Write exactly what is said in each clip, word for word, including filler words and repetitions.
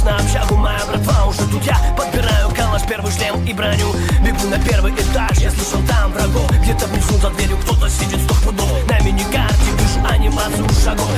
На общагу, моя братва, уже тут я подбираю калаш, первый шлем и броню. Бегу на первый этаж, я слышал там врагов. Где-то внизу за дверью кто-то сидит сто пудов. На миникарте вижу анимацию шагов.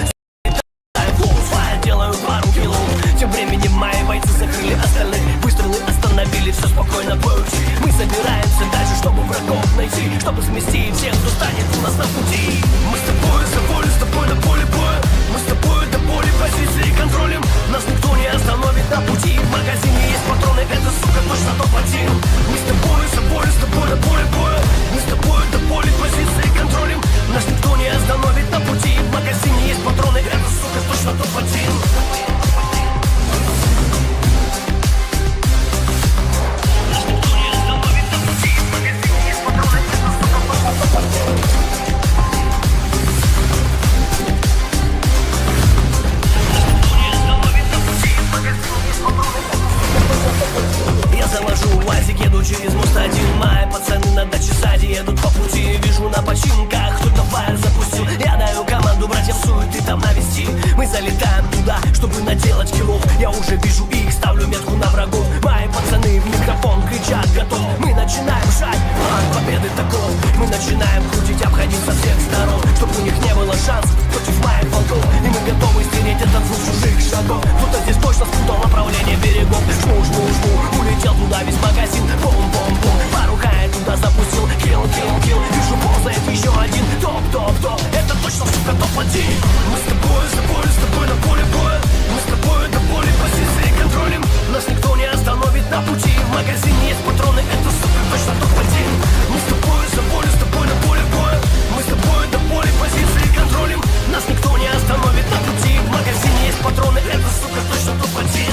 Флоу, файл, делаю пару киллов. Тем временем мои бойцы закрыли остальных. Выстрелы остановили, все спокойно, бывший. Мы собираемся дальше, чтобы врагов найти, чтобы смести всех, кто станет у нас на пути. Мы с тобой за волю, с тобой на поле боя. Мы с тобой до боли позиции контролим. Нас никто не остановит на пути. В магазине есть патроны, это, сука, точно топ один. Мы с тобой за волю, с тобой на поле боя. Мы с тобой до боли позиции контролим. Нас никто не остановит на пути. В магазине есть патроны, это, сука, точно топ один. Я завожу уазик, еду через мост один. Мои пацаны на даче сзади едут по пути. Вижу на починках, кто-то фаер запустил. Я даю команду братьям суеты там навести. Мы залетаем туда, чтобы наделать киллов. Я уже вижу их, ставлю метку на врагов. Мои пацаны в микрофон кричат: «Готов!» Мы начинаем жать, план победы таков. Мы начинаем крутить, обходить со всех сторон, чтоб у них не было шансов против моих волков. И мы готовы стереть этот звук чужих шагов. Кто-то здесь точно спутал направление берегов. Жму, жму, жму, улетел туда весь магазин. Бум, бум, бум, пару хай туда запустил. Килл, килл, килл, вижу, ползает ещё один. Топ, топ, топ, это точно, сука, топ один. Мы с тобой за волю, с тобой на поле боя. Мы с тобой до боли позиции контролим. Нас никто не остановит на пути. В магазине есть патроны, это, сука, точно топ один. Мы с тобой за волю, с тобой на поле боя. Мы с тобой до боли позиции контролим. Нас никто не остановит на пути. В магазине есть патроны, это, сука, точно топ один.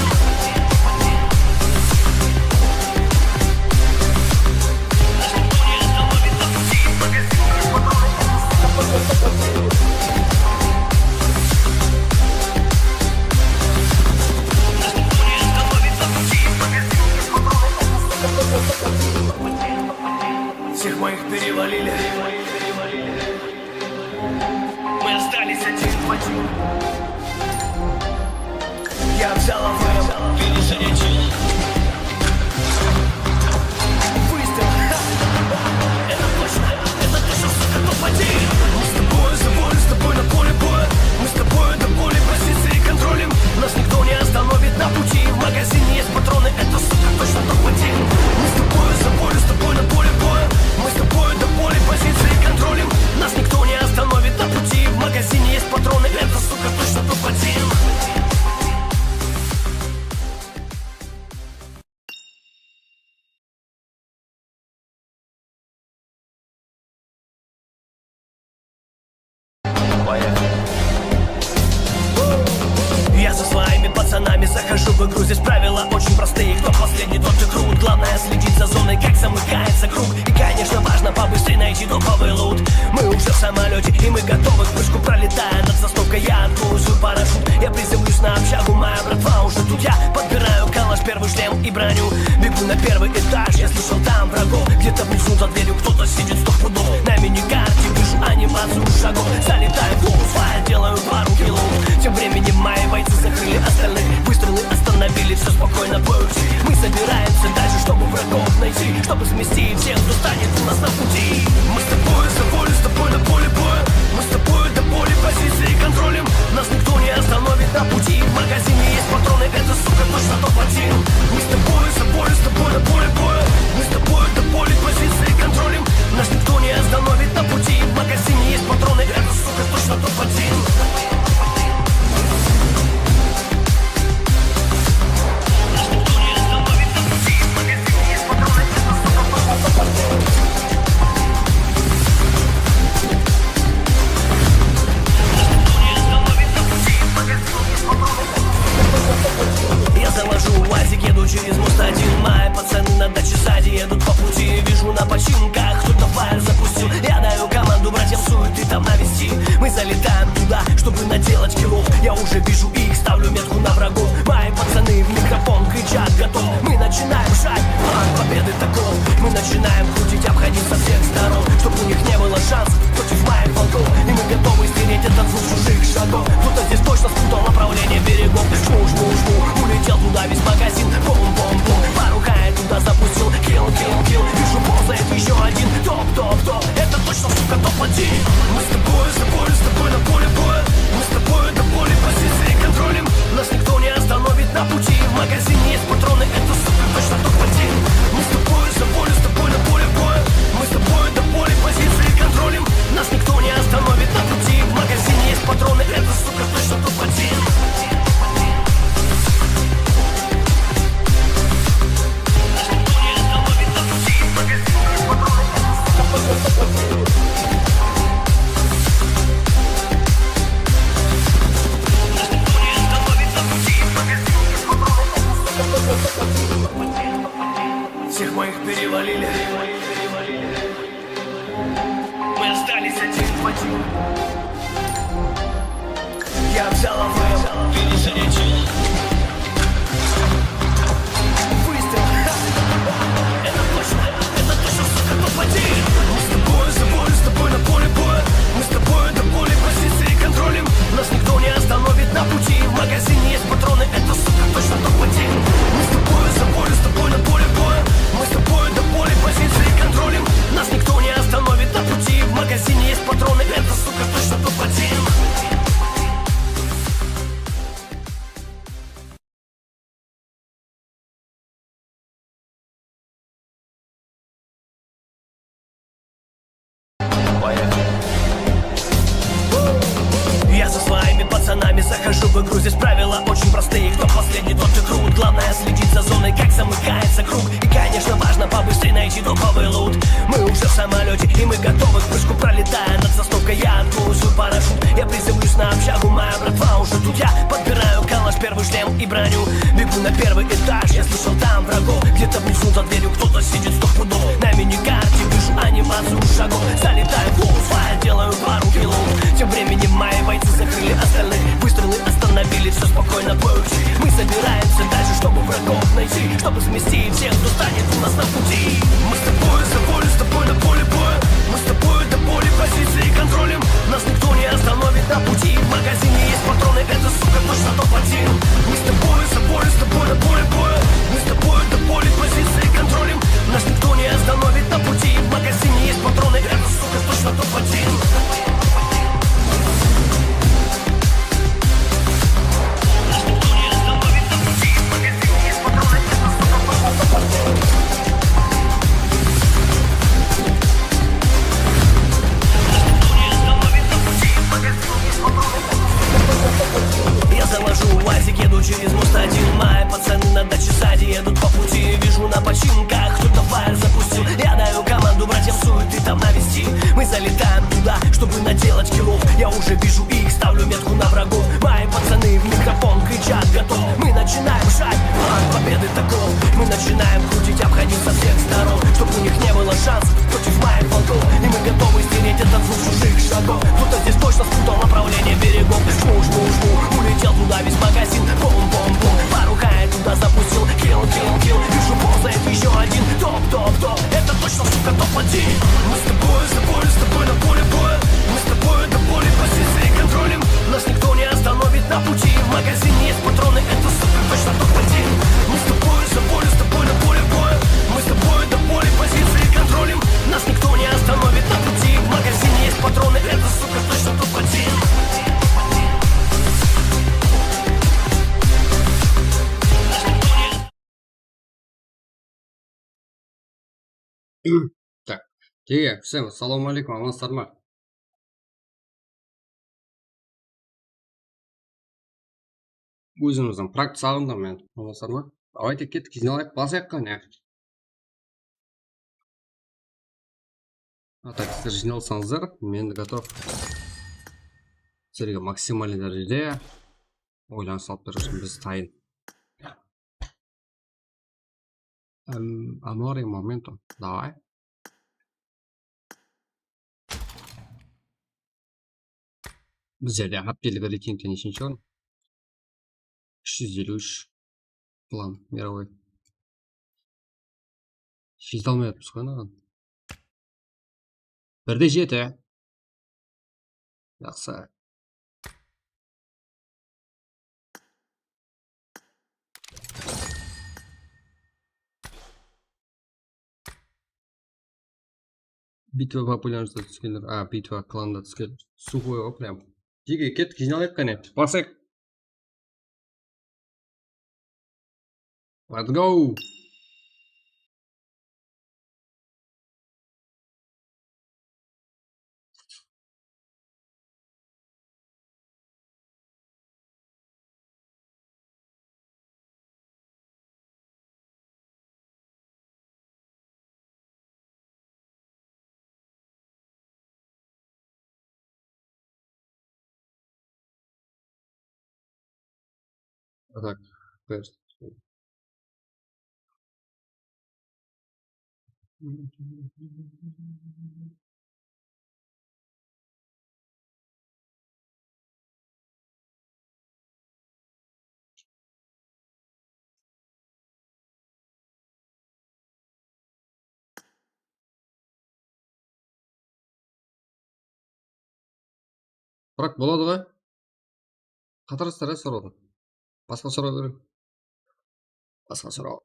Всех моих перевалили. Мы остались один в один. Я взял АВМ, перезарядил. Выстрел. Это точно, это точно, сука, топ один. Мы с тобой за волю, с тобой на поле боя. Мы с тобой до боли позиции контролим. Нас никто не остановит на пути. В магазине есть патроны, это, сука, точно топ один. Мы с тобой за волю, с тобой на поле боя. Мы с тобой до боли позиции контролим. Нас никто не остановит на пути. В магазине есть патроны, это, сука, точно топ один. Я со своими пацанами захожу в игру. Здесь правила очень простые. Кто последний, тот и крут. Главное следить за зоной, как замыкается круг. И, конечно, важно побыстрее найти топовый лут. Мы уже в самолёте, и мы готовы к прыжку. Пролетая над заставкой, я открою свой парашют. Я приземлюсь на общагу, моя братва уже тут. Я подбираю калаш, первый шлем и броню. Бегу на первый этаж, я слышал там врагов. Где-то внизу за дверью кто-то сидит сто пудов. На миникарте вижу анимацию шагов. Залетаю в флоу, файл, делаю пару киллов. Тем временем мои бойцы закрыли остальных. Выстрелы остановили, все спокойно, бывший. Мы собираемся дальше, чтобы врагов найти, чтобы смести всех, кто станет у нас на пути. Мы с тобой за волю, с тобой на поле боя. Мы с тобой до боли позиции контролим. Нас никто не остановит на пути. В магазине есть патроны, это, сука, точно топ один. Мы с тобой за волю, с тобой на поле боя. Мы с тобой до боли позиции контролим. Нас никто не остановит на пути. В магазине есть патроны, это, сука, точно топ один. Я завожу уазик, еду через мост один. Мои пацаны на даче сзади едут по пути. Вижу на починках, кто-то фаер запустил. Я даю команду братьям суеты там навести. Мы залетаем туда, чтобы наделать киллов. Я уже вижу их, ставлю метку на врагов. Мои пацаны в микрофон кричат: «Готов!» Мы начинаем жать, план победы таков. Мы начинаем крутить, обходить со всех сторон, чтоб у них не было шансов против моих волков. И мы готовы стереть этот звук чужих шагов. Кто-то здесь точно спутал направление берегов. Жму, жму, жму, улетел туда весь На пути в магазине есть патроны, это, сука, точно топ один. Мы с тобой за волю, с тобой на поле боя. Мы с тобой до боли позиции контролим. Нас никто не остановит на пути. В магазине есть патроны, это, сука, точно топ один. Нас никто не остановит на пути. В магазине есть патроны, это, сука, точно топ один. Нас никто не остановит на пути. В магазине есть патроны, это, сука, точно топ один. Всех моих перевалили. Мы остались один в один. Я взял АВМ, перезарядил. Выстрел. Это точно, это точно, сука, топ один. Мы с тобой за волю, с тобой на поле боя. Мы с тобой до боли позиции контролим. Нас никто не остановит на пути. В магазине есть патроны, это, сука, точно топ один. Мы с тобой за волю, с тобой на поле боя. Мы с тобой до боли позиции контролим. Нас никто не остановит на пути. В магазине есть патроны, это, сука, точно топ один. Я за своими пацанами захожу в игру. Здесь правила очень простые. Кто последний, тот и крут. Главное следить за зоной, как замыкается круг. И, конечно, важно побыстрее найти топовый лут. Мы уже в самолёте, и мы готовы к прыжку. Пролетая над заставкой, я открою свой парашют. Я приземлюсь на общагу, моя братва уже тут. Я подбираю калаш, первый шлем и броню. Бегу на первый этаж, я слышал там врагов. Где-то внизу за дверью кто-то сидит сто пудов. На миникарте вижу анимацию шагов. Залетаю в лоу, файр, делаю пару киллов. Тем временем мои бойцы закрыли остальных. Выстрелы остановили, всё спокойно, бой утих. Мы собираемся дальше, чтобы врагов найти, чтобы смести всех, кто станет у нас на пути. Мы с тобой за волю, с тобой на поле боя. Мы с тобой до боли позиции контролим. Нас никто не остановит на пути. В магазине есть патроны, это, сука, точно топ один. Мы с тобой за волю, с тобой на поле боя. Мы с тобой до боли позиции контролим. Нас никто не остановит на пути. В магазине есть патроны, это, сука, точно топ один. Я завожу уазик, еду через мост один. Мои пацаны на даче сзади едут по пути. Вижу на починках, кто-то фаер запустил. Я даю команду братьям суеты там навести. Мы залетаем туда, чтобы наделать киллов. Я уже вижу их, ставлю метку на врагов. Мои пацаны в микрофон кричат: «Готов!» Мы начинаем жать, план победы таков. Мы начинаем крутить, обходить со всех сторон, чтоб у них не было шансов против моих волков. И мы готовы стереть этот звук чужих шагов. Кто-то здесь точно спутал направление берегов. Жму, жму, жму, улетел туда весь магазин. Бум, бум, бум, по рукам туда запустил. Килл, килл, килл, вижу, ползает ещё один. Топ, топ, топ, это точно, сука, топ один. Мы с тобой за волю, с тобой на поле боя. Мы с тобой до боли позиции контролим. Нас никто не остановит на пути. В магазине есть патроны, это, сука, точно топ один. Мы с тобой за волю, с тобой на поле боя. Мы с тобой до боли позиции контролим. Нас никто не остановит на пути. В магазине есть патроны, это, сука, точно топ один. Так. Jege, всем, ассалаумалейкум, amansızlar ma? Ózimizdiń prakta saǵındım men, amansızlar ma? Давайте, kettik, jıynalayıq, basayıq qáne. A так, sizler jıynalsańızlar, men готов sizlerge максимальный dárejede oylanıs alıp berip atırman, biz tayın. Am-, amor y momento, давай. Bizlerde háptelik reytingte neshinshi orın? Úsh júz eliw úsh. Plan мировой. Jete almay atırmız ǵoy anaǵan. Bir de jeti. Jaqsı. Битва популярностьта túskenler, a, битва кланда túskenler. Сухой ǵoy прям. Jege, kettik, jıynalayıq qáne. Basayıq. Let's go. Так, first. Biraq boladı ǵoy. Qatarasızlar, á, sorawdı. Basqa soraw berem. Basqa soraw.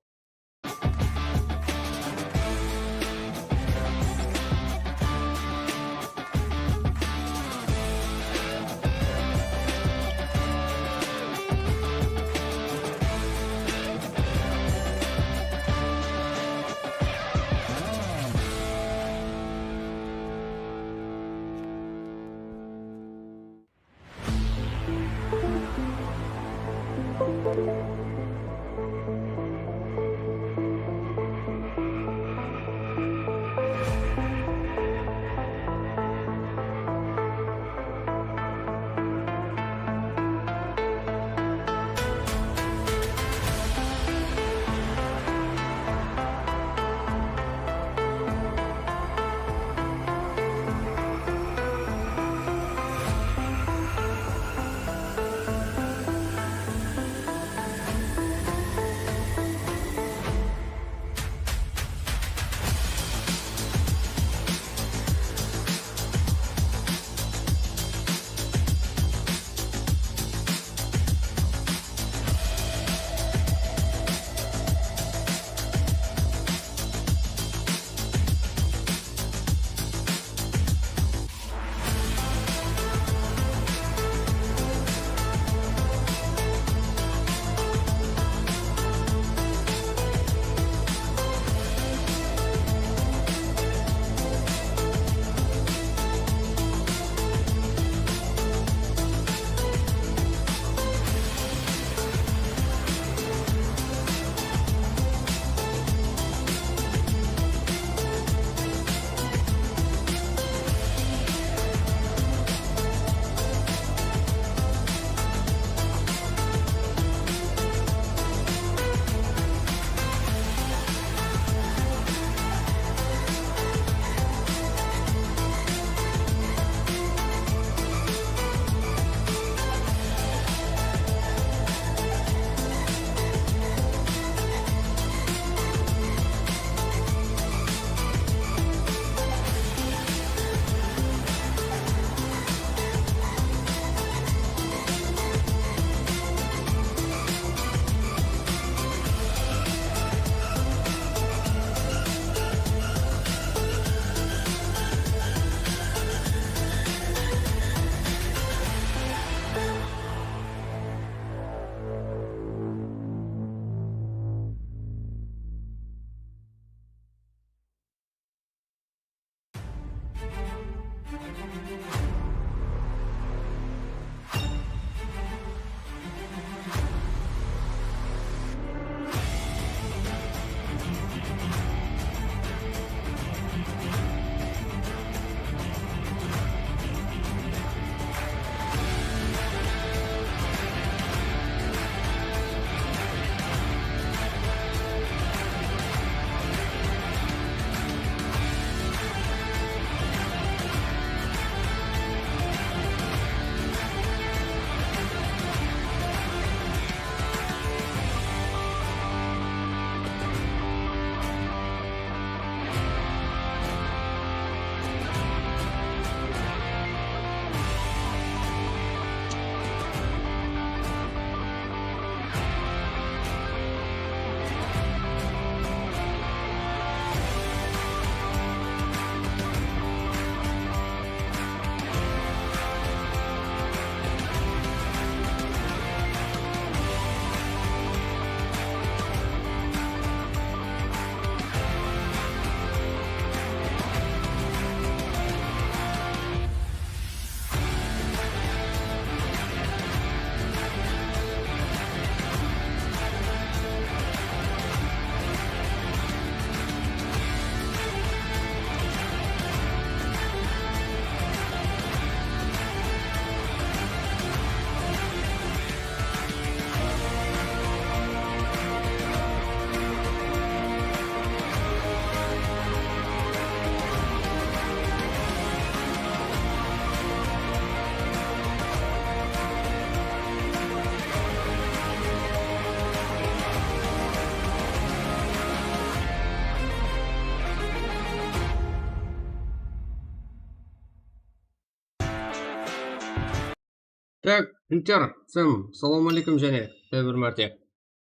Tak, Pinter, sen, salawma aleykum jáne, tábe bir márte.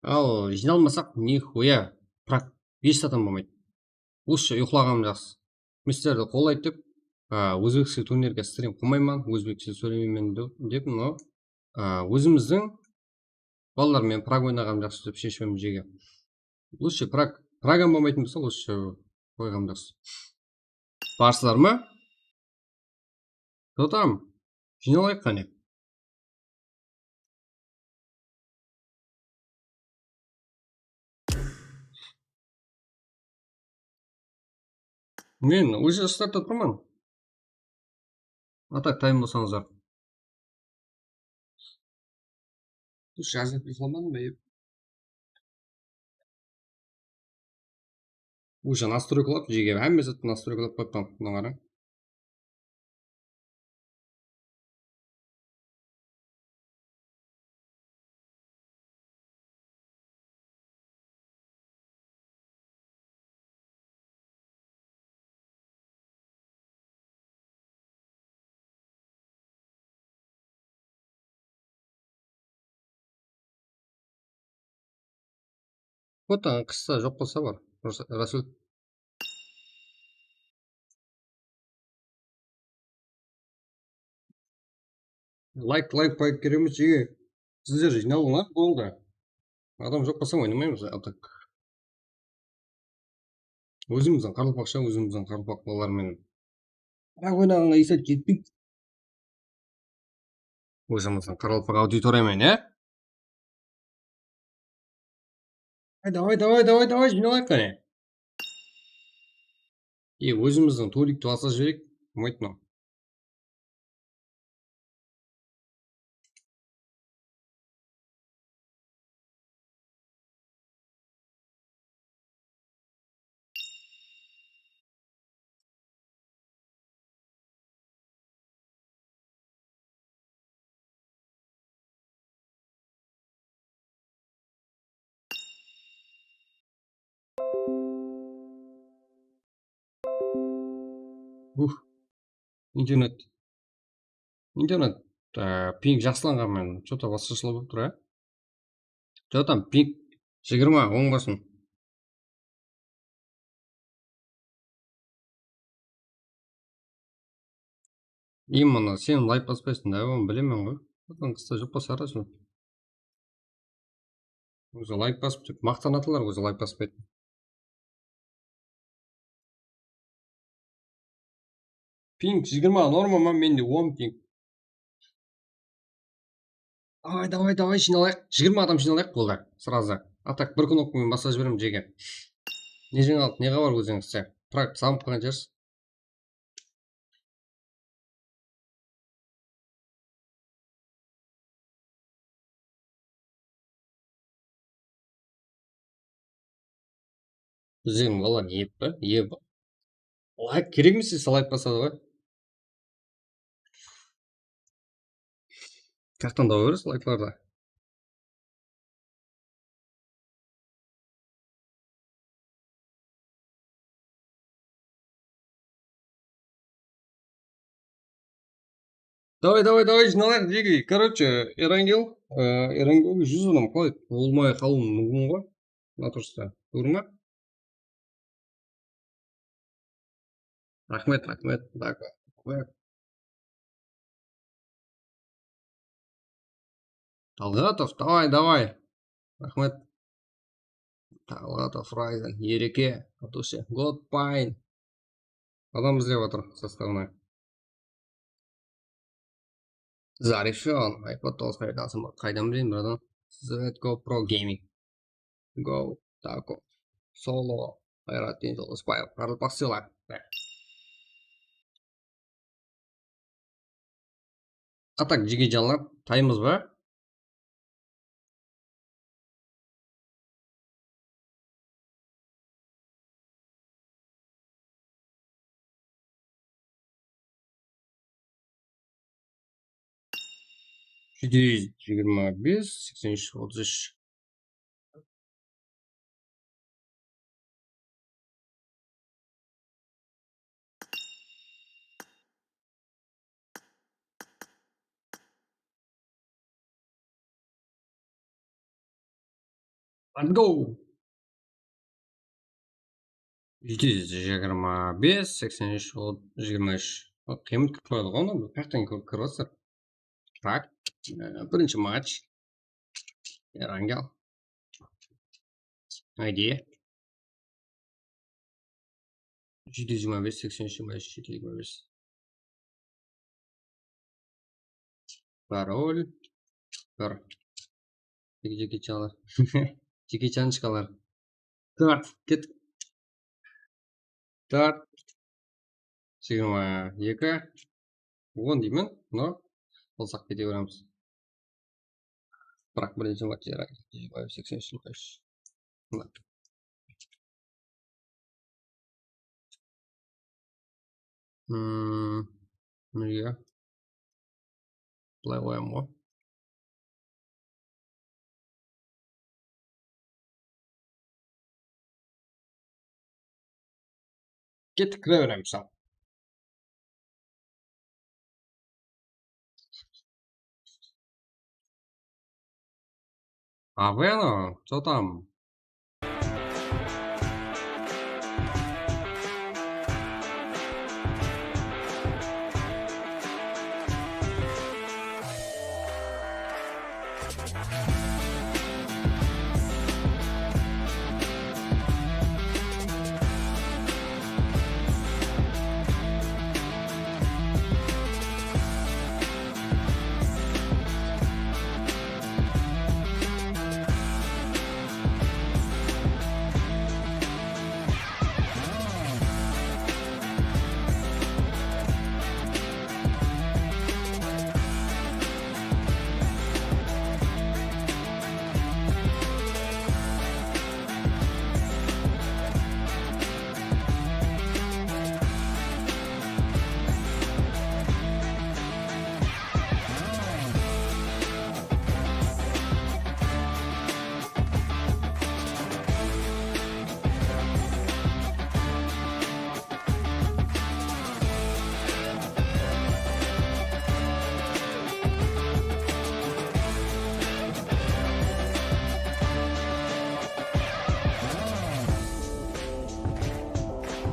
Al, jıynalmasaq, nixuya, prak, hesh adam bolmaydı. Lúshshe uyıqlaǵanım jaqsı. Misterdi qollaydı dep, a, ózbekshe turnirge strim qılmayman, ózbekshe sóylemeymen de-, dep, no, a, ózimizdiń balalar menen prak oynaǵanım jaqsı dep sheshimim jege. Lúshshe prak, pragam bolmaytın bolsa, lúshshe qoyǵanım jaqsı. Barsızlar ma? Totam, jıynalayıq qáne. Men уже startta turman. Atak tayın bolsańızlar. Dúrıs, jazıp uyıqlamadım ba? Уже настройкалап, jege hámme zattı настройкалап qoyıppan, mına qarań. Fotanı qıssa joq bolsa bar, Ras-, Rasul. Layk, layk, layk kerek emes, jege. Sizler jıynalıńlar, boldı. Adam joq bolsa oynamaymız, a tak. Ózimizdiń qaraqalpaqsha, ózimizdiń qaraqalpaq balalar menen. Biraq oynaǵanǵa esap jetpeydi. Ózimizdiń qaraqalpaq auditoriya menen, ya? Ay, davay, davay, davay, davay, jıynalayıq qáne. E, ózimizdiń turik tuwasa jibereyik. Bolmaydı mınaw. Uf. Internet. Internet, e, ping jaqsılanǵan menen. Что-то basqashalar bolıp tur, ya. Что там, ping jigirma, oń basın. Именно, sen layk baspaysıń da, onı bilemen ǵoy. Zaten qısta joq basar, Rasul. Ózi layk basıp dep maqtanatılar, ózi layk baspaydı. Ping jigirma norma ma? Mende on ping. Davay, davay, davay, jıynalayıq. Jigirma adam jıynalayıq, boldı. Сразу. A tak bir knopka menen basıp jiberem, jege. Ne jańalıq, ne xabar ózińizde? Prak, sağınıp qalǵan shıǵarsız. Bizlerdiń balalar ep pa? Ep. Layk kerek emes, layk basadı ǵoy. Qıyaqtan taba beresiz layklardı? Davay, davay, davay, jıynalayıq, jege. Короче, Erangel, e, Erangel júz adam qalay? Bolmay qalıwı múmkin ǵoy. Mına turısta. Tuwrı ma? Raxmet, raxmet. Dakle. Raxmet. Talgatov, davay, davay. Raxmet. Talgatov, Ryzen, Ereke, Atuse, Godpain. Adam izlep atır sostavına. Zarifjon, iPod toǵız qayerden alsam boladı? Qaydan bileyin, biradan? Zvetko Pro Gaming. Go, Taco, Solo, Qayratdin Joldaspayov, Qaraqalpaq sıylar. A tak, jigejanlar, taymız ba? Jedi júz jigirma bes, seksen úsh, otız úsh. Let's go! Jeti júz jigirma bes, seksen úsh, jigirma úsh. Qıymet kirip qoyadı ǵoy, onı bir kárteni kirip kirip atır. Tak, e, birinshi match. Erangel. Ayde. Jeti júz jigirma bes, seksen úsh, jigirma úsh, jeti júz jigirma bes. Parol. Bir. Jeki, Jeki Chanlar. Jeki Chanıshkalar. Tórt. Ket. Tórt. Jigirma eki. On deymen. No. Bolsaq kete beremiz. Biraq birinshi match jigirma seksen úsh. Mına. Hmm, nege? Bılay qoyamın ǵoy. Kettik, kire beremiz. А вы оно, кто там?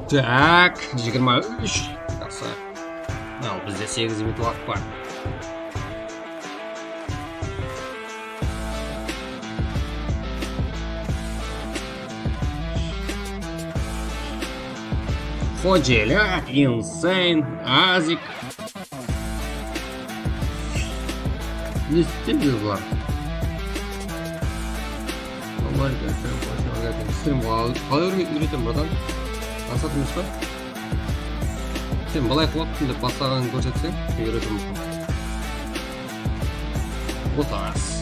Tak, jigirma úsh. Jaqsı. Al, bizde segiz minut waqıt bar. Xojelya, Insane, Azik. Ne isteydi bular? Nормально, sen qoysań, aka, sen stream qalay, qalay úyretemiz, bratan? Maqsat emes pa? Sen bılay qılıp atırsań dep baslaǵanın kórsetseń, men úyretemen. Otaz.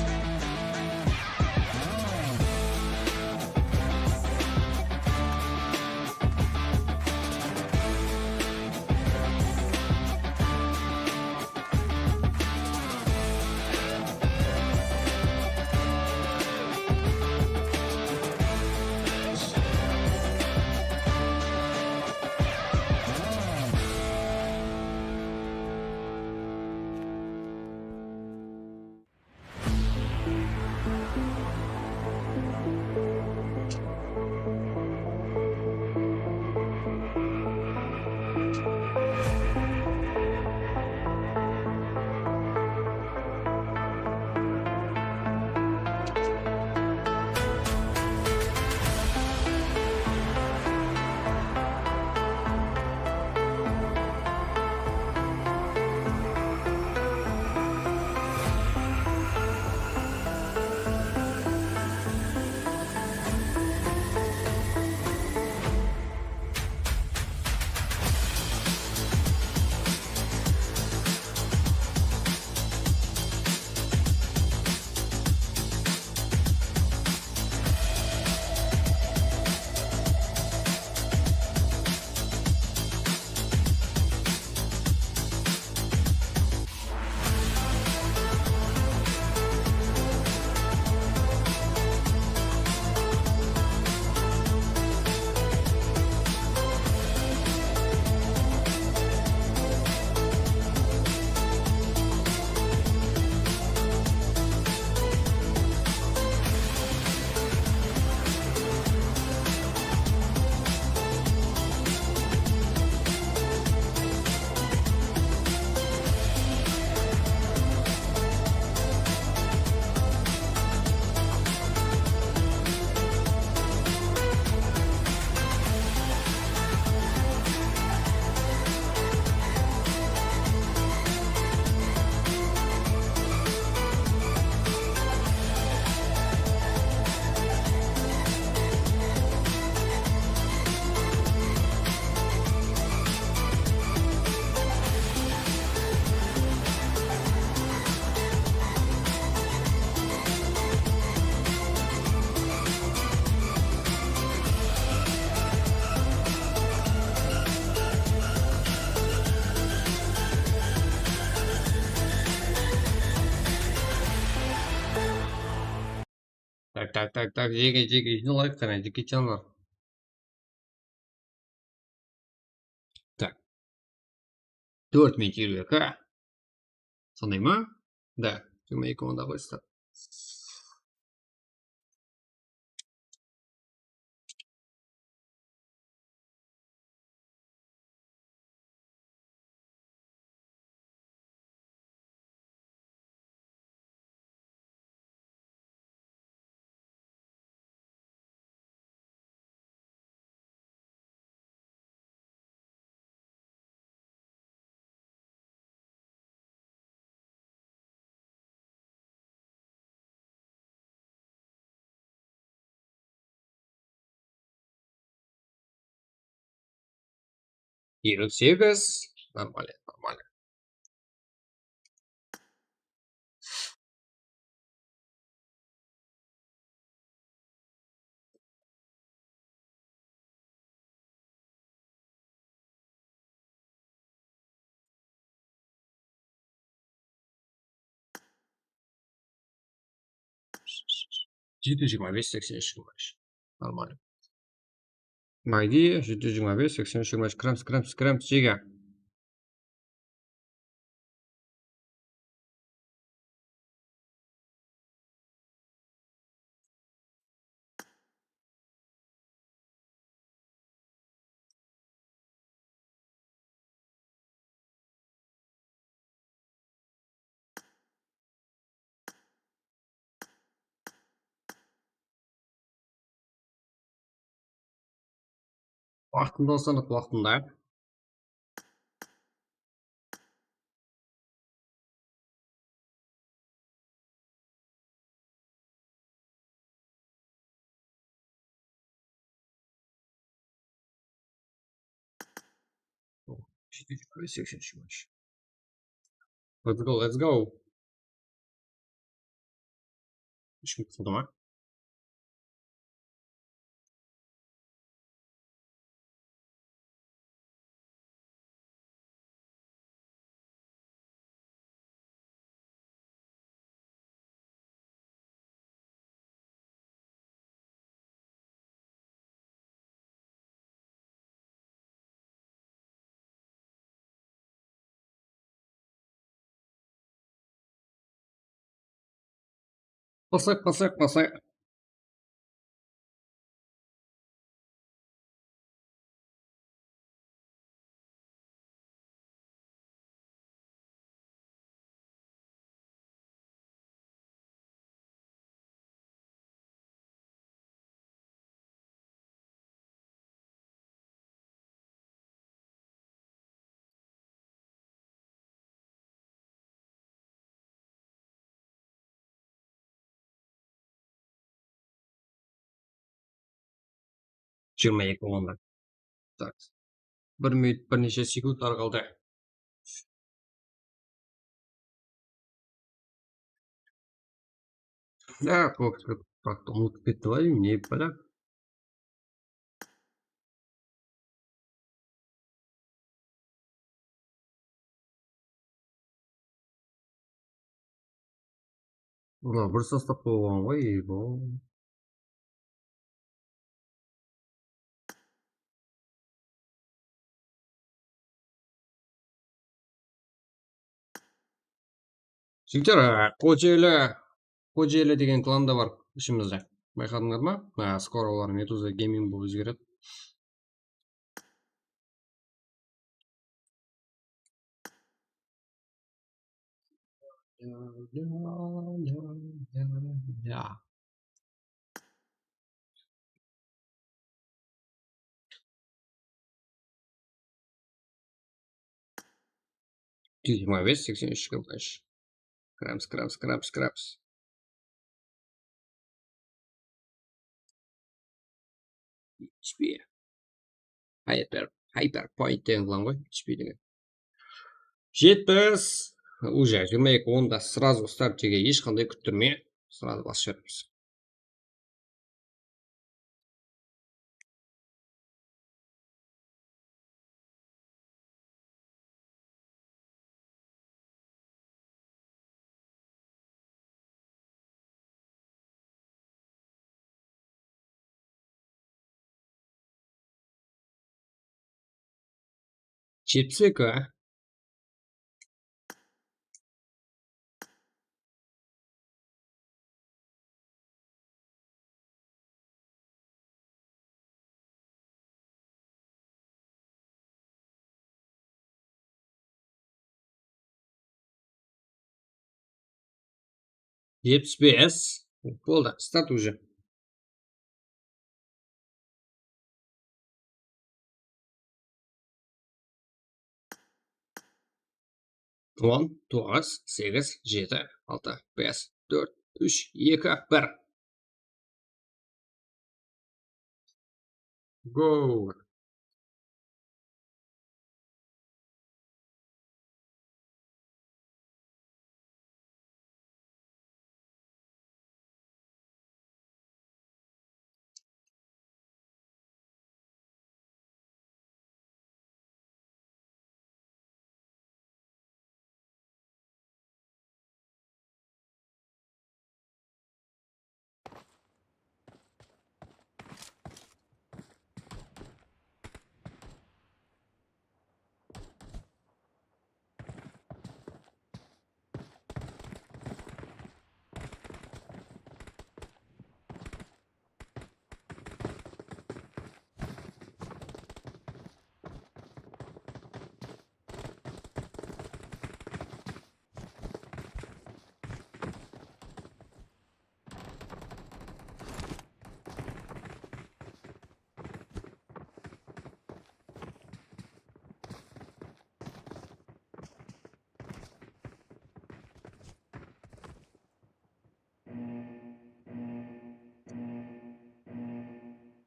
Tak, tak, tak, jeke, jeke jıynalayıq qáne, jeke janlar. Tak. Tórt minut elli eki. Sonday ma? Da, jigirma eki onda qoyıpsızlar. Elli segiz. Нормально, нормально. Jeti júz jigirma bes, seksen úsh, jigirma úsh. Нормально. Maydi, jeti júz jigirma bes, seksen úsh, jigirma úsh, krams, krams, krams, jege. Waqtında sanaq waqtında. Jeti júz seksen úsh. Let's go, let's go. Úsh minut qaldı ma? Basayıq, basayıq, basayıq. Jigirma eki onda. Tak. Bir minut, bir neshe sekund arı qaldı. Ya, kóp, kóp, bak, umıtıp ketti ǵoy, ne bala. Bular bir sostav bolǵan ǵoy, ey, bu. Jigitler, Xojeli, Xojeli degen klan da bar ishimizde. Bayqadıńlar ma? Ha, skoro olar Meduza Gaming bolıp ózgeredi. Jigirma bes, seksen úsh, jigirma úsh. Krams, krams, krams, krams. H P. Hyper, Hyper Point degen klan ǵoy, H P degen. Jetpis. Уже jigirma eki onda сразу startshige hesh qanday kúttirmey, сразу basıp jiberemiz. Jetpis eki. Jetpis bes. Boldı, start уже. On, toǵız, segiz, jeti, altı, bes, tórt, úsh, eki, bir. Go!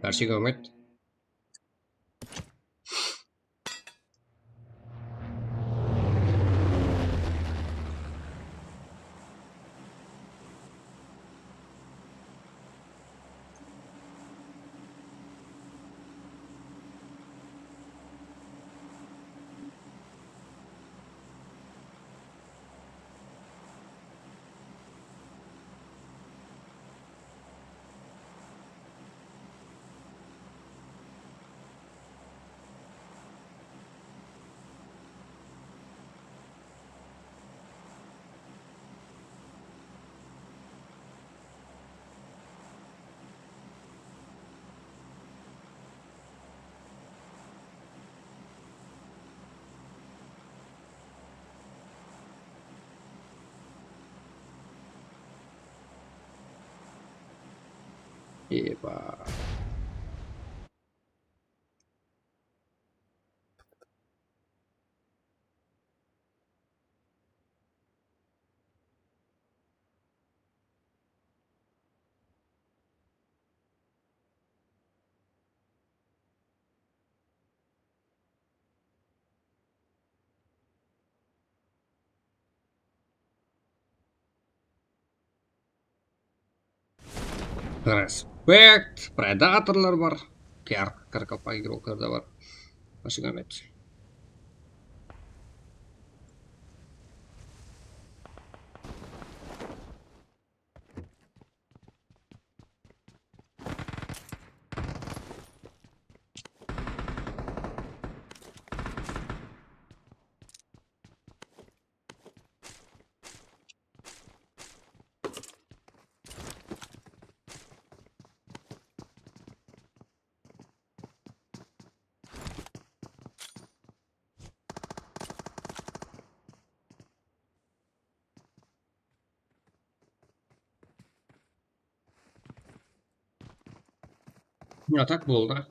Barshege úmit. Eba. Respekt, predatorlar bar. Kar, karkapa igrokarda bar. Bashiga met. Ya, tak boldı.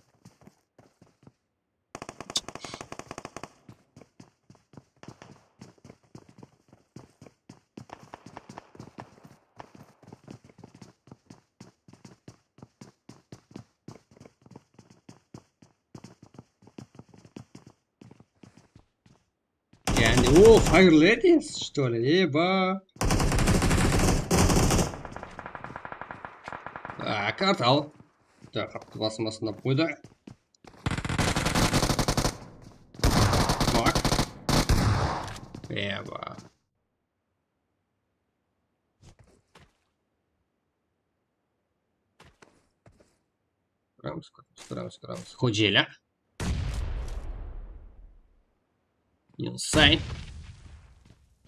Yani, o, Fire Ladies, что ли? Eba. A, kartal. Так, qaptı basıma sınap qoydı. Bak. Eba. Ko'ramiz, ko'ramiz, ko'ramiz, ko'ramiz. Xo'jayli. Insane.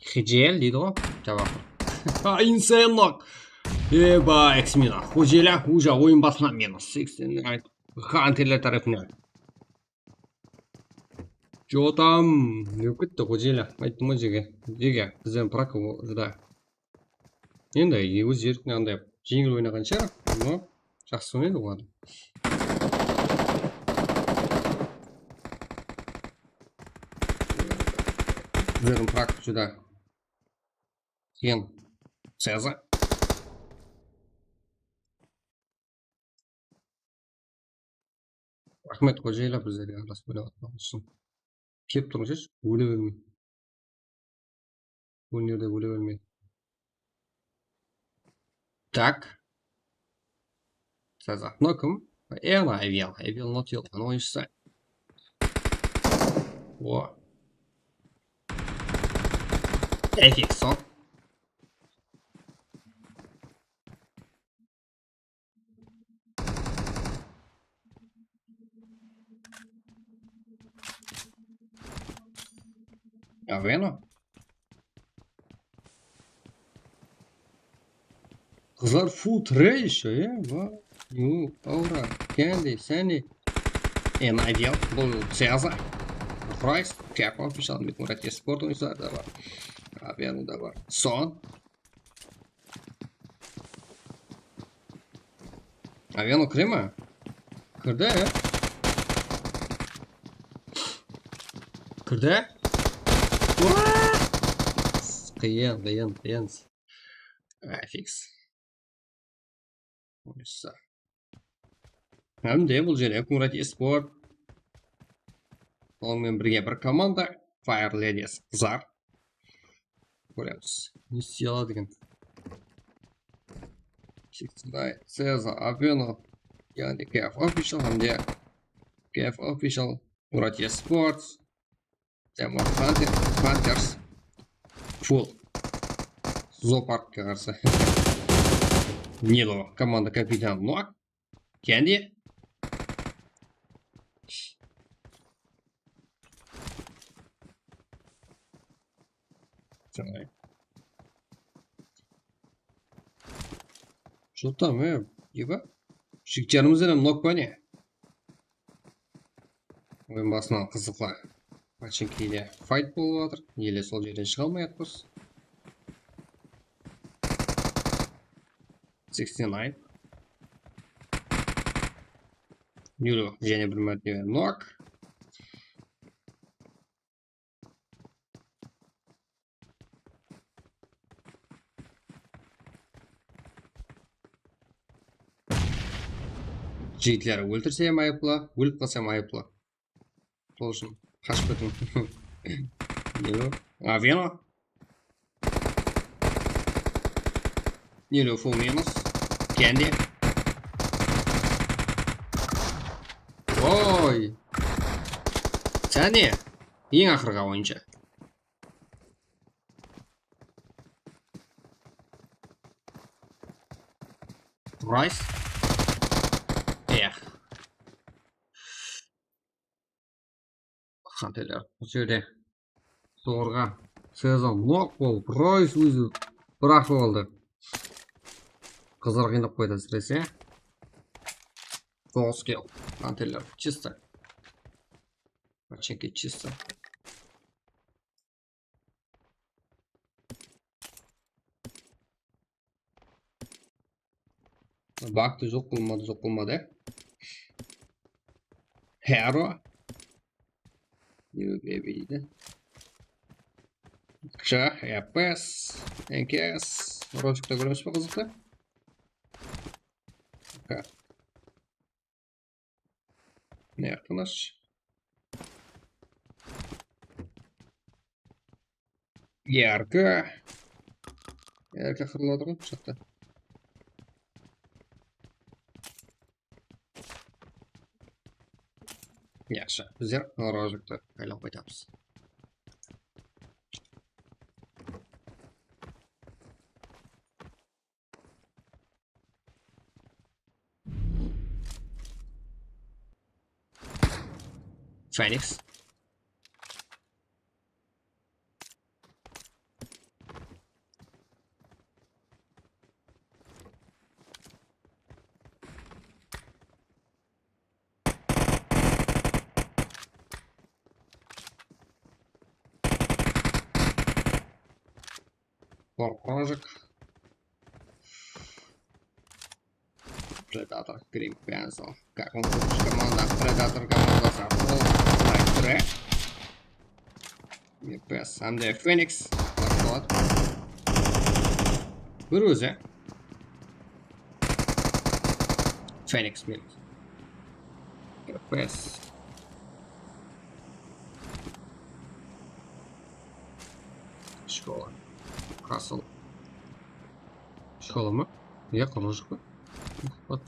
Xijel deydi ǵoy. Jabaq. Insane nok. Eba, eksmina. Xujela, uja, oyın basına minus seksen. Hunterler tárepinen. Jotam, ne ketti, Xojeli. Ayttım ǵoy, jege. Jege, bizden praka júdá. Endi, óz erkine anday jeńil oynaǵan shıǵar, amma jaqsı oynaydı ol adam. Bizlerdiń prak júdá qıyın. Seza. Raxmet, Xojeli, bizlerge aralasıp oynap atqanıńız ushın. Kelip turıńız, óle bermey. Ónerde óle bermey. Tak. Seza. Mına kim? E, ana Avial. Avial not yılǵan oyınshısı. O. Efekson. Aveno. Qızlar full trash, e? Va? Yu, Aura, Candy, Sunny. En Ideal, bul Seza. Price, Cap Official, Murad Esport oyıncıları da bar. Aveno da bar. Son. Aveno kire ma? Kirdi. Kirdi. Uaa! Qıyın, qıyın, qıyın. Ay, fiks. Oysa. Hám de bul jerde Murad Esport. Onıń menen birge bir komanda. Fire Ladies qızlar. Kóremiz. Ne istey aladı eken? Sixty-nine, Seza, Aveno, yaǵnıy K F Official hám de K F Official, Murad Esports, Diamond Hunter, Hunters, Full. Zooparkka qarsı. Nilo, komanda kapitanı Noak. Kendi. Jotam, e, eba. Jigitlerimiz hám nok pa ne? Oyın basınan qızıqlı. Pachinkide fight bolıp atır. Ele sol jerden shıǵa almay atırmız. Sixty-nine. Nilo jáne bir mártebe nok. Jigitler, óltirsem ayıplı, ólip qalsam ayıplı. Sol ushın qashıp ketiń. Nilo. Aveno. Nilo full minus. Kendi. Oy. Jáne. Eń aqırǵı oyınshı. Price. Ex. Hunterler usı jerde zorǵa Seza nok bolıp, Price ózi bir aqırıp aldı. Qızlar qıynap qoydı ásirese. Toǵız kill. Hunterler чисто. Паченьки чисто. Baktı, joq bolmadı, joq bolmadı. Hero. New baby deydi. Qısha, F P S, N K S. Rolikte kóremiz be, qızıqtı? Mına jaqtan ash. Yarkı. Yarkı qırıladı ǵoy bul jaqta. Yaqshı, bizler rojiktı aylanıp qaytamız. Phoenix. Qorqırajıq. Predator, Green Pencil. Как он хочет команда Predator командасы. Ол Black Red. Епес. Hám de Phoenix. Laqtalat. Bir ózi. Phoenix Milk. Epes. Shkola. Qasıl. Shkola ma? Ya, qurılışıq pa? Hop.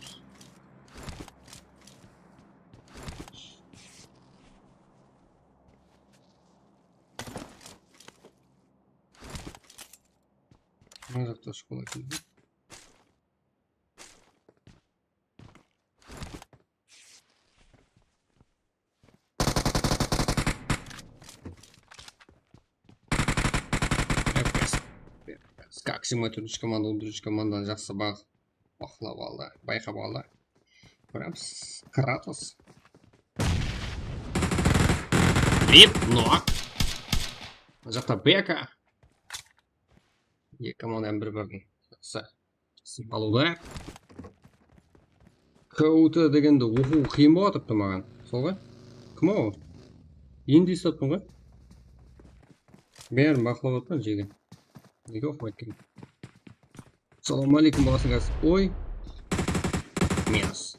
Mına jaqta shkola keldi. Skak jigirma tórtinshi komanda, on tórtinshi komandanı jaqsı baǵ-, baqlap aldı, bayqap aldı. Прям s-, Kratos. Rip, Noak. Mına jaqta Beka. Eki komanda bir-birin jaqsı. Sınıp alıwda. K U T degendi oqıw qıyın bolıp atırıptı maǵan. Sol ǵoy. Kim ol? Endi esitip atırman ǵoy. Bárin baqlap atırman jege. Nege oqımaydı eken? Assalawma áleykum, balasın gaz. Oy. Minus.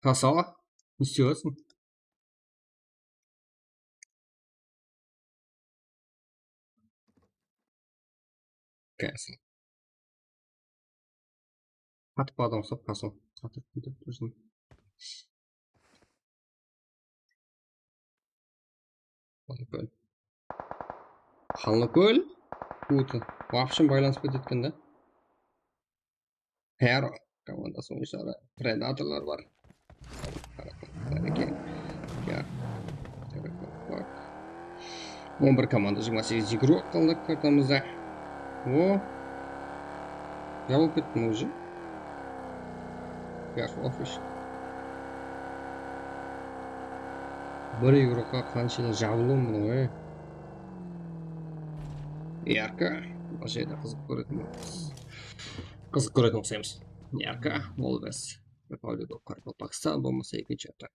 Hasal, ne isteyapsın? Castle. Qatıp adam uqsap, Hasal. Qatıp ketip tursań. Qanlıkól. Qanlıkól. Kúti. Вообще baylanıspay ketken da. Hero komandası oyınshıları, Predatorlar bar. Eken. Ya. On bir komanda, jigirma segiz igrok qaldı kartamızda. O. Jabılıp ketti mına уже. Ya, ofis. Bir igrokqa qanshelli jabılıwı mınaw, e? Yarka. Mına jerde qızıq kóretin bolamız. Qızıq kóretin uqsaymız. Yarka, Molbes, Republic of Qaraqalpaqstan bolmasa ekinshi ata.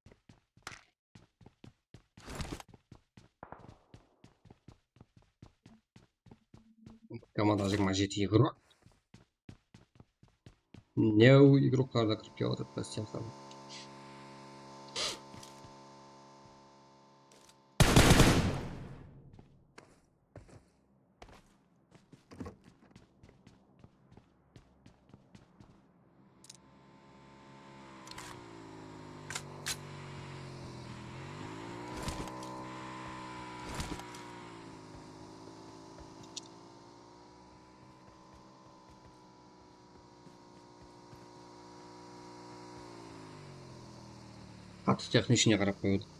Komanda jigirma jeti igrok. New igroklar da kirip kelyaptır, postoyanno. Qattı texnichine qarap qoyıp atır.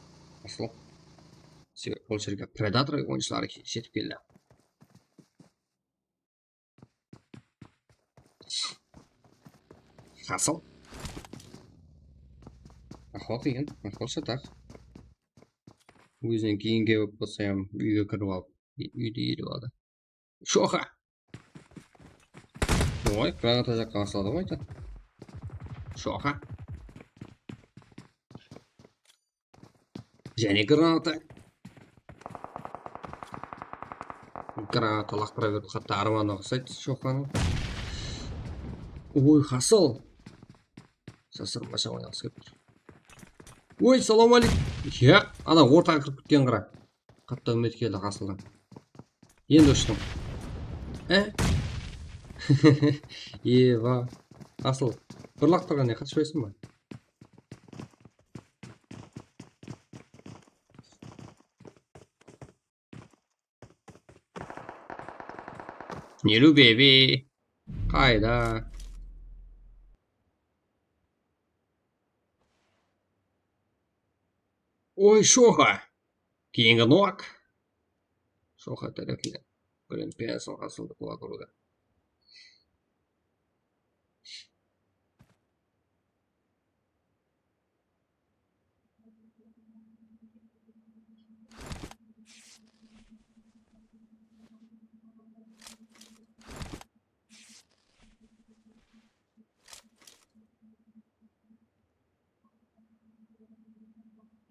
Aslı. Sebebi bul jerge Predator oyınshıları ke-, jetip keldi. Hasıl. Ahval qıyın, ahval shataq. Ózinen keyingi bolıp bolsa hám úyge kirip alıp, úydi iyelep aldı. Shoqa. Oy, granata jaqqa basladı ǵoy da. Shoqa. Jáne granata. Granata laqtıra berdi, qattı armanına uqsaydı shoqanıń. Oy, Hasıl. Jasırmasha oynaǵısı kelip tur. Oy, salam aleykum. Ya, ana ortaǵa kirip ketken qara. Qattı úmit keldi Hasıldan. Endi ushtıń. E? Eva. Hasıl. Bir laqtırǵan ne, qatışpaysań ba? Nelu bebe. Qayda? Oy, shoqa. Keyingi nok. Shoqa tárepinen. Green Pencil Hasıldı qulaq urdı.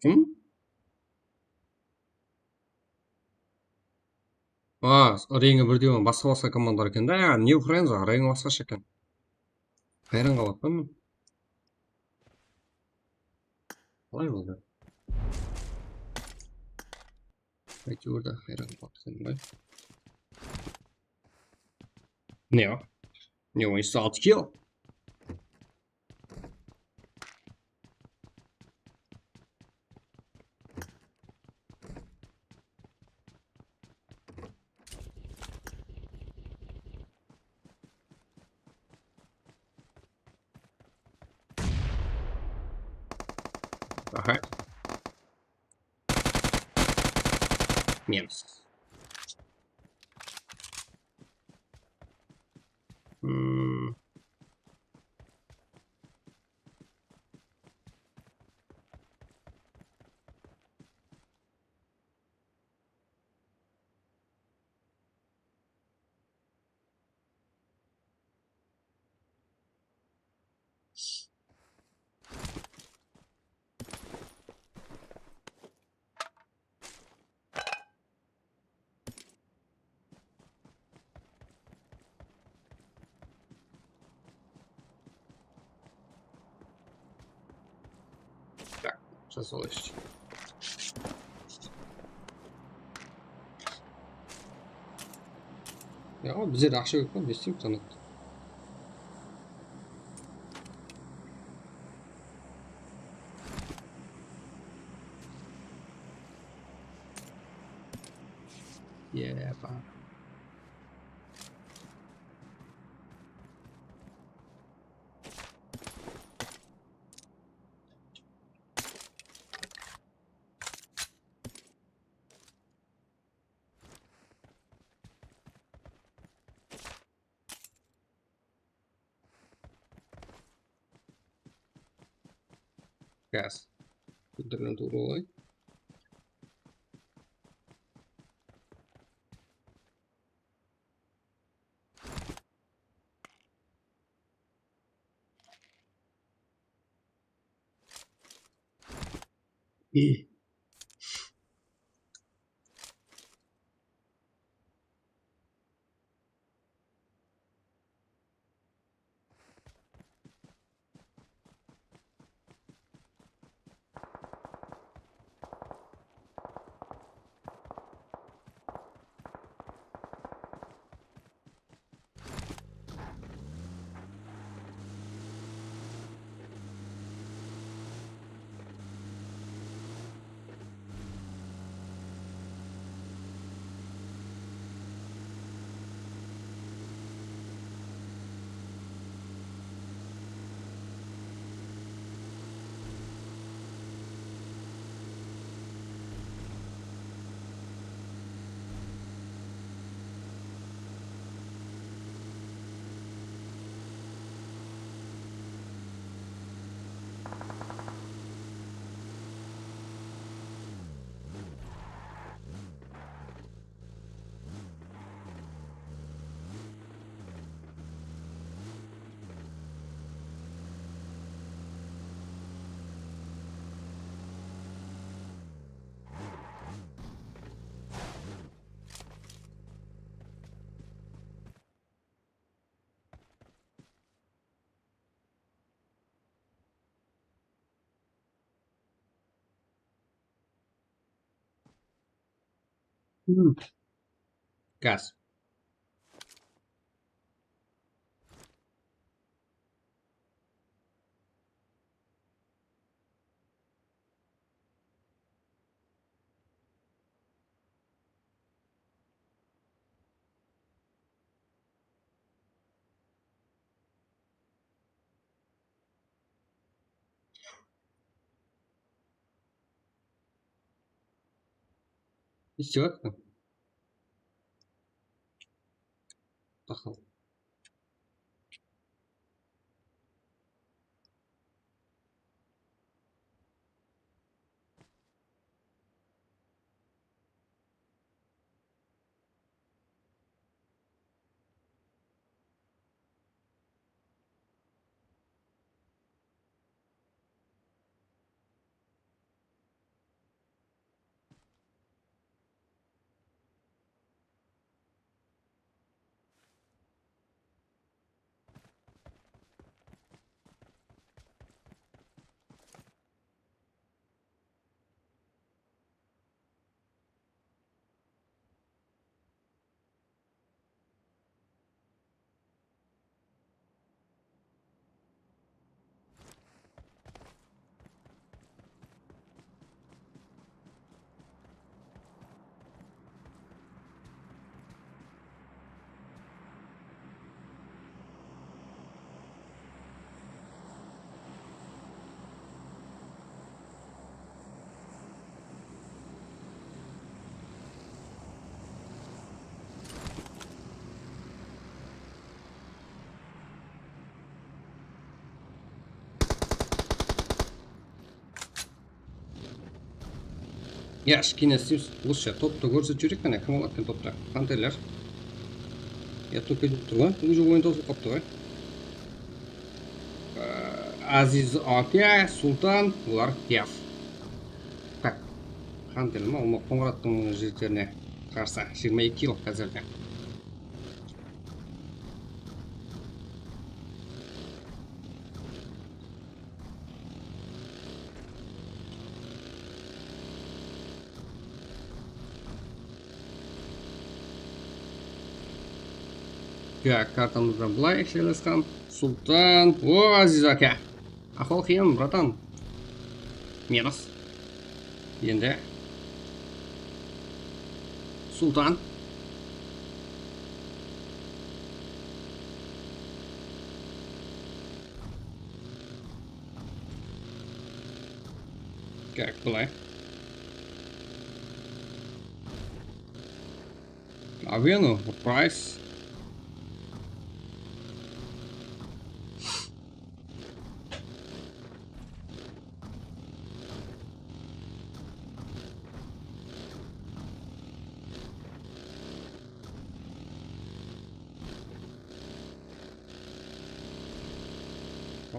Kim? A, reńi birdey basqa-basqa komandalar eken da, ya, New Friends, reńi basqasha eken. Hayran qalıp atırman. Qalay boldı? Áytewir de hayran qalıp atırman. Ne o? Ne o, altı kill? Aha. Minus. Hmm. Так, jazıp alayıq. Ya, bizlerde aqsha kóp pa, ne isteymiz, tanıp. Yeah, pa. Gaz. Filtrden tuwrı alayıq. Hmm. Gaz. Истеватыр. Пахал. Ya, kishkene isleymiz. Usı toptı kórsetip jibereyik, qáne, kim aladı eken toptı? Qanteler. Ya, top ketip tur ǵoy. Уже oyın tawsılıp qaptı ǵoy. Aziz aka, Sultan, bular Kef. Tak. Qantel ma? Ol Qońırattıń jigitlerine qarsı. Jigirma eki kill házirde. Ya, kartamız da bılay jaylasqan. Sultan. O, Aziz aka. Ahval qıyın, bratan. Minus. Endi. Sultan. Как, bılay. Aveno, Price.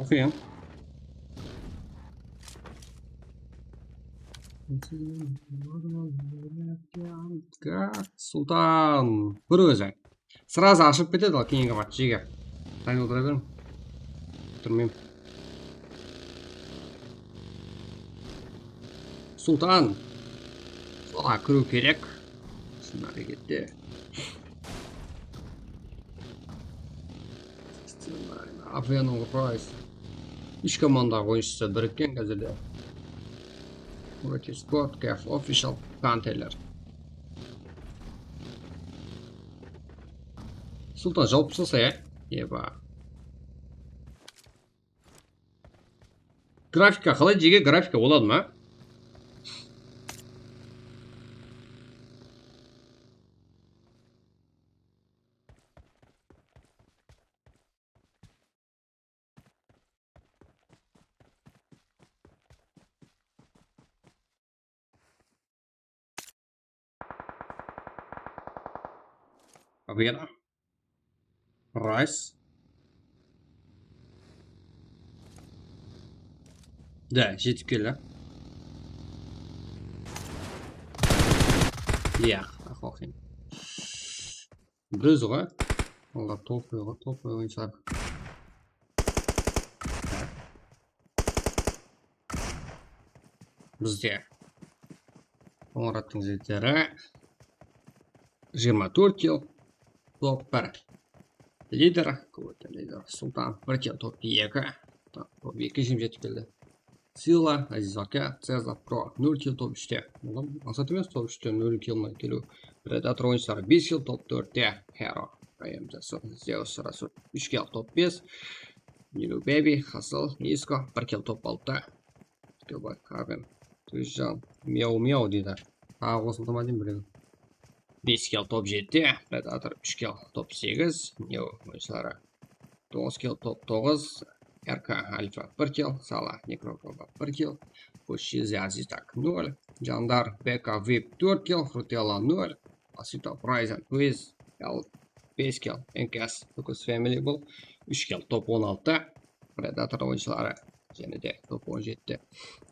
Oxıyın. Sultan. Bir ózi. Srazı ashılıp ketedi al, keyingi ǵat jege. Tayın otıra beriń. Turmayım. Sultan. Sola kiriw kerek. Shın hárekette. Avenue Rise. Úsh komanda oyınshısı birikken házirde. British Squad, Kef Official, Counterler. Sultan jawıp taslasa ya. Eba. Grafika qalay, jege grafika boladı ma? Aviana. Rice. Da, jetip keldi. Ya, aqwaqın. Biz ǵoy. Olar top qoyǵan, top qoyǵan shıǵar. Bizde Qońırattıń jigitleri jigirma tórt kill, top bir. Lider, kvota lider Sultan, bir kill, top eki. Top eki jigirma jeti keldi. Sila, Aziz aka, Cezar Pro, nol kill, top úshte. Olam maqsat emes, top úshte nol kill menen keliw. Predator oyınshıları bes kill, top tórtte. Hero, I am the Sun, Zeus, Rasul, úsh kill, top bes. Nilu Baby, Hasıl, Isko, bir kill, top altıda. Kobay, Kaven, Tuzjan, Miau Miau deydi. Taǵı qosıldı ma deyim, bilew. Bes kill, top jeti, Predator, úsh kill, top segiz, Neo oyınshıları. Toǵız kill, top toǵız, R K Alfa, bir kill, Sala, Necrocobra, bir kill, Fushizı Azitak, nol, Jandar, B K Vip, tórt kill, Frutella, nol, Asita, Ryzen, Quiz, L, bes kill, N K S, Focus Family bul, úsh kill, top on altı, Predator oyınshıları, jáne de top on jeti,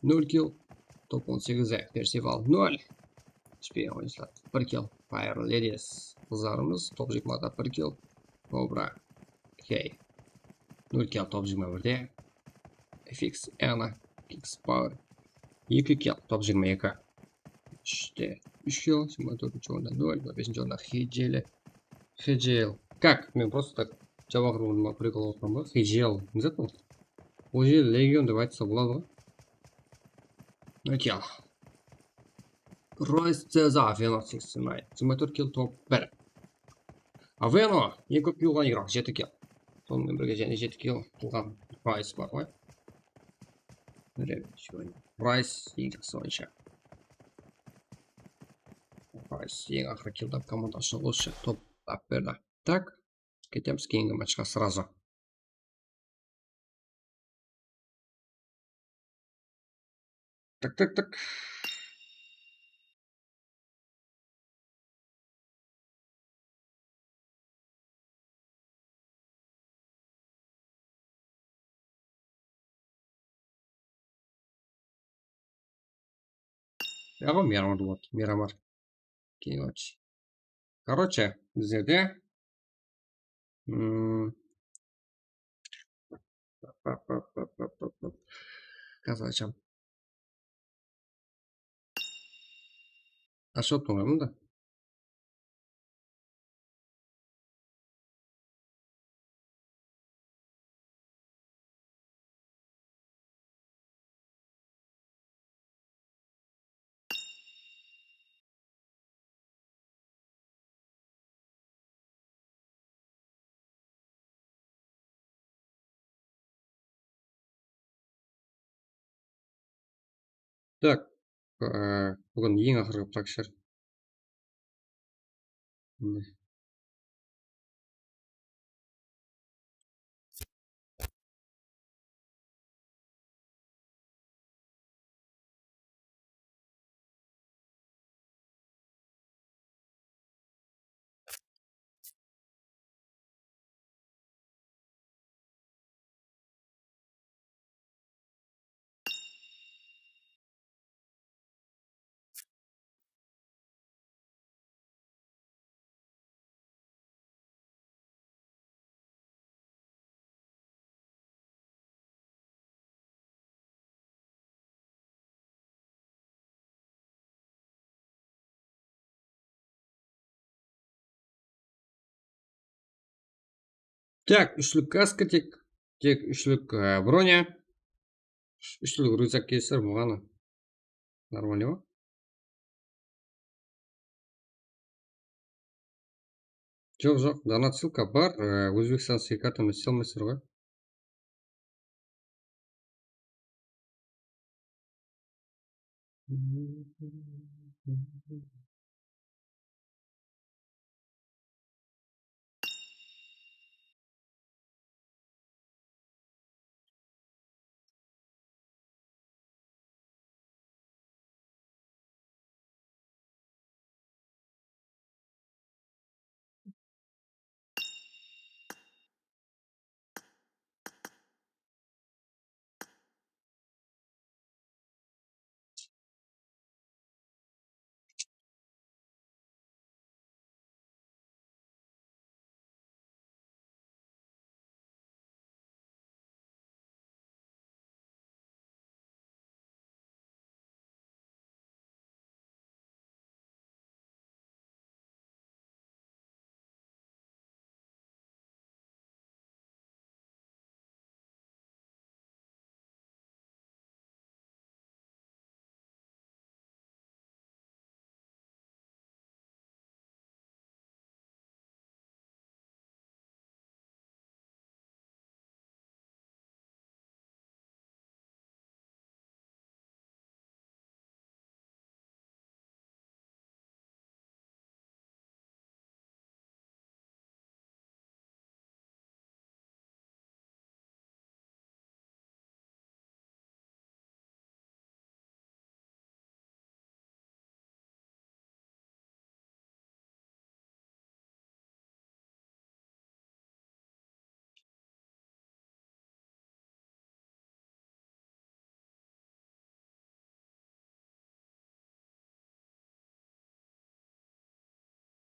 nol kill, top on segiz, Percival, nol, Spion oyınshıları, bir kill, Fire Ladies qızlarımız, top jigirmada bir kill, Cobra, K, nol kill, top jigirma birde, F X, Ana, Kicks Power, eki kill, top jigirma eki. Úshte úsh kill, jigirma tórtinshi orında nol, on besinshi orında Hijeli. Hijel. Как? Men просто так jawaqırıwıma прикол qılıp otırman ba? Hijel. Ne zat ol? Ol jel Legion dep aytsa boladı ǵoy. Nol kill. Royce Ceza, Aveno seksen alti. Jigirma tórt kill, top bir. Aveno, eń kóp kill qılǵan igrok, jeti kill. Sonıń menen birge jáne jeti kill qılǵan Royce bar ǵoy. Royce eń jaqsı oyınshı. Royce eń aqırǵı killdi komanda ushın ulıs top tap berdi. Tak, ketemiz keyingi matchqa сразу. Tak, tak, tak. Yaǵo Miramar boldı. Miramar. Keyingi. Короче, bizlerde, mm, Házir asham. Ashıp turmayman da. Так, e, búgin eń aqırǵı prakshar. Mine. Так, úshlik kaska tek, tek úshlik, e, bronya, úshlik ryuzak kelisir buǵan. Нормально ma? Joq, joq, donat ссылка bar, e, Ózbekstan sıykartı mine isley almaysızlar ǵoy.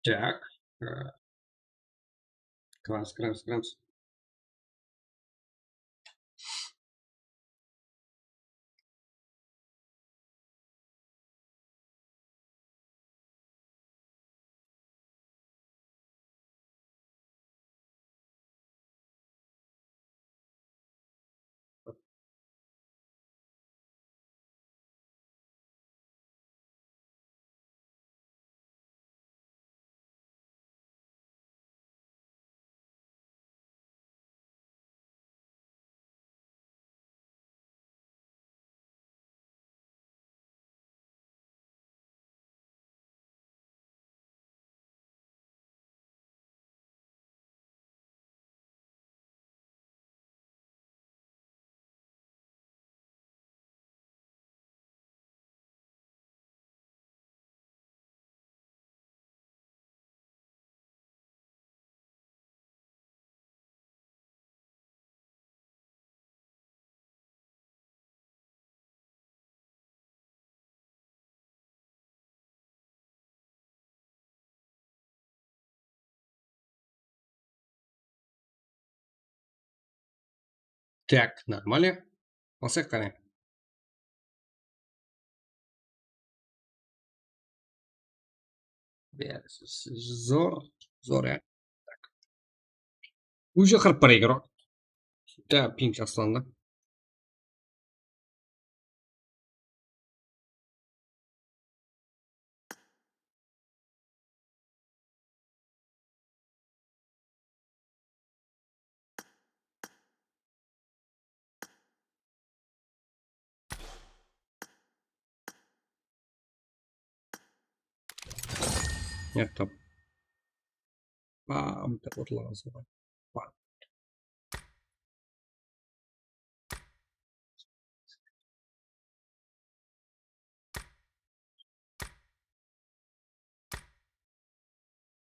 Так, э, класс, класс, класс. Так, нормально. Basayıq qáne. Beri zor, zor ya. Так. Уже qırq bir игрок. Да, ping jaqsılandı. Nerede? Bam, dep otırlaǵan soǵan. Bam.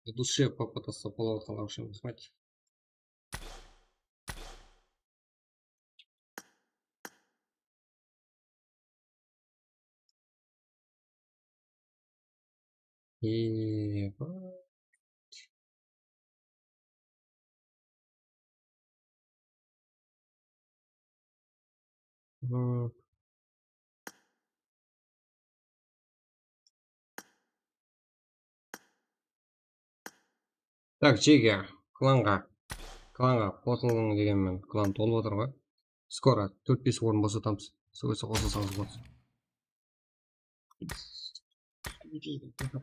В душе попытаться половать, короче, назвать. Ебать. М. Так, Jege, klanǵa, klanǵa qosılıń degenmen, klan tolıp atır ǵoy. Skoro tórt-bes orın bosatamız. Sol kese qosılsańız boladı.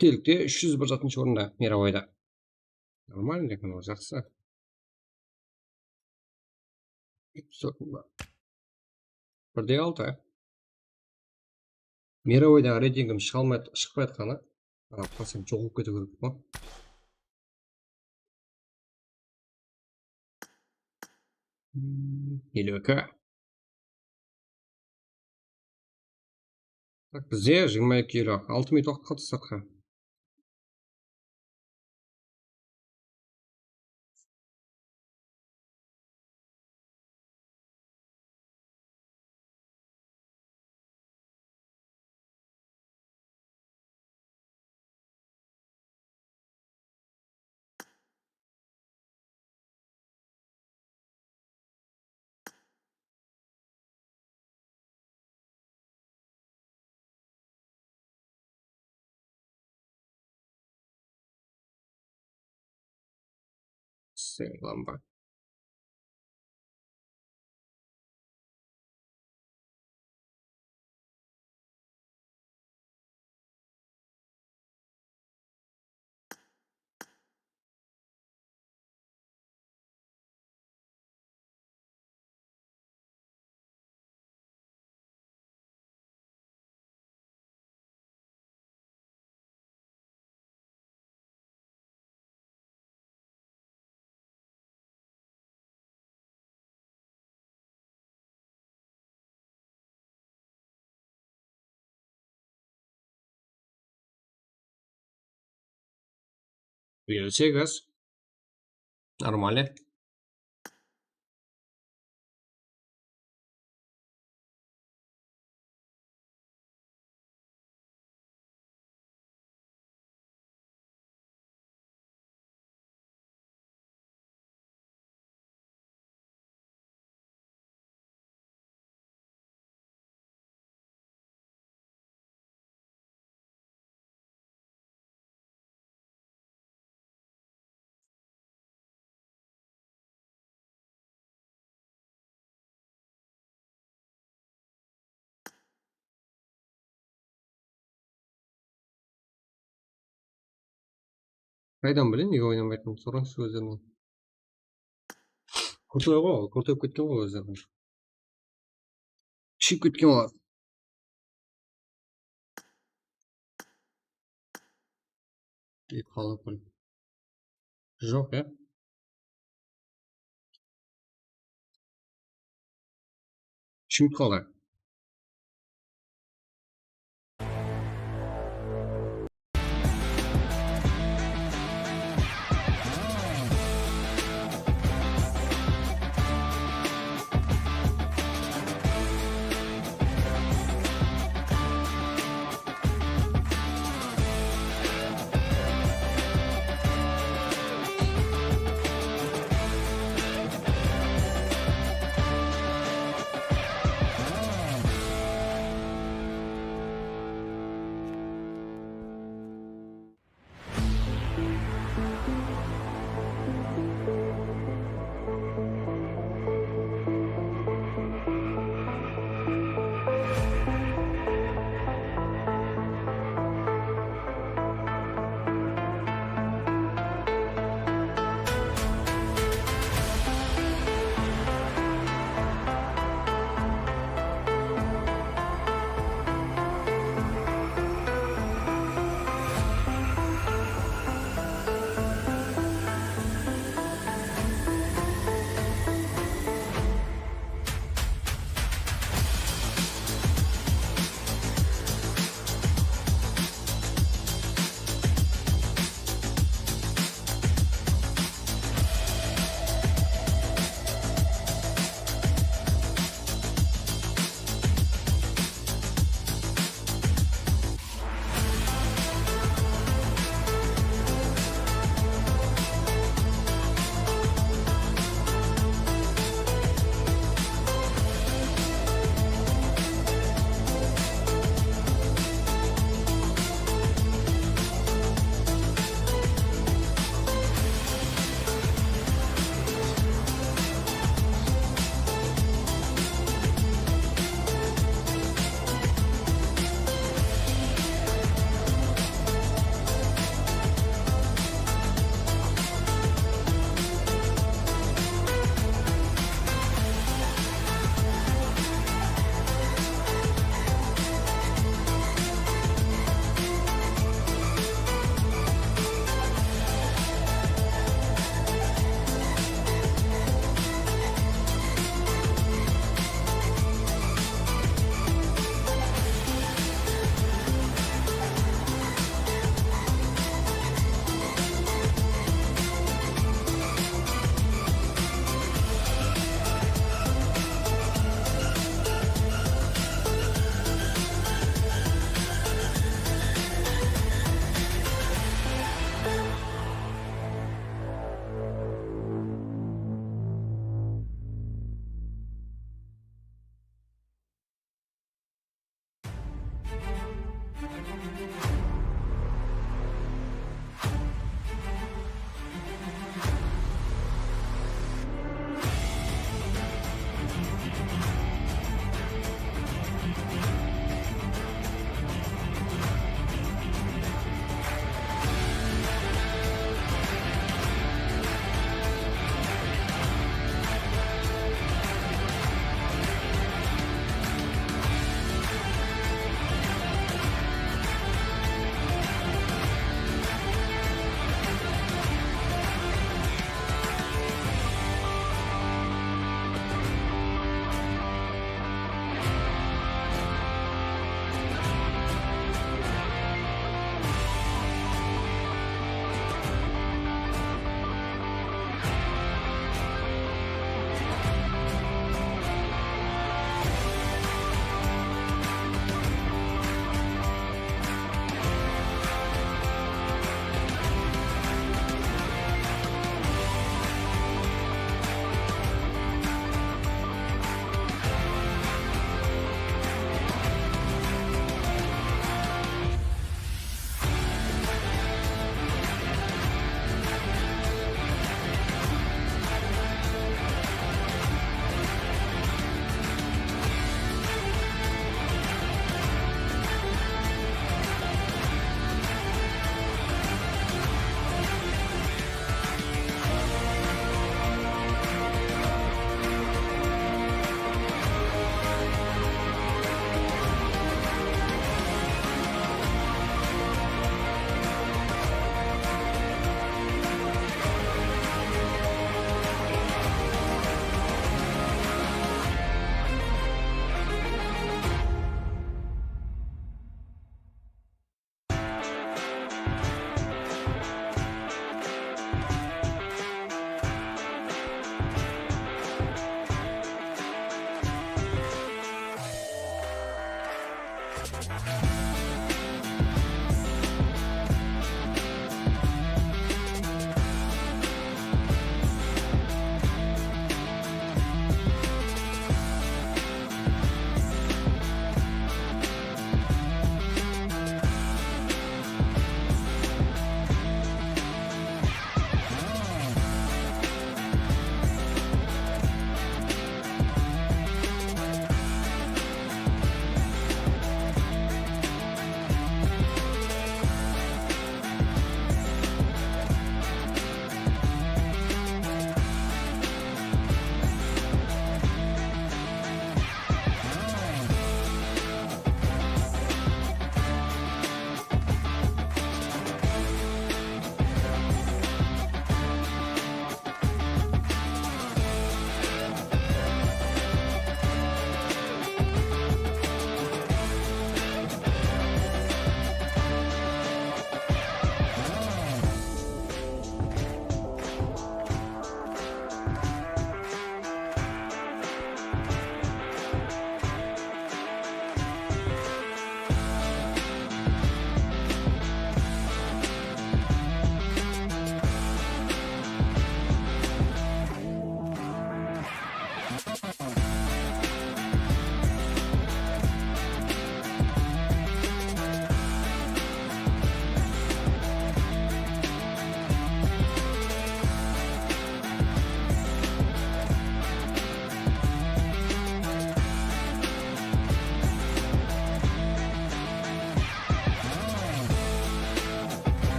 Telikte úsh júz bir zatınshı orında, mirovoyda. Нормально, lekin ol jaqsı. Bir de altı. Mirovoydaǵı reytingim shıǵa almay, shıqpay atqanı. Qarasam, joq bolıp ketiw kerek pa? Hmm, eliw eki. Tak, bizde jigirma eki eliw altı minut waqıt qaldı startqa. Sıyırlanba. Beri segiz. Нормально. Qaydan bileyin, nege oynamaytınımdı sorańızshı ózlerine. Krutoy ǵoy, krutoy ketken ǵoy ózlerine. Iship ketken olar. Ey, qala pul. Joq, ya? Ishim qalay?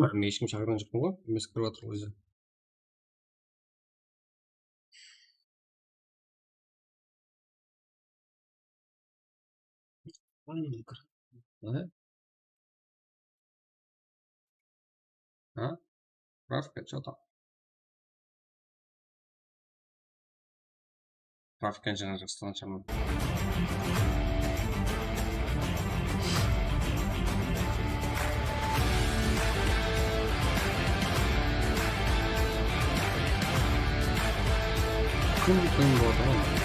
Men hesh kim shaqırǵan joqpan ǵoy, emes kirip atır ǵoy ózi. Aha. Ha? Spravka, что там? Spravkanı jańa jazıp taslaǵan shıǵarman. Kún kún boldı ǵoy.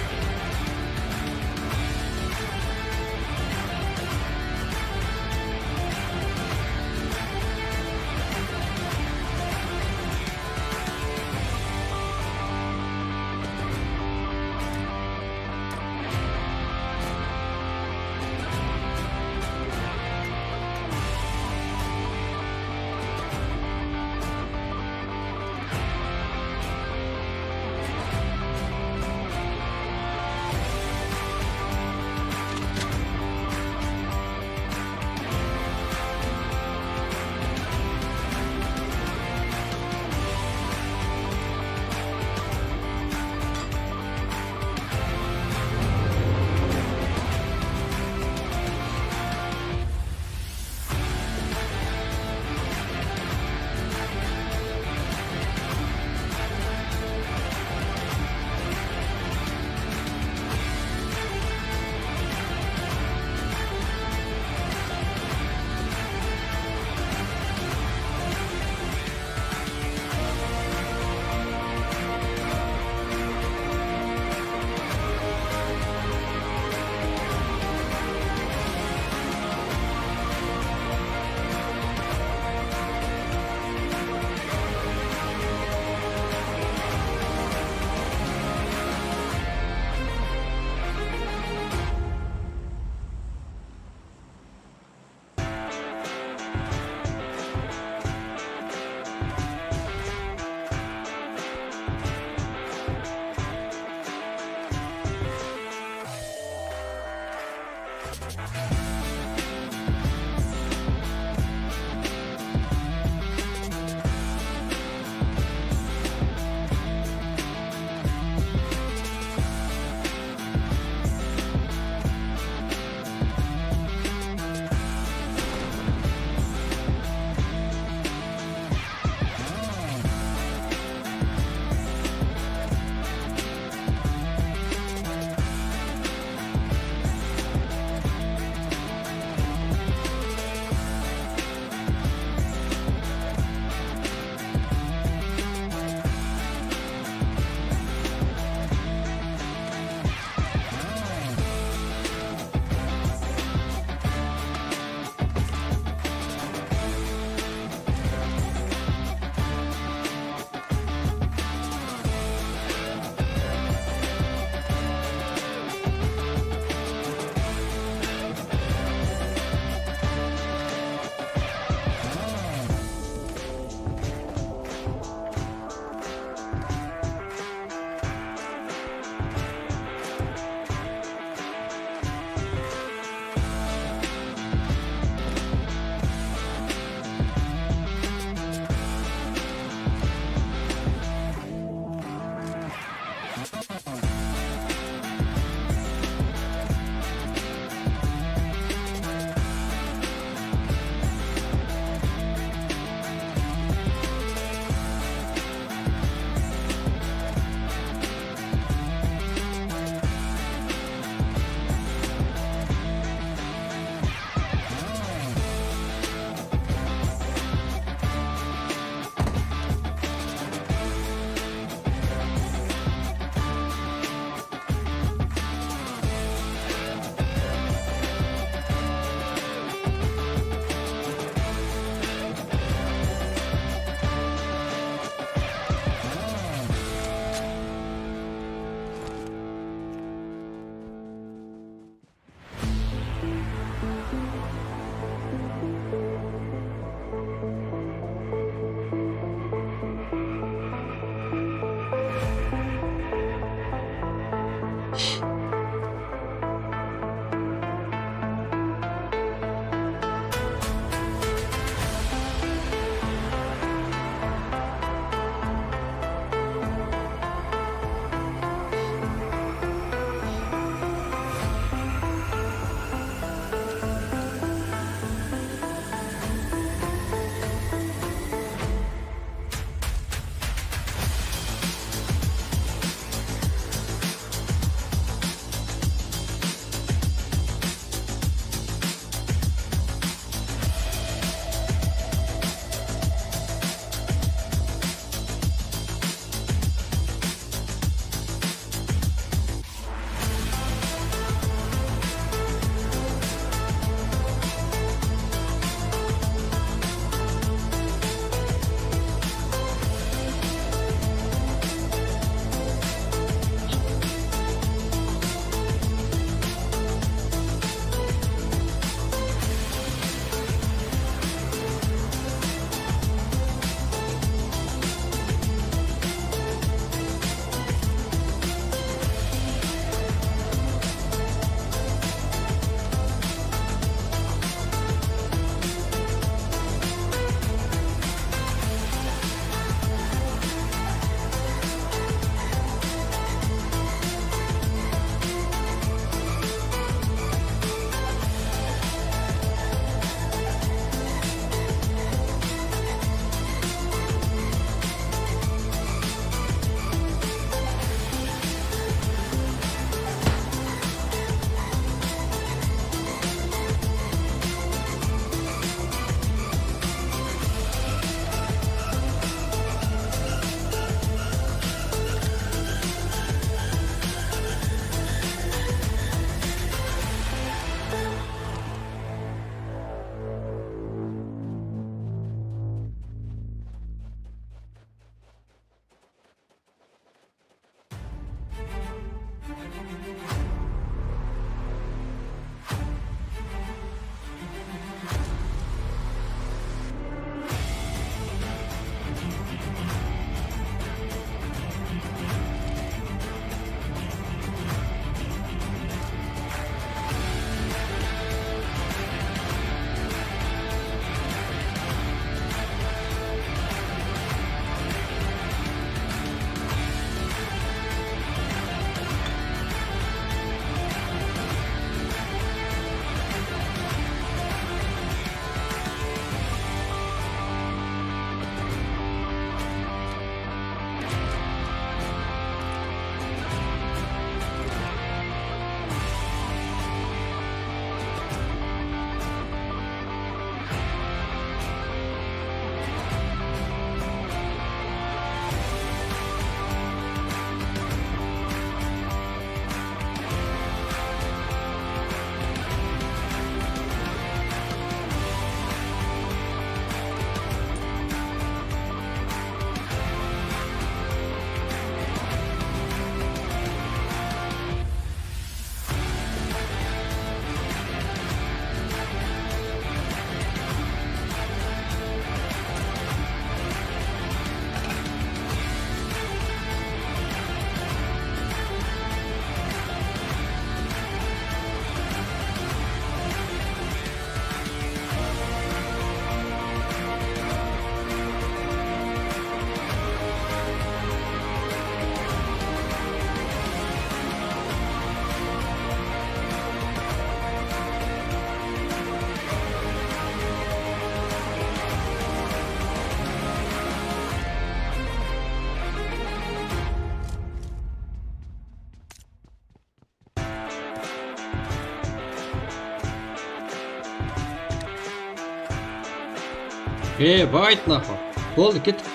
E, bayt naxı. Boldı, kettik.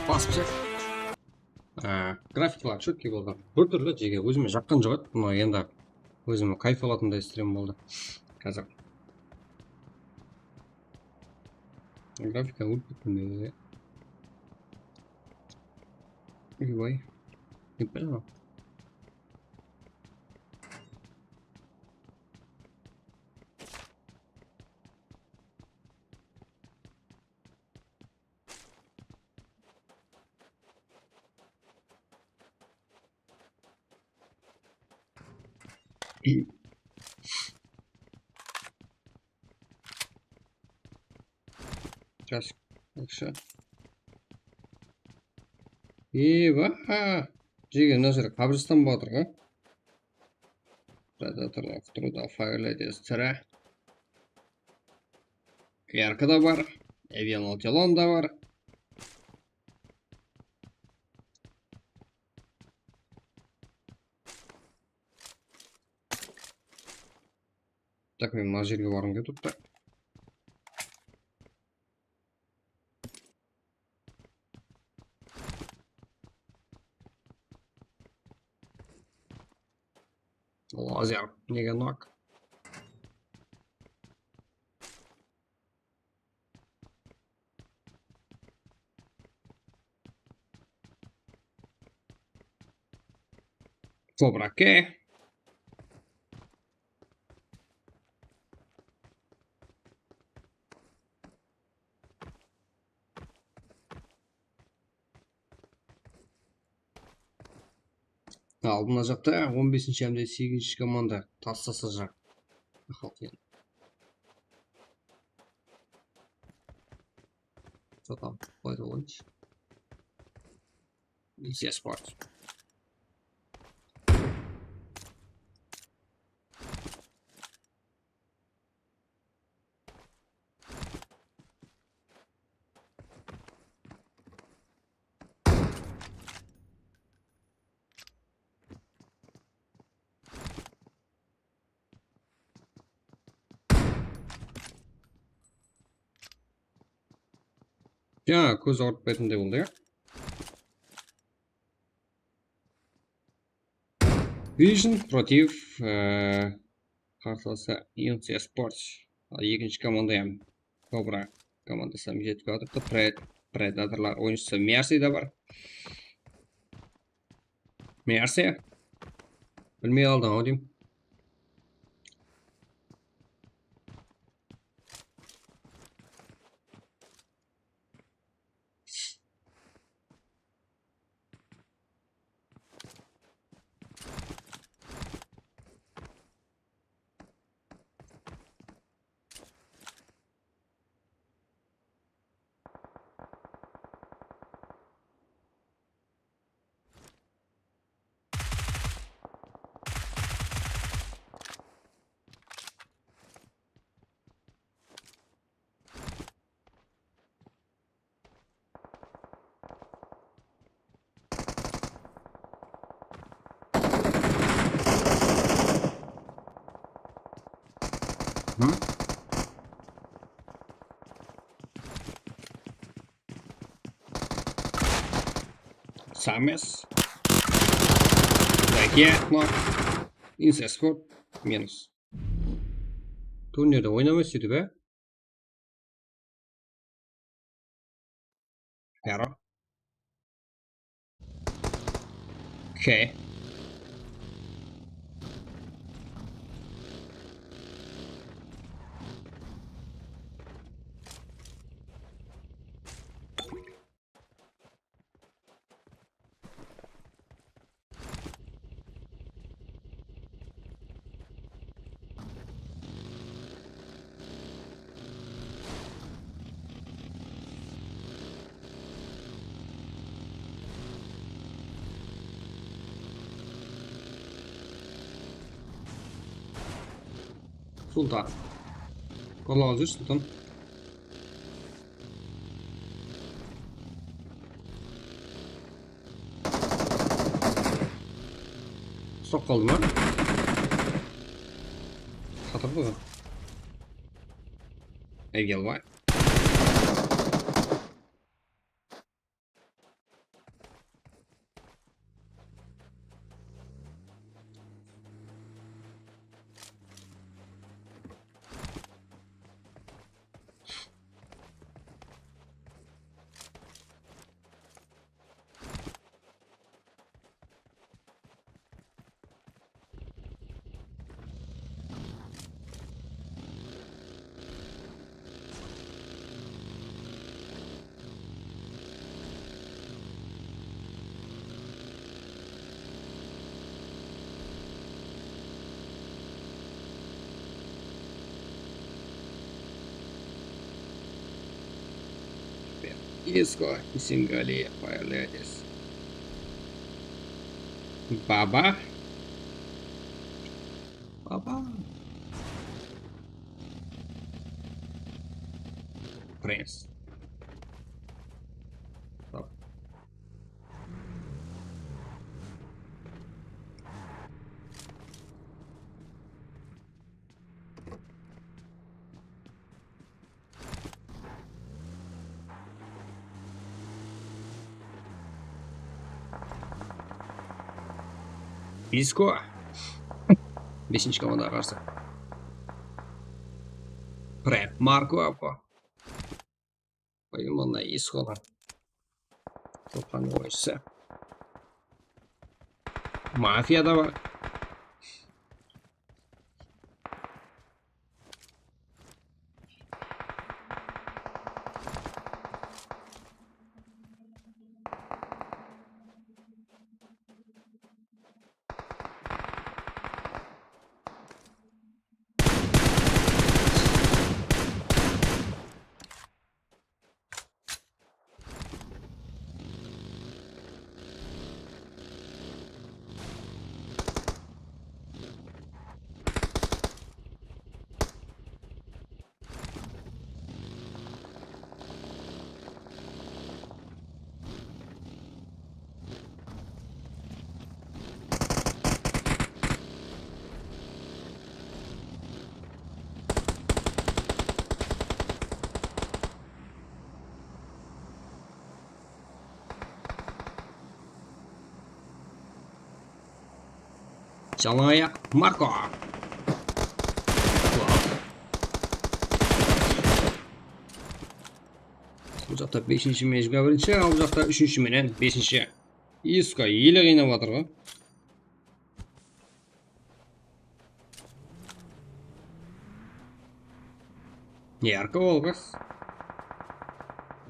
Basıp shıǵ. Á, grafikalar chótkey boldı. Bir túrli, jege ózime jaqqan joq edi. Mına endi ózime kayf alatınday stream boldı. Házir. Grafika ólip kettim be. Uybay. Ketpedi ǵo. Kask, yaqshı. Eba! Jege, mına jeri qabırstan bolatır ǵo. Predatorlar quturıwda, Firelight tiri. Yarka da bar, Avian Otelon da bar. Tak, men mına jerge barǵım kelip turıptı. Lazer, nege nok? Kobra ke. Aldın mına jaqta on besinshi hám de segizinshi komanda taslasa jaq. Halq endi. Satam, qoydı oyınshı. Yes, sport. Jańa kóz awırtpaytınday boldı, ya. Vision, Protiv, e, qarsalasa Insiya Sports. Al, ekinshi komanda hám Kobra komandası hám jetip atırdı. Pred-, Predatorlar oyınshısı Mersi de bar. Mersi. Bilmey qaldıń-aw deyim. Hı? Sames. Zaki, nok. Insiya Sport, minus. Turnirde oynamay sóytip, á? Hero. Okey. Sultan. Qoralap júr, Sultan. Uslap qaldı ma? Satırdı ǵoy. Egel bar. Isko, Isingali, Fire Ladies. Baba. Baba. Prince. Hop. Isko. Besinshi komandaǵa qarsı. Prep Marko Apko. Qoyın bunday Iskolar. Toqtan oyısı. Mafiya da bar. Jalań ayaq Marko. Bul jaqta besinshi men jigirma birinshi, al bul jaqta úshinshi menen besinshi. Isko ele qıynap atır ǵoy. Ярко ol qız.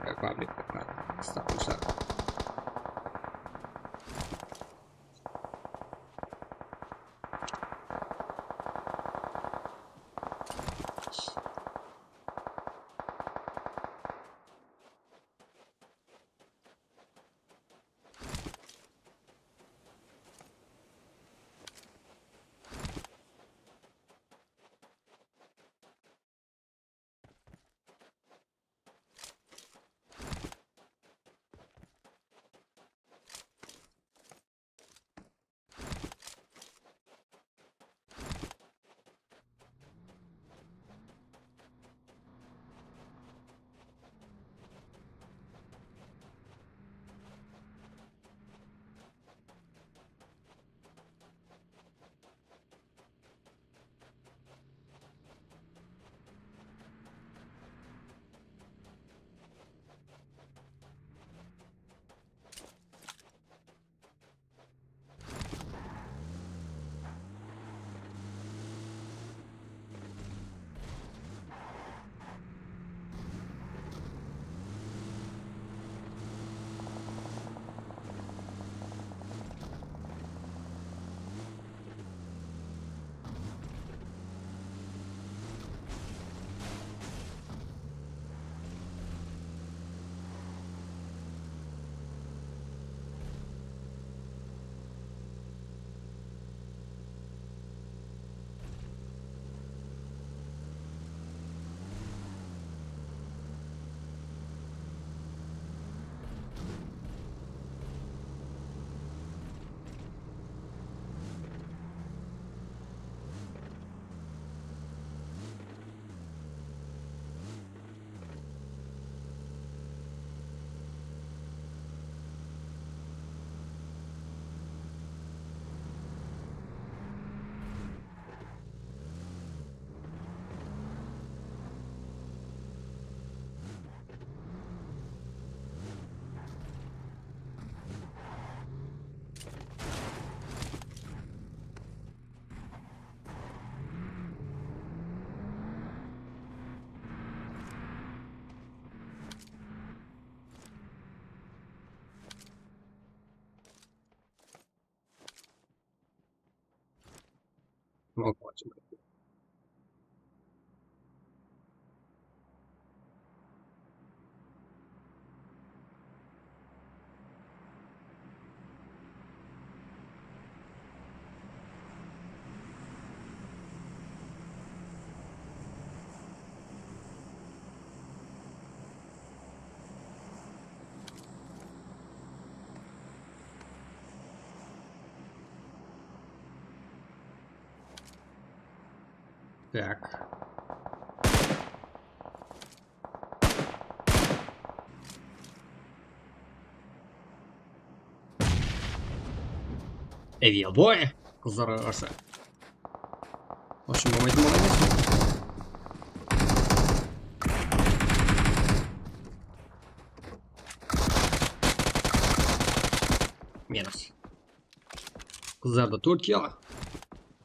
Republic qıstaq qusar. Tak. Ey, boy! Qızlarǵa qarsı. Вообще, болмайтын bola emes. Minus. Qızlardı tórtke al.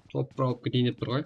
Topraw alıp keteyin dep tur ǵoy.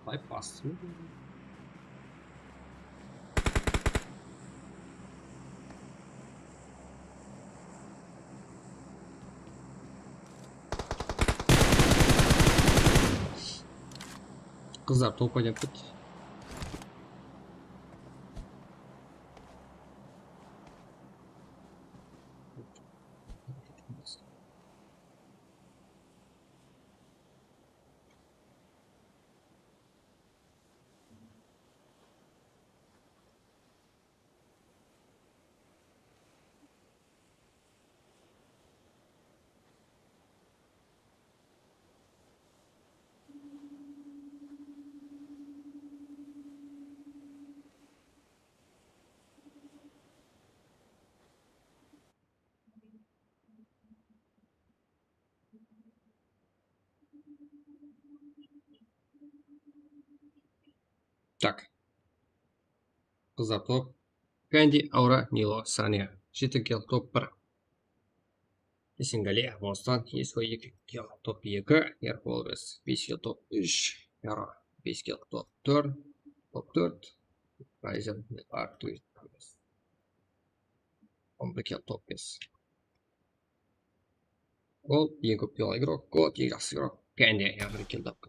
Bypass. Qızlar top oynap ketti. Tak. Qızlar top. Kandi, Aura, Nilo, Sanya. Jeti kill, top bir. Esengaliy, Boston, Isko, eki kill, top eki, Air Wolves, bes kill, top úsh, Yaro, bes kill, top tórt, top tórt, Ryzen, Arctic, on bir kill, top bes. Ol eń kóp kill igrok, Goat, eń jaqsı igrok, Kandi, ya bir kill taptı,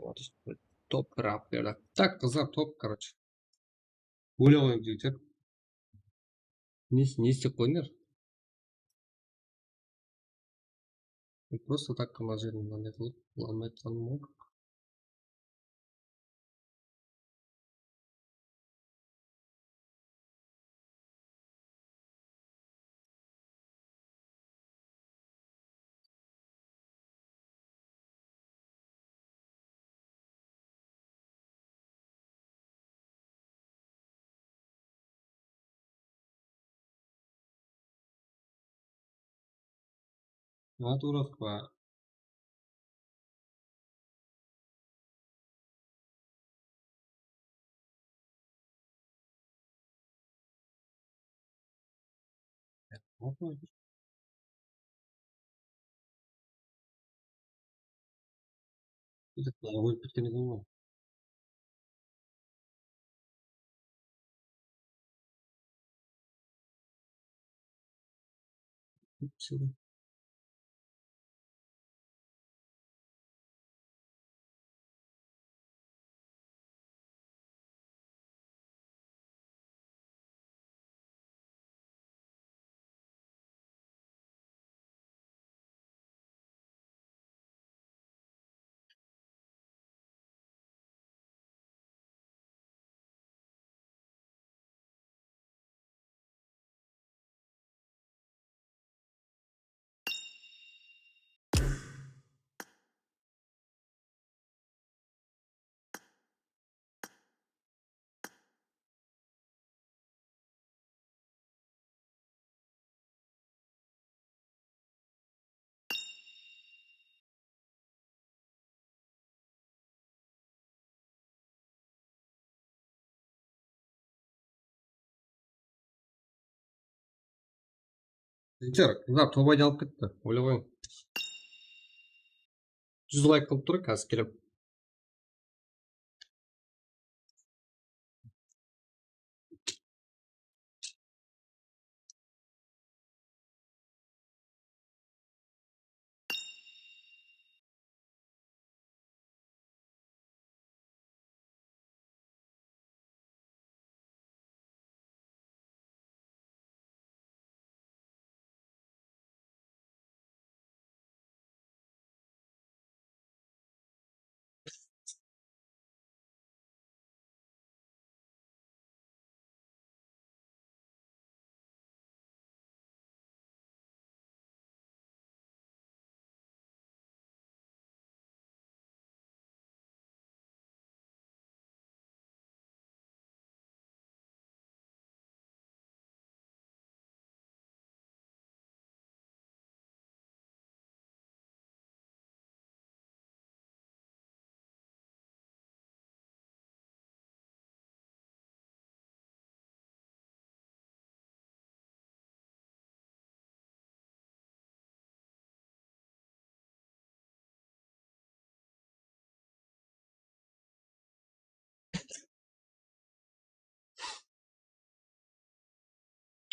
top bir alıp berdi. Tak, qızlar, top, короче. Óyle qoyıń, jigitler. Ne, ne istep qoydıńlar? Просто так mına jerin mınanday qılıp qıla almay atqanım ǵoy. Naturalka. Ólip ketken eken ǵoy. Jigitler, qızlar, top ayda alıp ketti. Óyle qoyıń. Júz layk qılıp tur, házir kelem.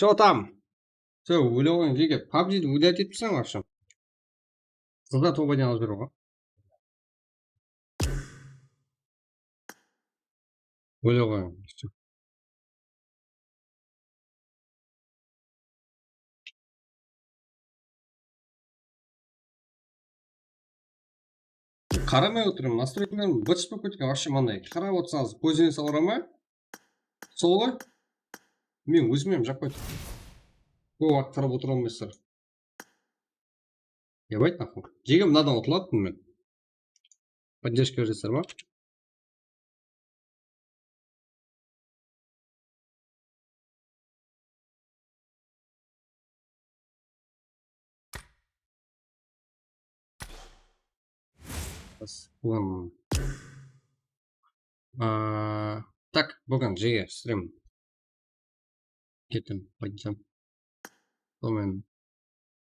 Чё там? Всё, өле qoyıń, jigit. PUBGdi удалить etipseń вообще. Qızlar top aydan alıp júr ǵoy. Ólip qoyıń. Qaramay otırman, nastroykalarım bıt-shıp bolıp ketken, вообще mınday. Qarap otırsańız, kózińiz awıra ma? Sol ǵoy. Men ózim hám jaqpay turman. Kóp waqıt qarap otıra almaysızlar. Ябать, нахуй. Jege mınadan utılattım men. Поддержка beresiz ba? Win. Aa, tak, búgin jege strim. Kettim, qaytsam. Sonıman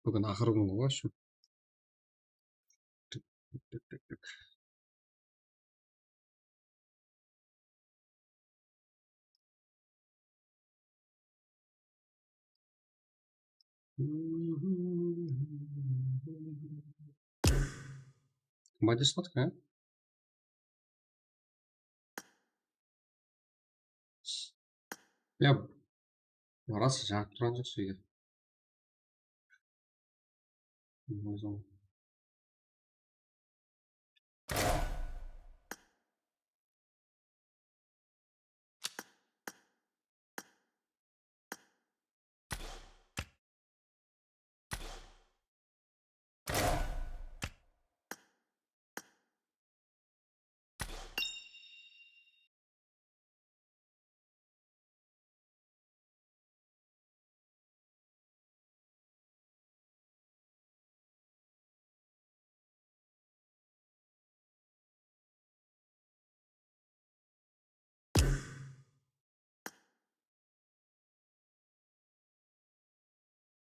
búgin aqırǵı kún ǵoy, shu. Bayta shıqtıq, ya? Ya, ras, jaǵıp turǵan joq, shu yer.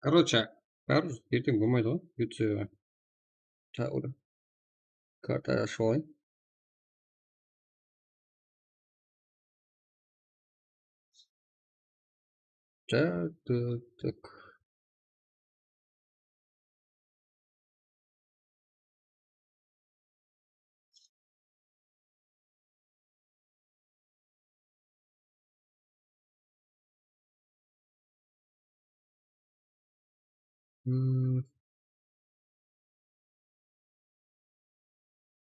Короче, báribir erteń bolmaydı ǵoy, YouTube. Taur. Karta ashıp alayın. Tak, tak, tak. Hmm.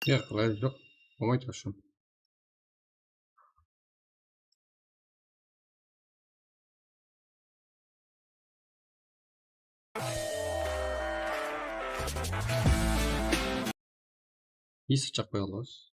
Yaq, ılayı joq. Bolmaydı ashım. Esik jaqpay alǵansız.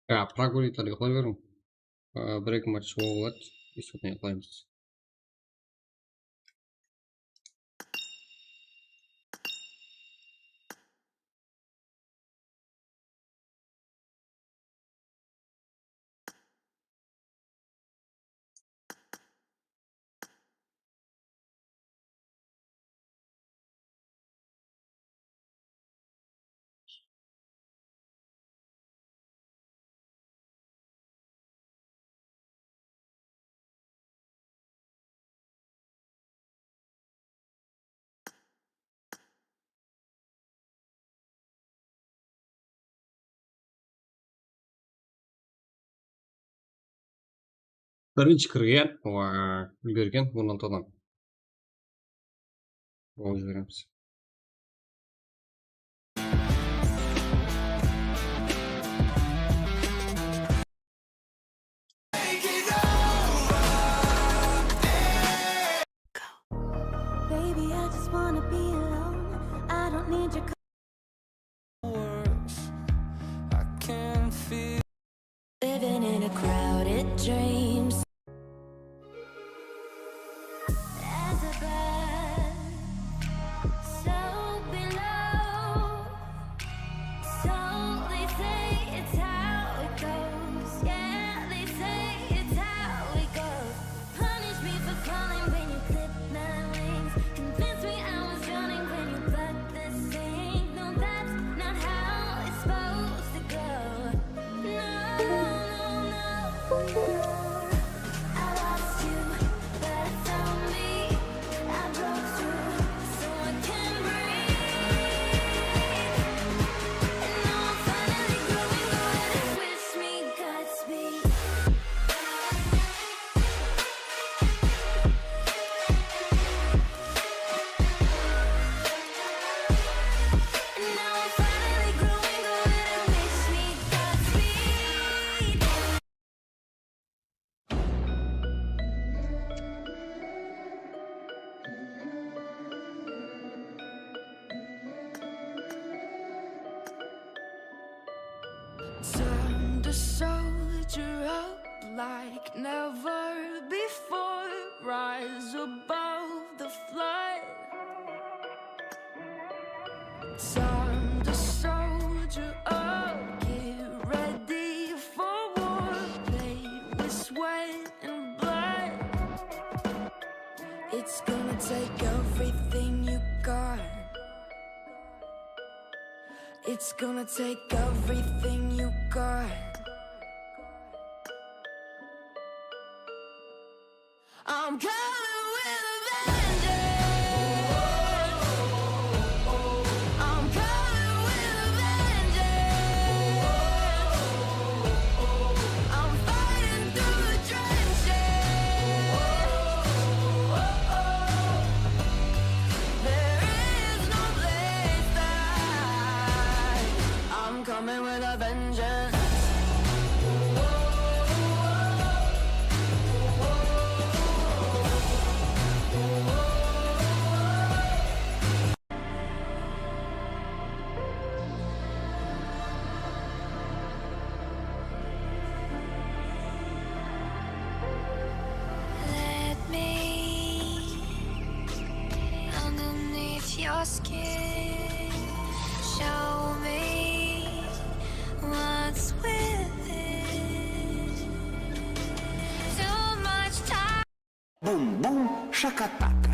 Ya, прогулитали, uxlay beriń. Á, bir-eki match shıǵıwı boladı. Исходный qılaymız. Birinshi kirgen, wa, úlgergen on altı adam. Bolıp jiberemiz. Baby, I just wanna be alone. I don't need your words. I can feel living in a crowded dream. As a bird, so below. So they say it's how it goes. Yeah, they say it's how it goes. Punish me for falling when you clip my wings. Convince me I was drowning when you plucked the string. No, that's not how it's supposed to go. No, no, no, no. I lost you, but I found me. I broke through, so I can breathe. And now I'm finally growing old. Wish me Godspeed. And now I'm finally growing old and wish me Godspeed. Turn the soldier up like never before. Rise above the flood. Turn the soldier up, get ready for war. Paint with sweat and blood. It's gonna take everything you got. It's gonna take everything you got. I'm coming with a vengeance. I'm coming with a vengeance. I'm fighting through the trenches. There is no place to hide. I'm coming with a vengeance. Let me underneath your skin. Show me what's within. Too much time. Bum bum shakataka.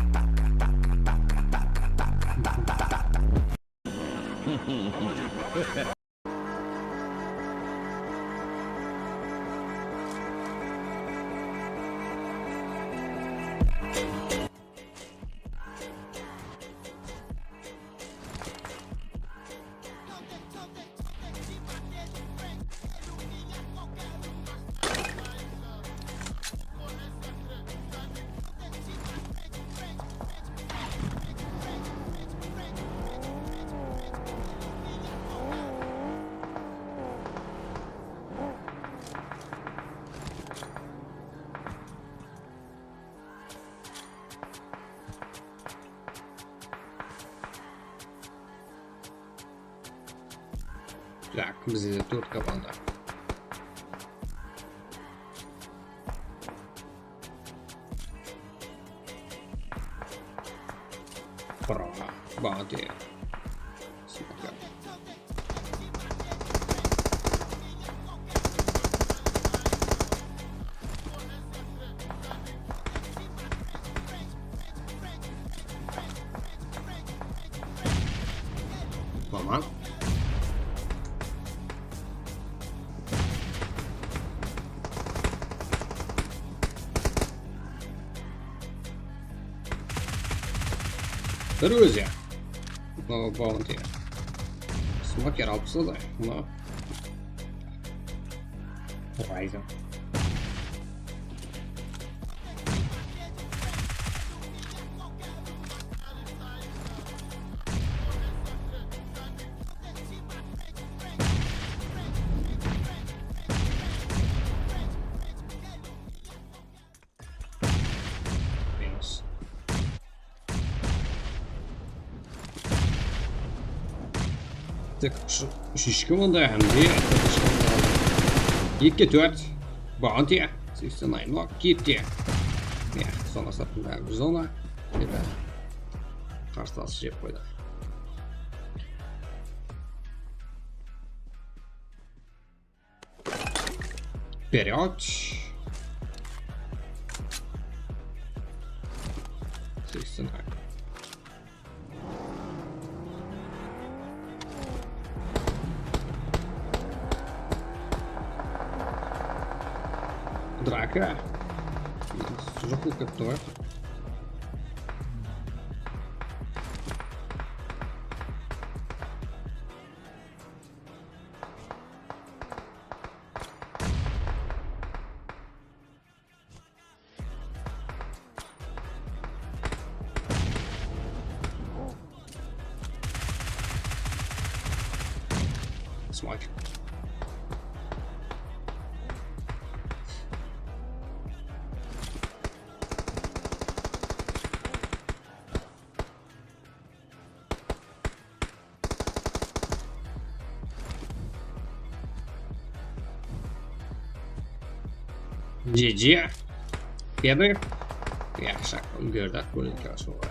Tak, bizde tórt komanda. Bounty. Smoker. Tamam. Bir ózi. Mınaw Bounty. Smoker alıp tasladı. Mınaw. Horizon. Minus. Tak, şu, úshinshi kim onda? Hám de, ekke tórt. Bounty. Seksen aynoq ketti. Mine, zona sırtında bir zona. Endi qarsı jep qoydı. Вперёд! Seksen. Draka. Joq bolıp ketipti ǵoy. Smoke. G G. Первый. Yaqshı, úlgerdi, aq, bólinke ashıwǵa.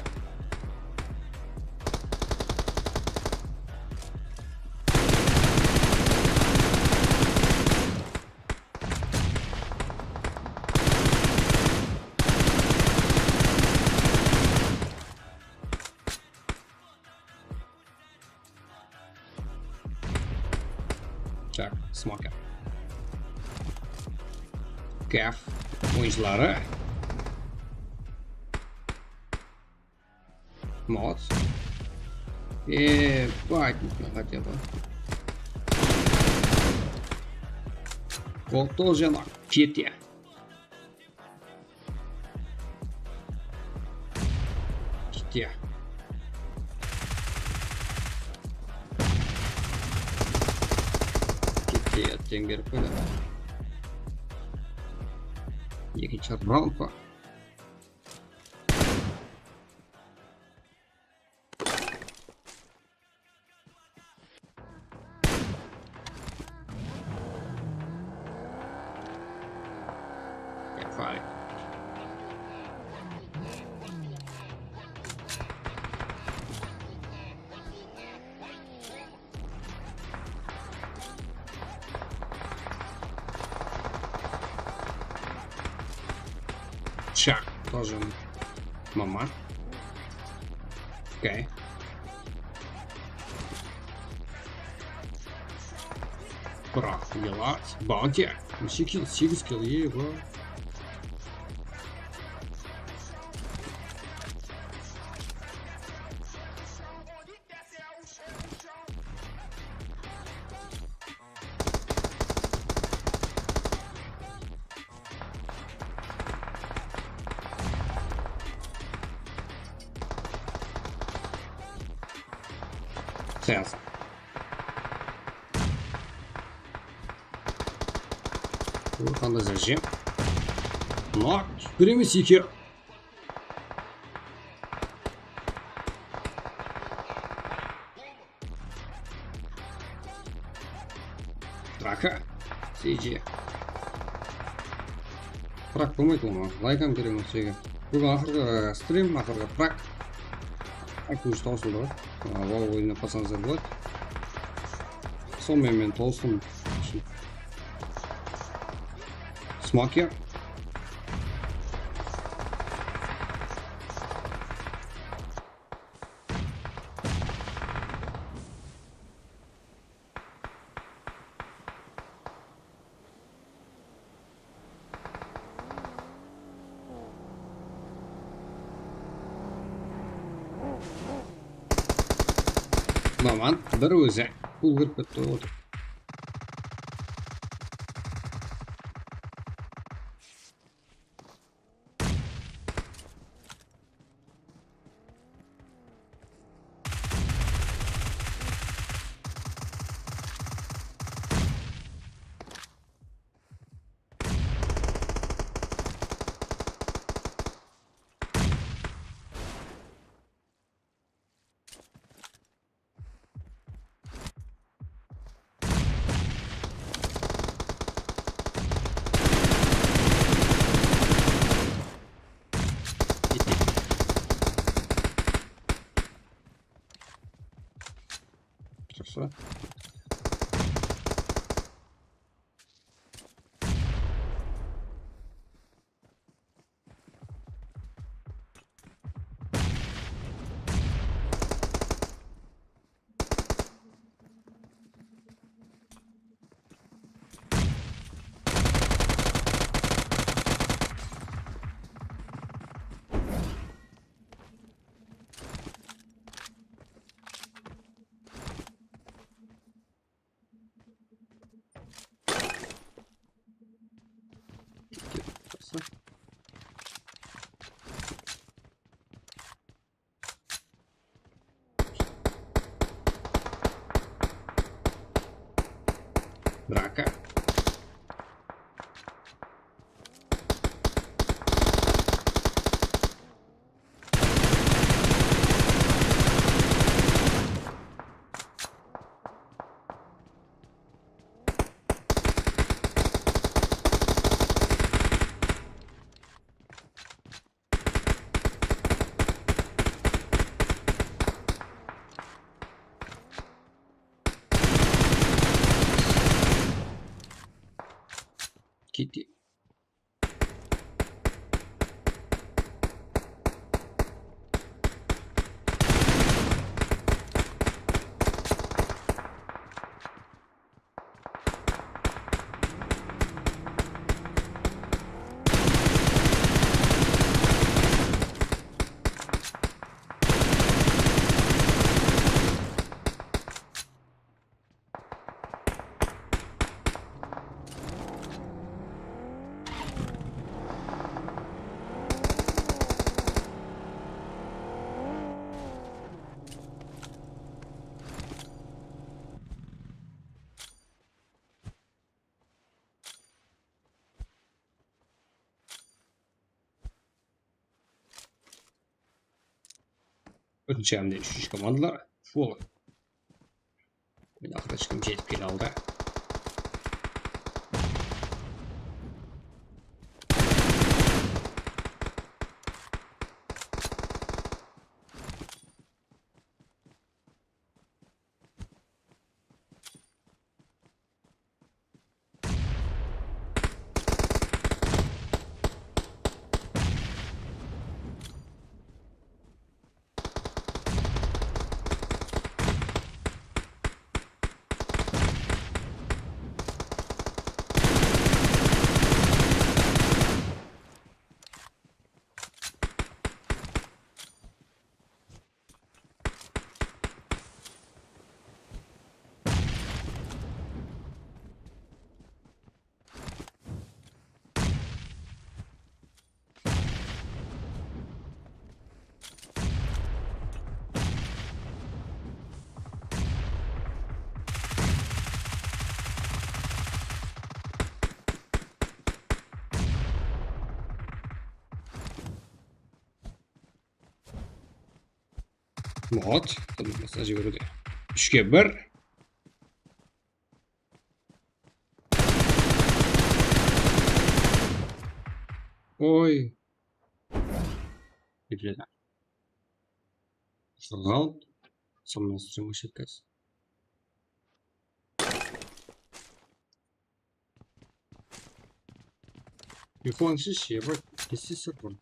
Tak, smoker. Kaf oyuncuları. Mod. Eee, baytnikni хотя бы. Gol тоже kete. Kete. Kete, átten berip qoydı. Ekinshi raund pa? Get fired. Чак, тоже мама. Окей. Прав, елать. Баунти. Неше килл? Segiz kill, ego. Сейчас. Qanday zajim? Nok. Bir emes, eki. Draka. C G. Prak bolmaydı ǵoy maǵan. Layk hám kerek ol sizge. Búgin aqırǵı strim, aqırǵı prak. Kúsh tawsıldı ǵoy. Aa, wow, oynap qalsańızlar boladı. Sonıń menen men tawsıldım. Smoker. Maman bir ózi qul kirip ketti ǵoy otır. Jaqsı. Bırak. Kete. Birinshi hámde úshinshi komandalar full. Mine, aqtash kim jetip kele aldı. Mod, mısal jiberude. Úshke bir. Oy. Bitiredi. Raunt. Со мной стримы сейчас. Uykılanışı shebir, kesi sırtım.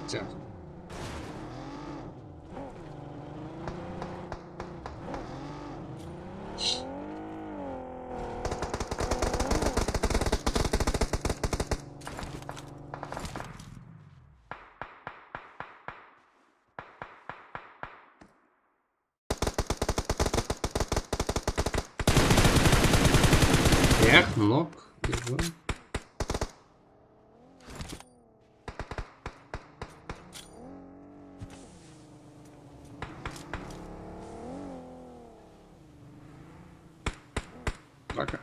Всё. Эх, нок. Пока.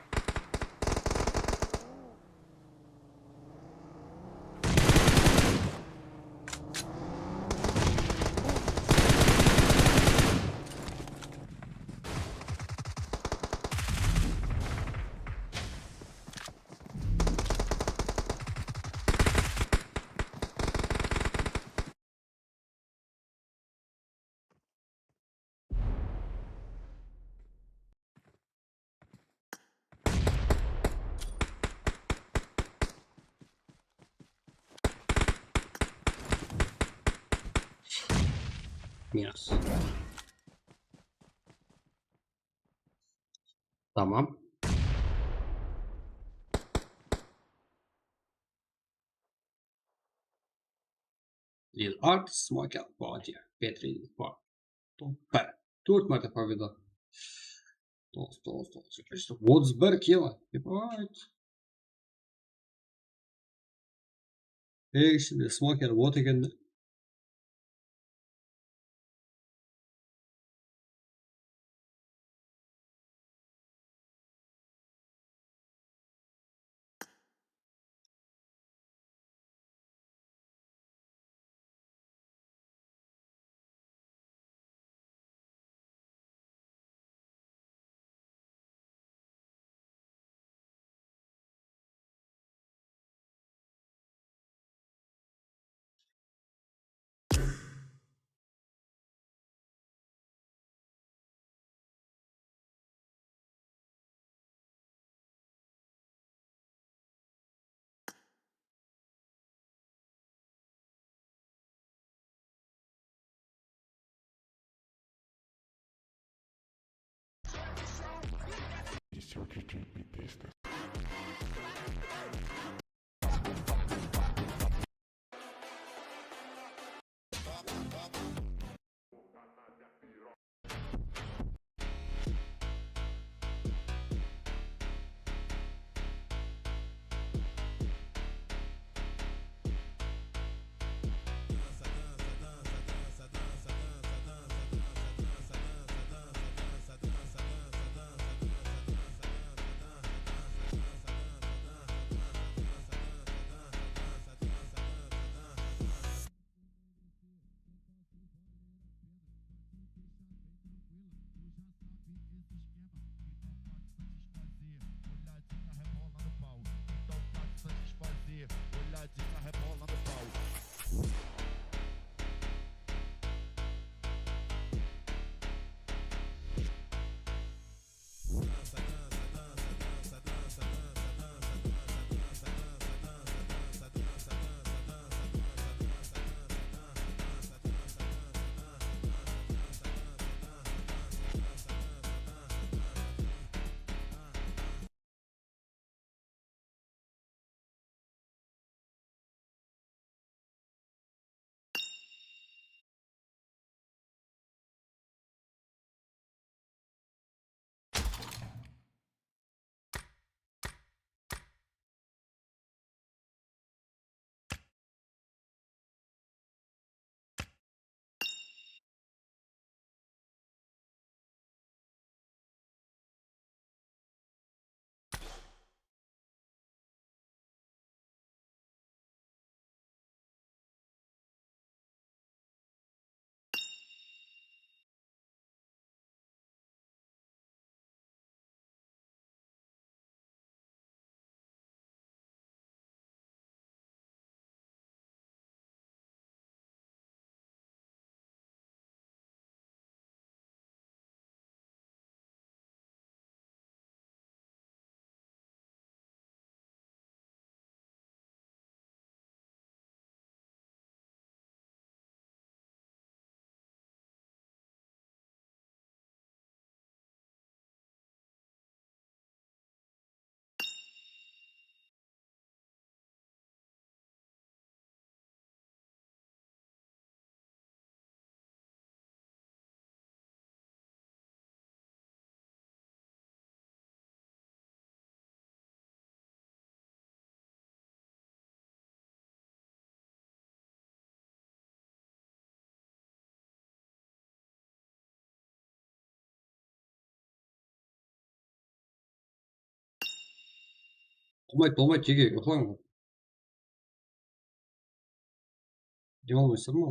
Minus. Tamam. Lil Art, Smoker, Body, Petri, Bar. Bir. Tórt márte pobeda. Toǵız, toǵız, toǵız, otız bir kilo. Ебать. Ey, ishinde Smoker bot eken de. Bolmaydı, bolmaydı, jeke, uyqılań. Dem almay sırma.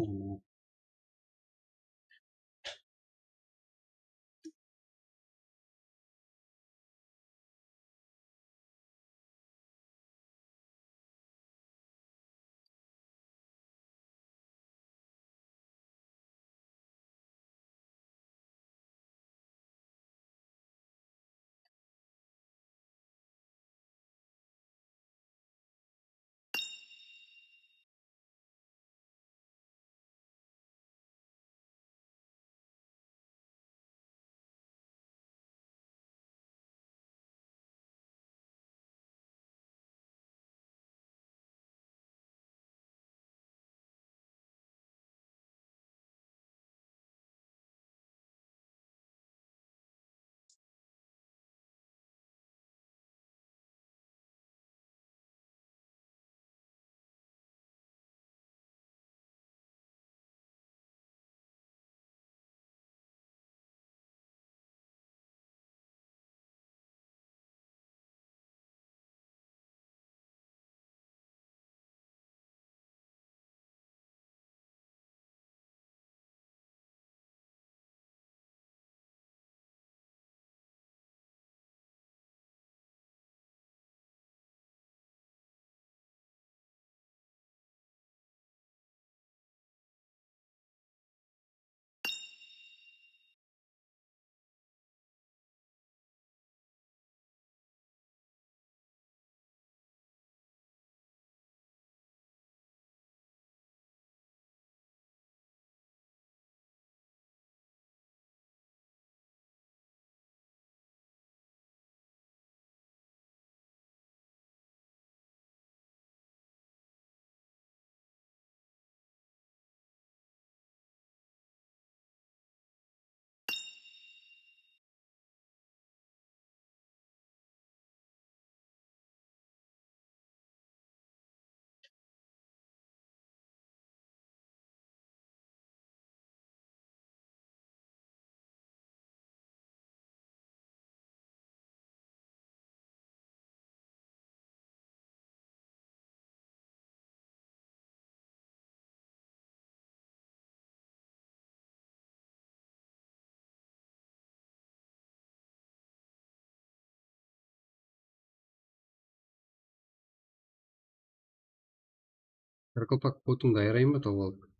Qaraqalpaq botıńdı ayırayın ba tawıp alıp?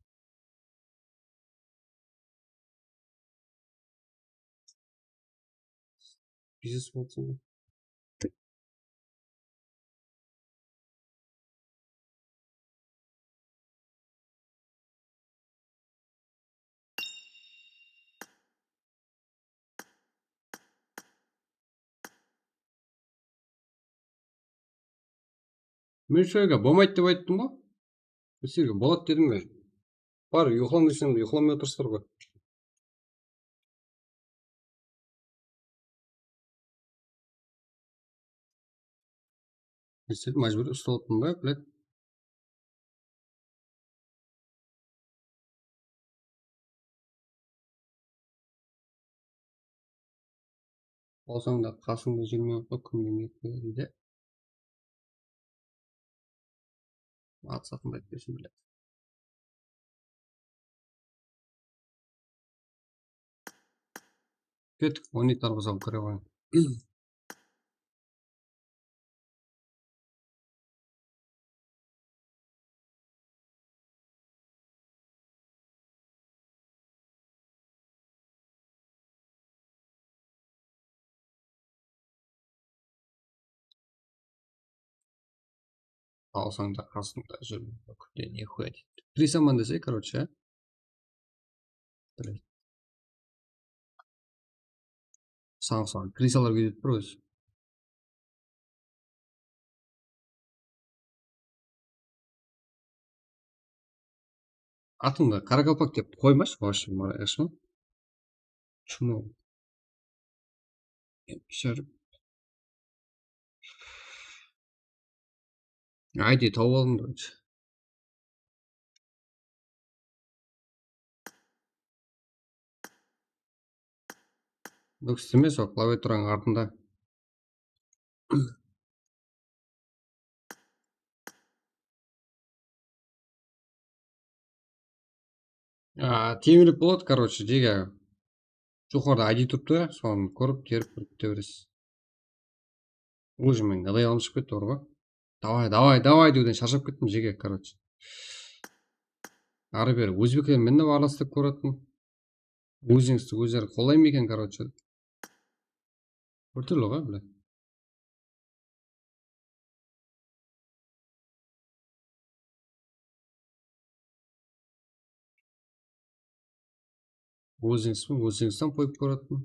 Biznes bolsın. Men sizlerge bolmaydı dep ayttım ǵoy. Men sizlerge boladı dedim ǵoy. Bar, uyıqlań desem de, uyıqlamay otırsızlar ǵoy. Esitip, májbúriy ustalıppın ba, блядь? Bolsań da, qasıńda júrmey ot pa, kúnde miyik qoya deydi. Atısatın aytıp bersin, блядь. Kettik, on eki tarǵa salıp kire qoyayın. Alsań da, qasıńda júr, kúnde ne qoya deydi. Kirisaman dese, короче. Saǵan, saǵan kirisalar ketip tur ózi. Atıńdı qaraqalpaq dep qoymash, вообще, mına, eshim. Чмо. Sher. Ayde tawıp aldım, короче. Lux emes, o klaviaturań artında. A, teńlep boladı, короче, jege. Joqarıda I D turıptı, sonı kórip, terip, kórip kete beresiz. Ózim men ıday alım shıǵıp ketti, bar ǵoy. Davay, davay, davay dewden sharshap kettim, jege, короче. Arı beri ózbekler menen de aralastırıp kóretin. Ózińizdi ózleri qollay ma eken, короче. Bir túrli ǵoy, bile. Ózińiz be, ózińizden qoyıp kóretin.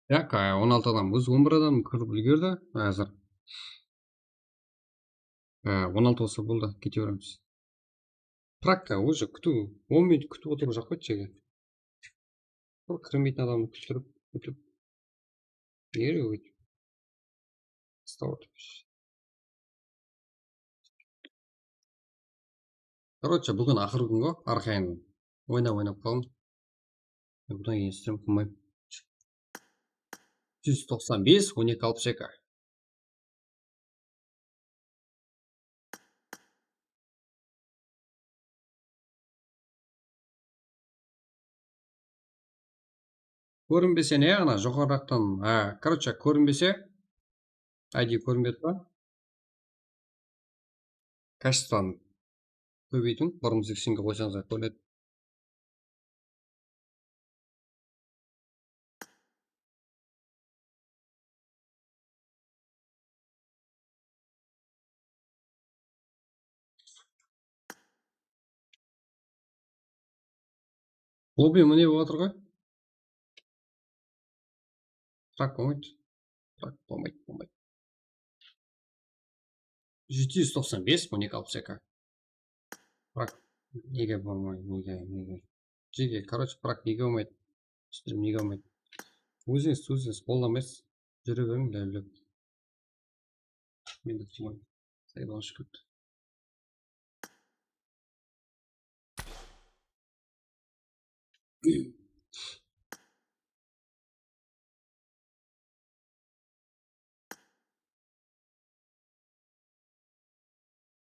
Yaq, on altı adam, ózi on bir adam kirip úlgerdi házir. Á, on altı bolsa boldı, kete beremiz. Prakka, уже kútiw, on minut kútip otırıw jaqpaydı jege. Bul kirmeytin adamdı kúttirip, kútip. Nege óytip? Start. Короче, búgin aqırǵı kún ǵo, arqayın oynap-oynap qaldım. Budan keyin stream qılmayman. Júz toqsan bes, on eki alpıs eki. Kórinbese ne, ana joqarıraqtan, ha, короче, kórinbese, I D kórinbedi pa? Качествоны kóbeytiń, bir mıń seksenge qoysańız, kórinedi. Lobby mine bolıp atır ǵoy. Prak bolmaydı. Prak bolmaydı, bolmaydı. Jeti júz toqsan bes, on eki alpıs eki. Prak nege bolmaydı, nege, nege? Jege, короче, prak nege bolmaydı? Stream nege bolmaydı? Ózińiz, ózińiz qollamaysız. Júre beriń, dállep. Men de tushunbeymen. Saylanısh kút.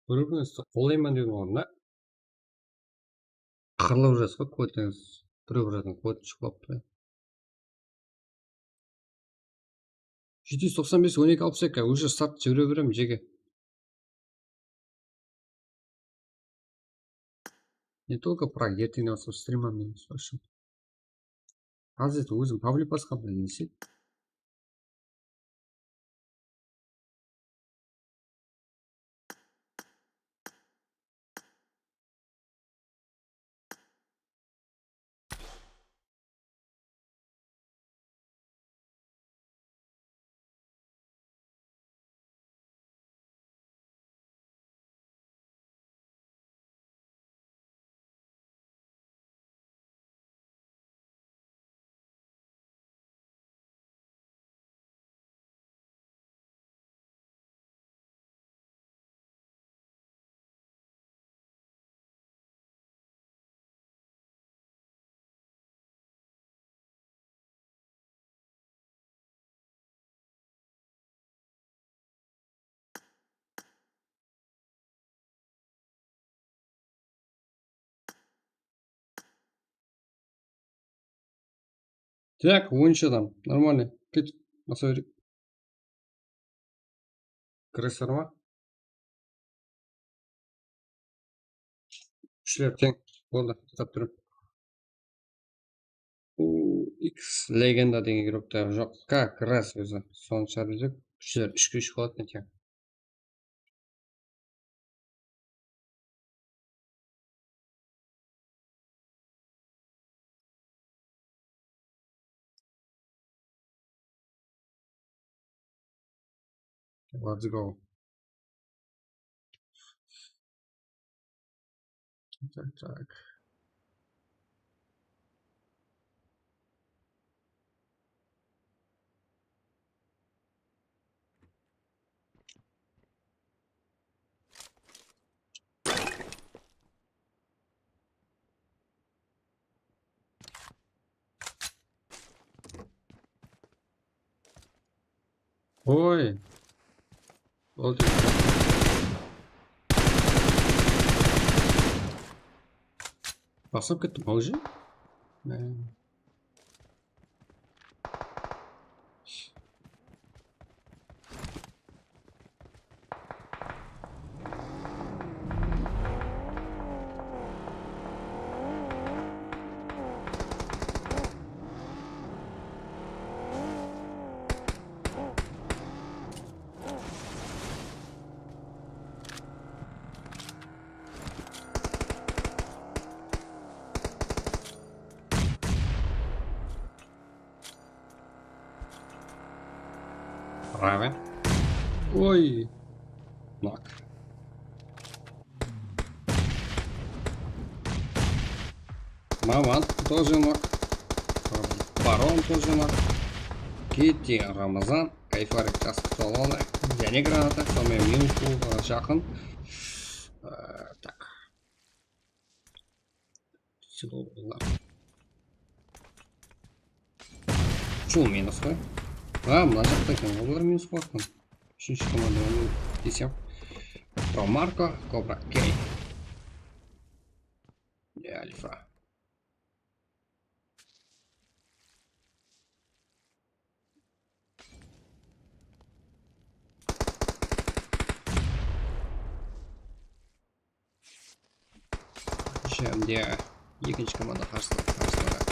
Bir-birimizdi qollayman degen ornına qırılıp júresiz ǵoy, kodeńiz, birew-birewidiń kodi shıǵıp alıptı. Jeti júz toqsan bes, on eki alpıs eki, уже start jibere berem jege. Не только про erteńnen basıp stream men, в общем. Házir ózim pavlik basqanda nesi? Так, onınshı adam. Нормально. Ket, basa bereyik. Kiresiz ma? Úshler teń. Boldı, uslap turıp. U X legenda degen игрокta joq. Как раз ózi. Sonı shart dep. Úshler úshke úsh boladı eken. Let's go. Так, так. Oy. Oldı. Baslap kettim, mawjı. Правый. Ой. Нок. Маман тоже нок. Барон тоже нок. Кете, Рамазан, кайфарик, jas kútip alıp aldı. Jáne granata, sonıń menen minus boldı, jaqın. Á, tak. Silo boldı. Ushıw minus ǵoy. A, mına jaqta eken, olar minus qoyıptı. Úshinshi komanda, onı desem. Pro Marco, Cobra K. Ne, Alfa. Jámde ekinshi komanda qarsılaǵan, qarsılaǵan.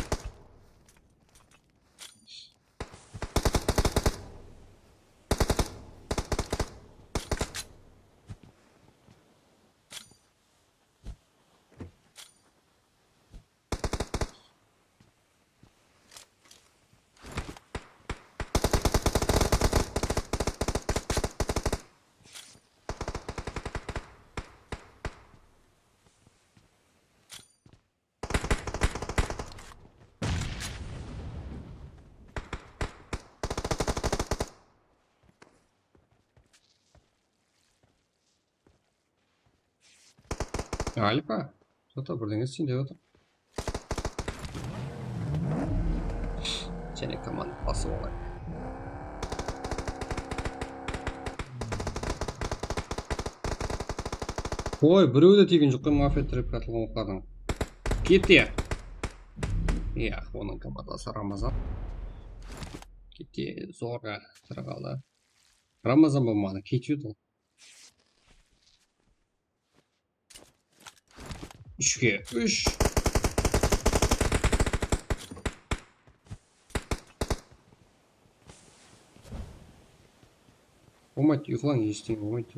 Alfa, jata birdeńe isteyin dep atır. Jáne komanda basıp alayıq. Oy, birew de tiygen joq qoy, mafiyat tirep atılǵan oqlardıń. Kete. Ya, onıń komandası Ramazan. Kete, zorǵa tiri qaldı. Ramazan bolmadı, ketiyordı. Úshke úsh. Bolmaydı, uyqılań, eштeń bolmaydı.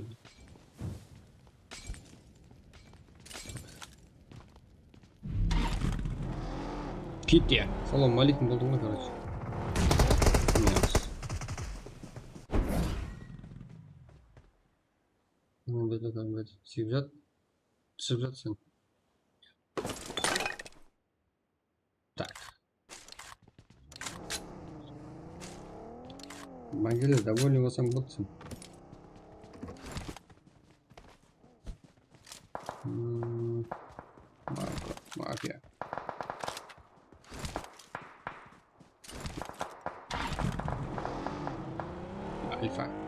Kete. Salam aleykum boldım ǵoy, короче. Minus. Mınaday, mınaday. Sıyıp jat. Túsip jat sen. Tak. Máńgeli, довольный bolsań boldı sen. Hmm, Marko, mafiya. Alfa.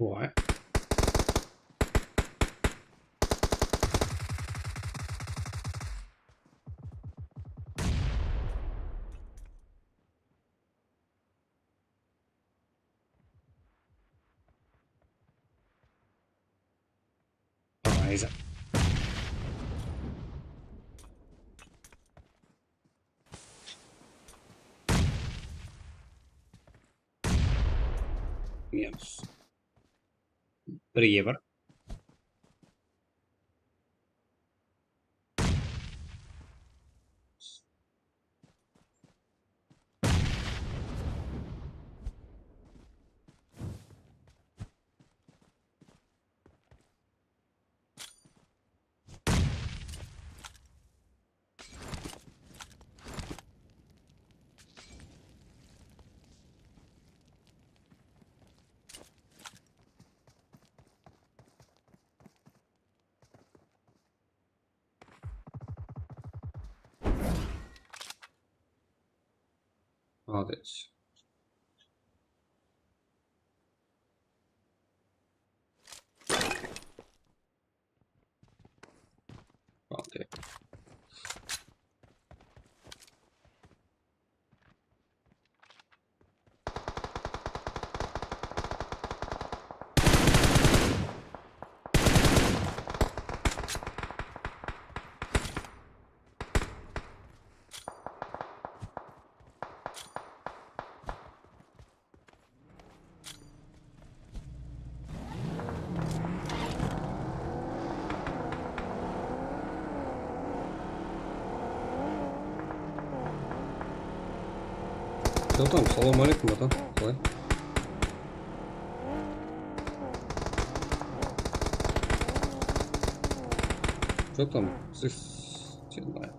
Oy. Ayza. Minus. Birge bir. Молодец. Молодец. Что там? Салам алейкум, братан. Қалай? Что там? Сіз, сен ба?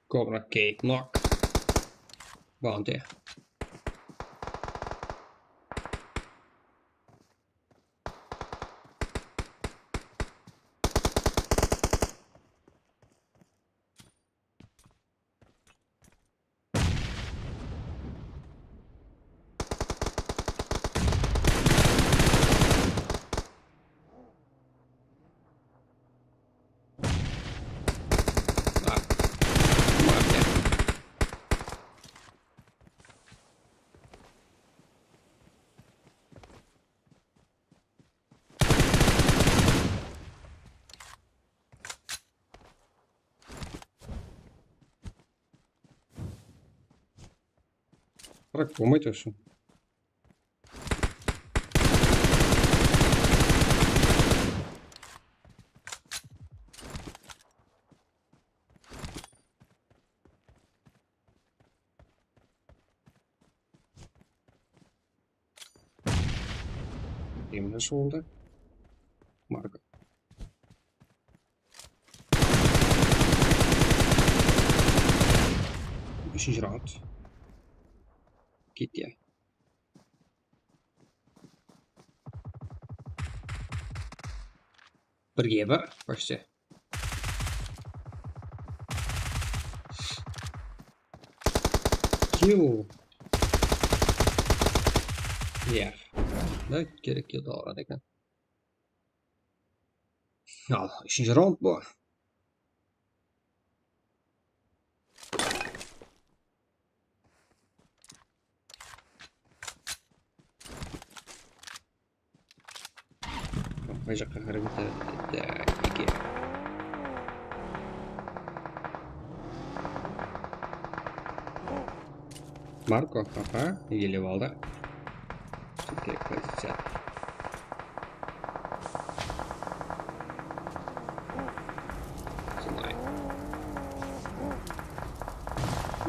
Кобра Кейт нок. Баунти. Bırak, болмайды вообще. Kimler solda? Marka. Úshinshi raund. Ketke. Birge bir, почти. Kill. Ya. Da kerek edi, alar eken. Al, úshinshi raund bu. Qay jaqqa qarap ketedi? Tak, eke. Marko, papa, elep aldı. Tek poziciya. Sınay.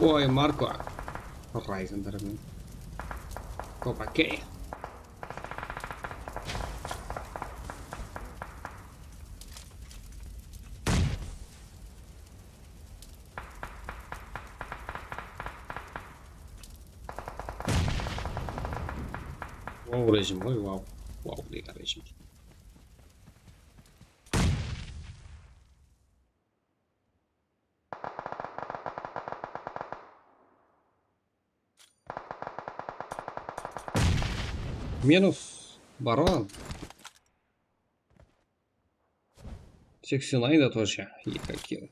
Oy, Marko. Ryzen tarafından. Kopake. Wow rejim ǵoy, wow. Wow degen rejim. Minus. Барон. Seksen ayında тоже eki kill.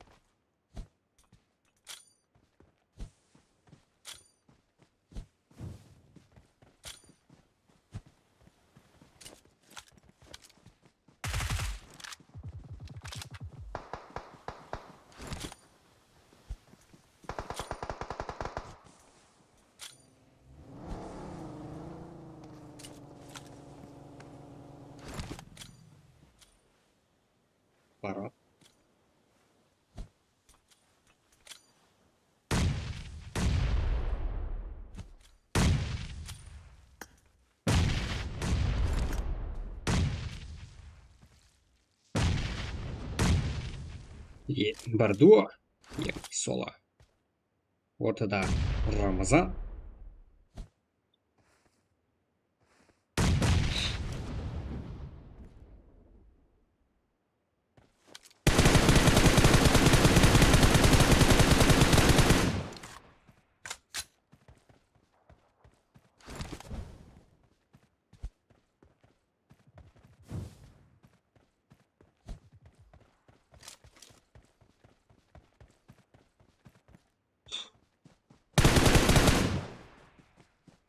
Барон. Е, bir duo, eki solo. Ortada Ramazan.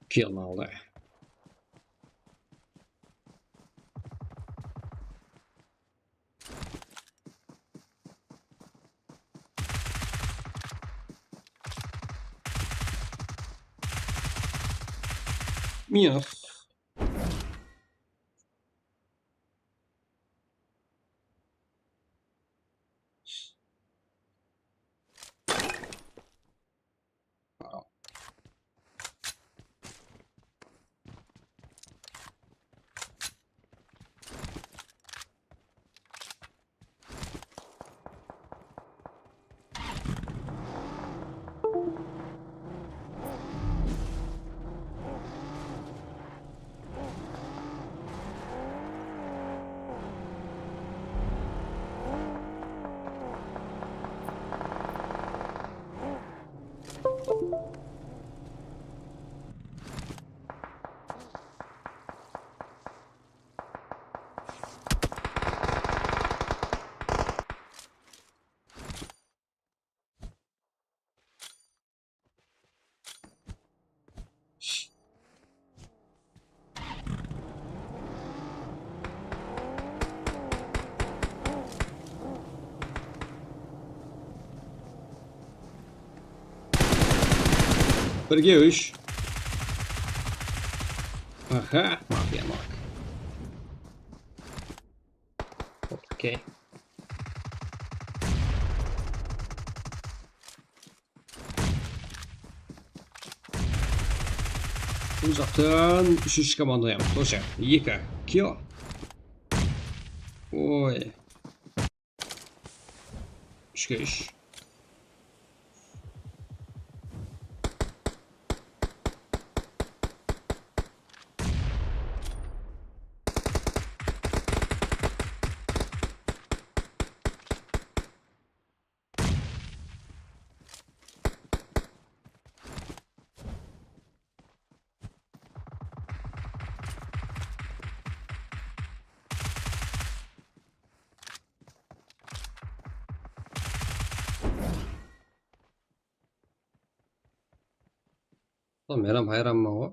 Kill aldı. Minus. Birge úsh. Aha, mafiya mak. Okey. Bul jaqtan úshinshi komanda ham, тоже eki kill. Oy. Úshke úsh. Ulan, men ham hayranman ǵoy.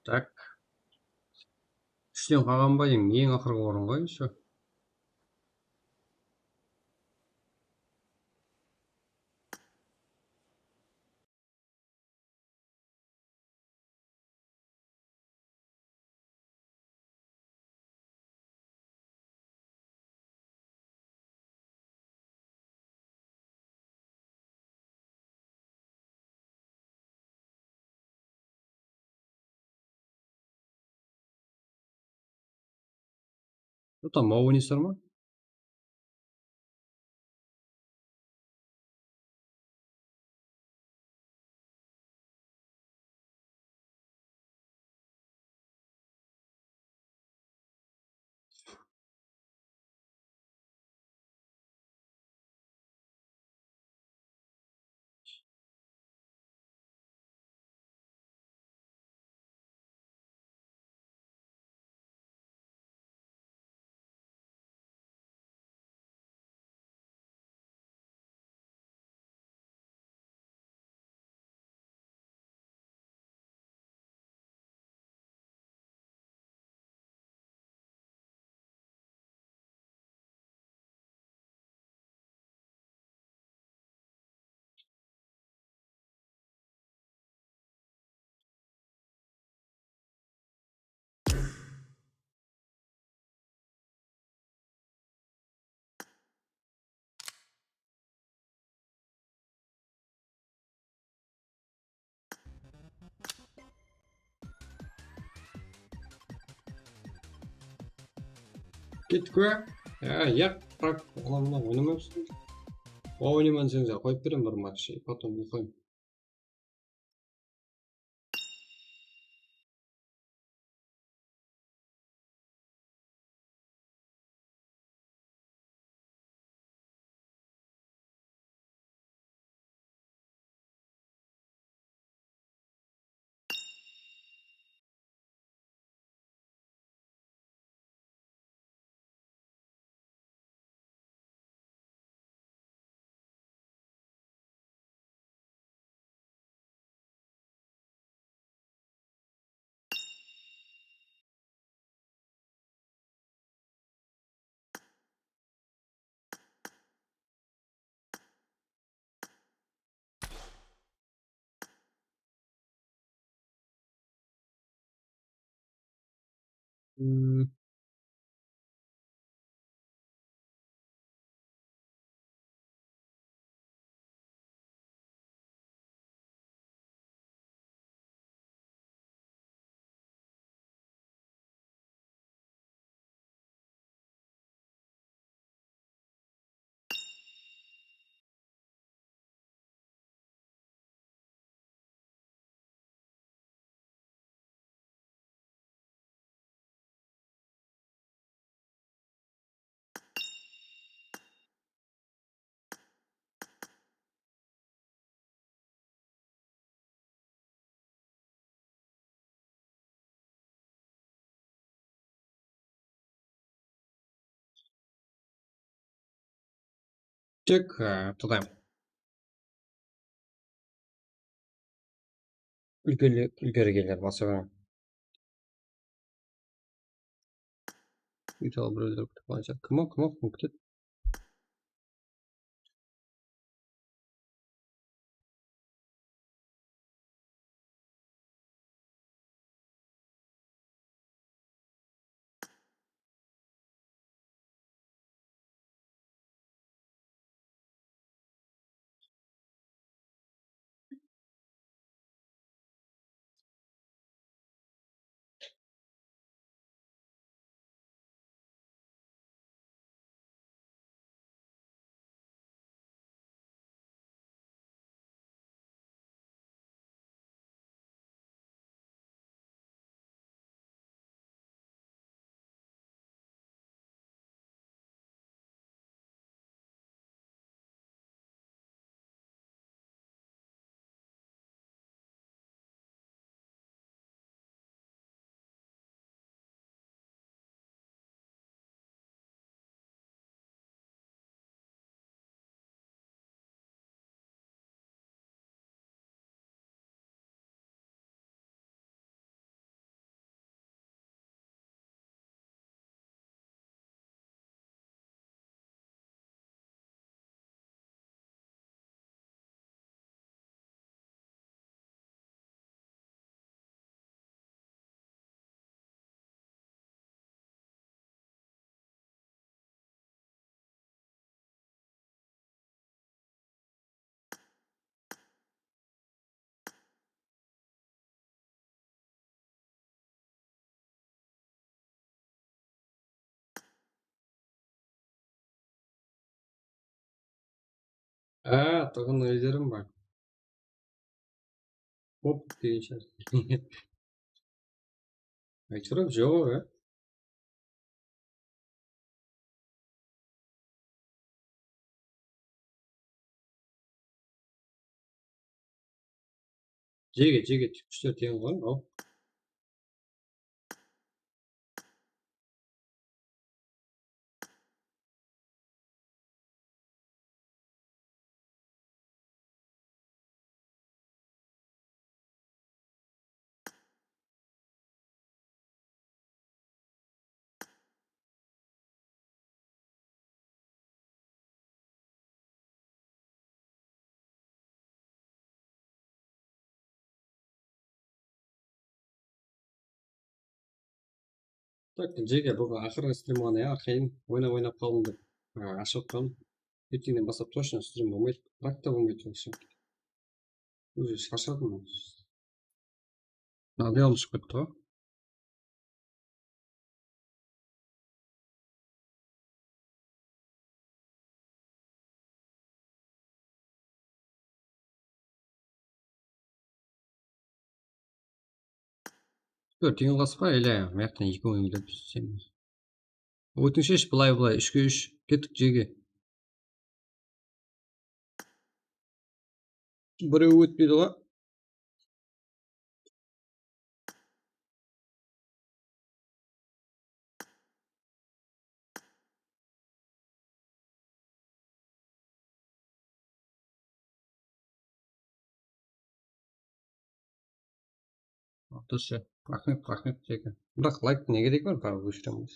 Tak. Úshten qalǵan ba, eń, eń aqırǵı orın ǵoy, ещё. Utanma oynaysızlar ma? Kettik pe? Ya, yaq, brak, olar mına oynamayman. Oynayman deseńiz, qoyıp beremen bir match, и потом uqlayman. Hmm. Tek, e, Qıtay. Úlkeli-, úlkerigeler basıǵı. Uytalı birewler kútip qalǵan shıǵar. Kim o, kim o, kim kútedi? Á, tıǵın ayderim bar. Hop, degen shıǵar. Aytırıp joq, ya. Jege, jege, úsh tórt teń ǵoy, al. Tak, jeke, búgin aqırǵı strim ǵana, ya, arqayın oynap-oynap qaldım dep, a, ashıp atqanım. Erteńnen baslap tochno strim bolmaydı. Brak ta bolmaydı вообще. Ózi sharshadım. Mına leon shıǵıp ketti ǵoy. Tórtewin qaspa, ele mıyaqtan eki oyın bildirip tússem. Ótinshesh, bılay, bılay, úshke úsh. Kettik, jege. Birew ótpeydi ǵoy. Durıs. Raxmet, raxmet, jeke. Biraq layk ne keregi bar, barıp óshiremiz.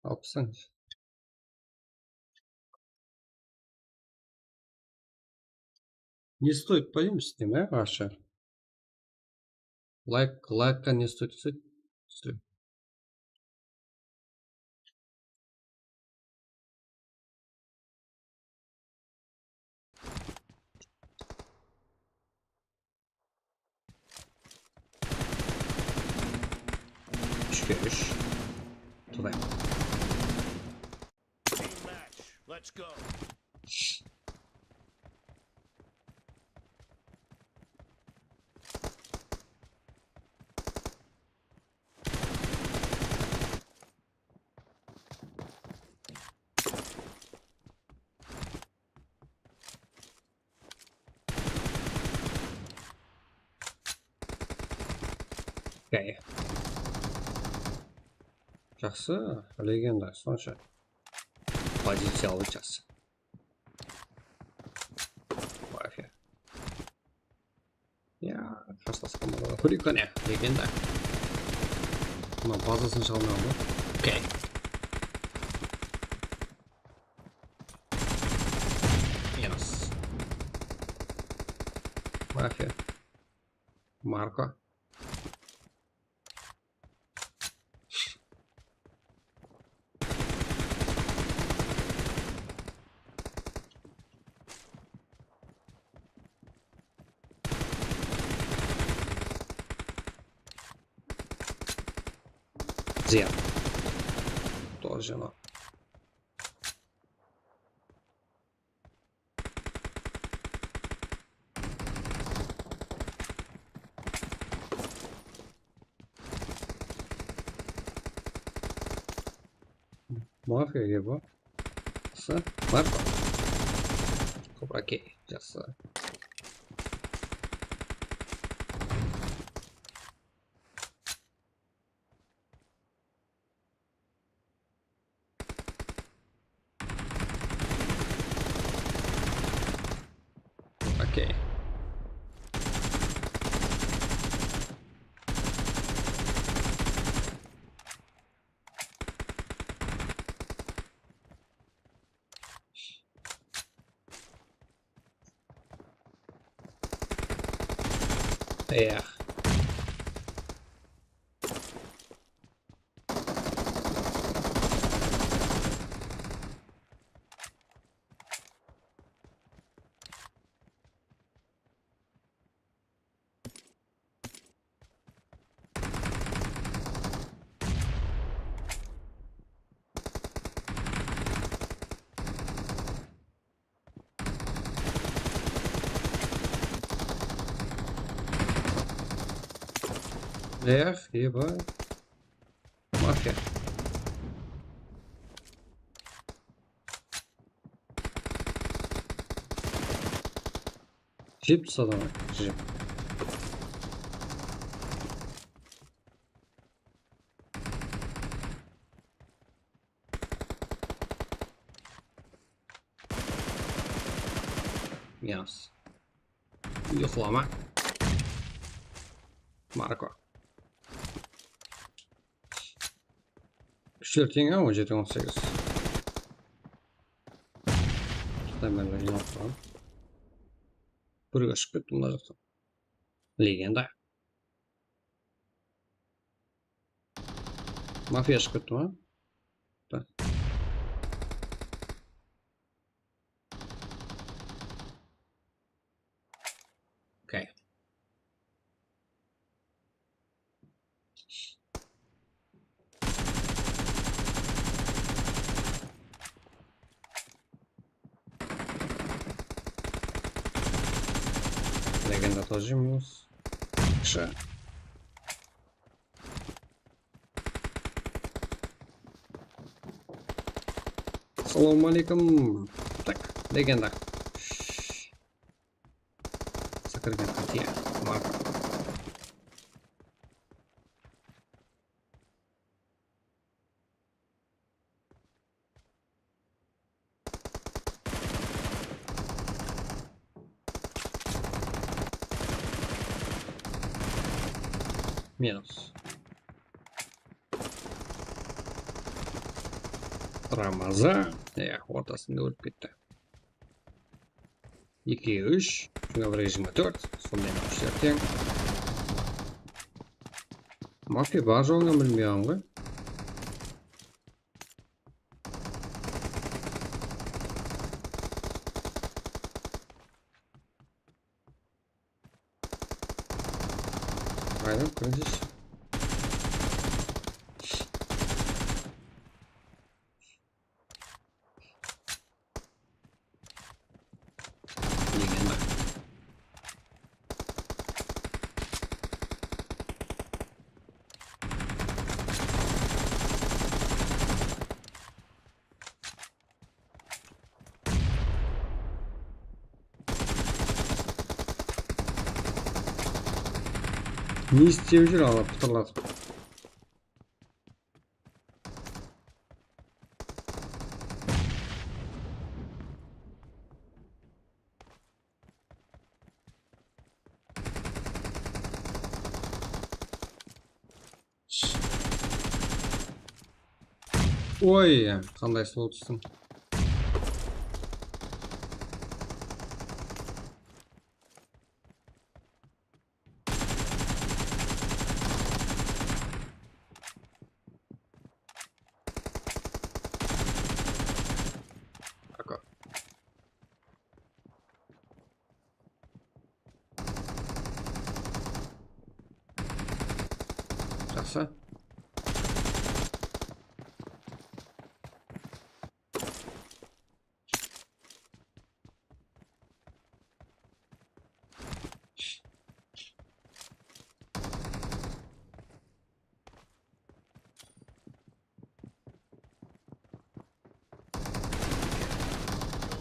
Alıp taslańız. Не стоит, пойдём с ним, а, вообще? Лайк, лайкка не стоит, стоит, стоит. Úshke úsh. Tuvay. Team match. Let's go. Okey. Jaqsı, legenda sonsha poziciyalı, jaqsı. Mafiya. Ya, qarsalasqan boladı. Hurikane, legenda. Mına bazasın shalmayman ba? Okey. Minus. Mafiya. Marko. Зиян. Тоже но. Mafiya eba. Jaqsı. Bar. Okey, jaqsı. Okey. Эх. Эх, eba. Mafiya. Jep tasladım, jep. Minus. Uyıqlama. Marko. Kúshler teń, á, on jeti, on segiz. Qıtay menen jıynap turǵan. Birge ushıp ketti mına jaqtan. Legenda. Mafiya shıǵıp ketti ma? Da. Okey. Legenda тоже минус. Ша. Assalamu aleykum. Tak, legenda. Sakirgen qatiya. Marka. Minus. Ramazan. Ya, ortasında ólip ketti. Eki, úsh, jigirma bir, jigirma tórt. Sonday mashina teń. Mafiya bar joǵın bilmeymen ǵoy. Aynen, kórinesiz. Ne istep júr ala pıtırlatıp? Oy, qanday slow tústim. Kaka. Jaqsı.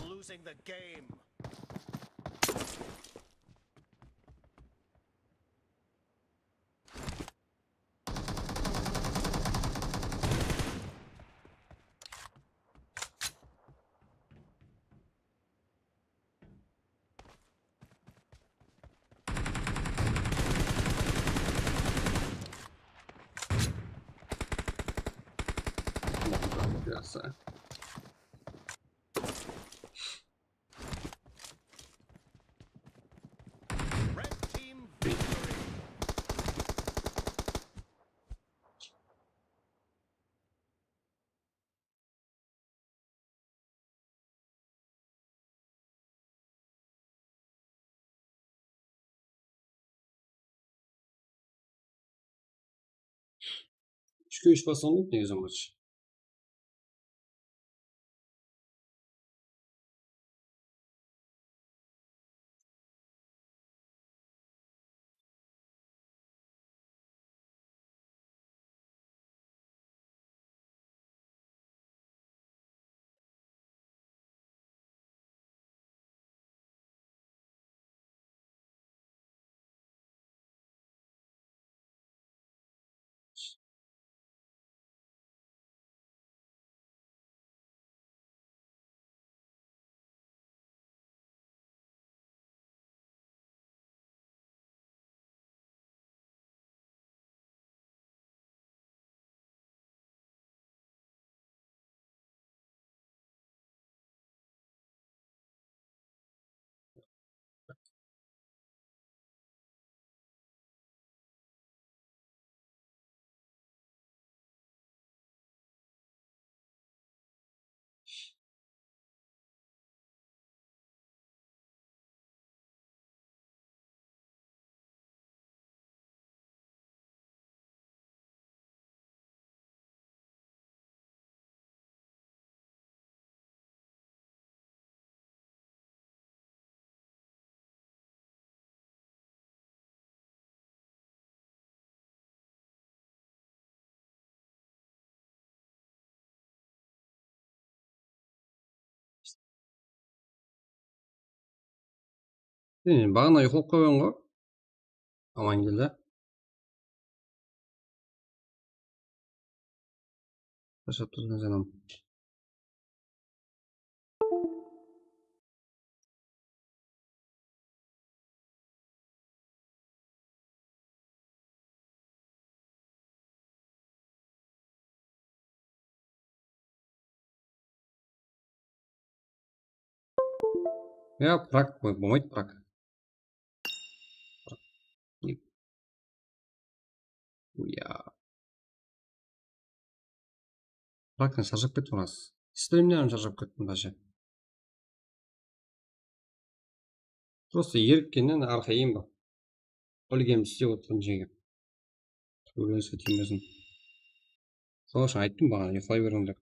You're losing the game. Jaqsı. Red team victory. Úshke úsh baslanıp, negizi match. Sen baǵana uyqılap qoyǵan ǵoy. Aman keldi. Tashap tursań sen ham. Ya, prak qoy, bolmaydı prak. Ya. Praktan sharshap kettim, ras. Strimnen ham sharshap kettim, dashi. Prosta erikkennen arqayın ba. Bilgenimdi islep otırman, jege. Tóbeleniske tiymesin. Sol ushın ayttım baǵana, uyqılay beriń dep.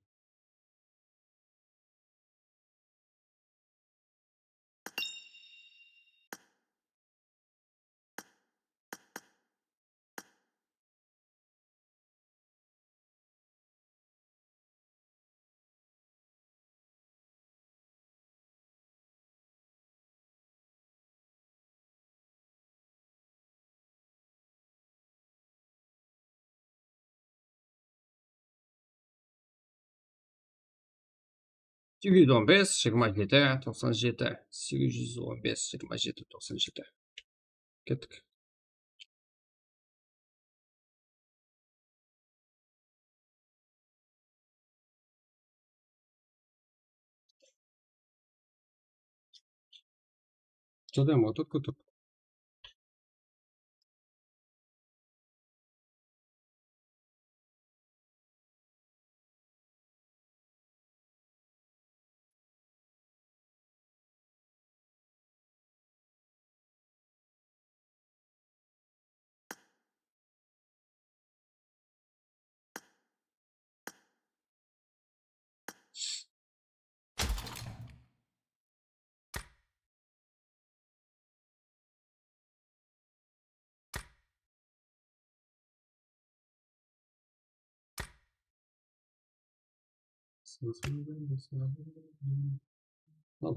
Segiz júz on bes, jigirma jeti, toqsan jeti, segiz júz on bes, jigirma jeti, toqsan jeti. Kettik. Что там, вот тут кто-то?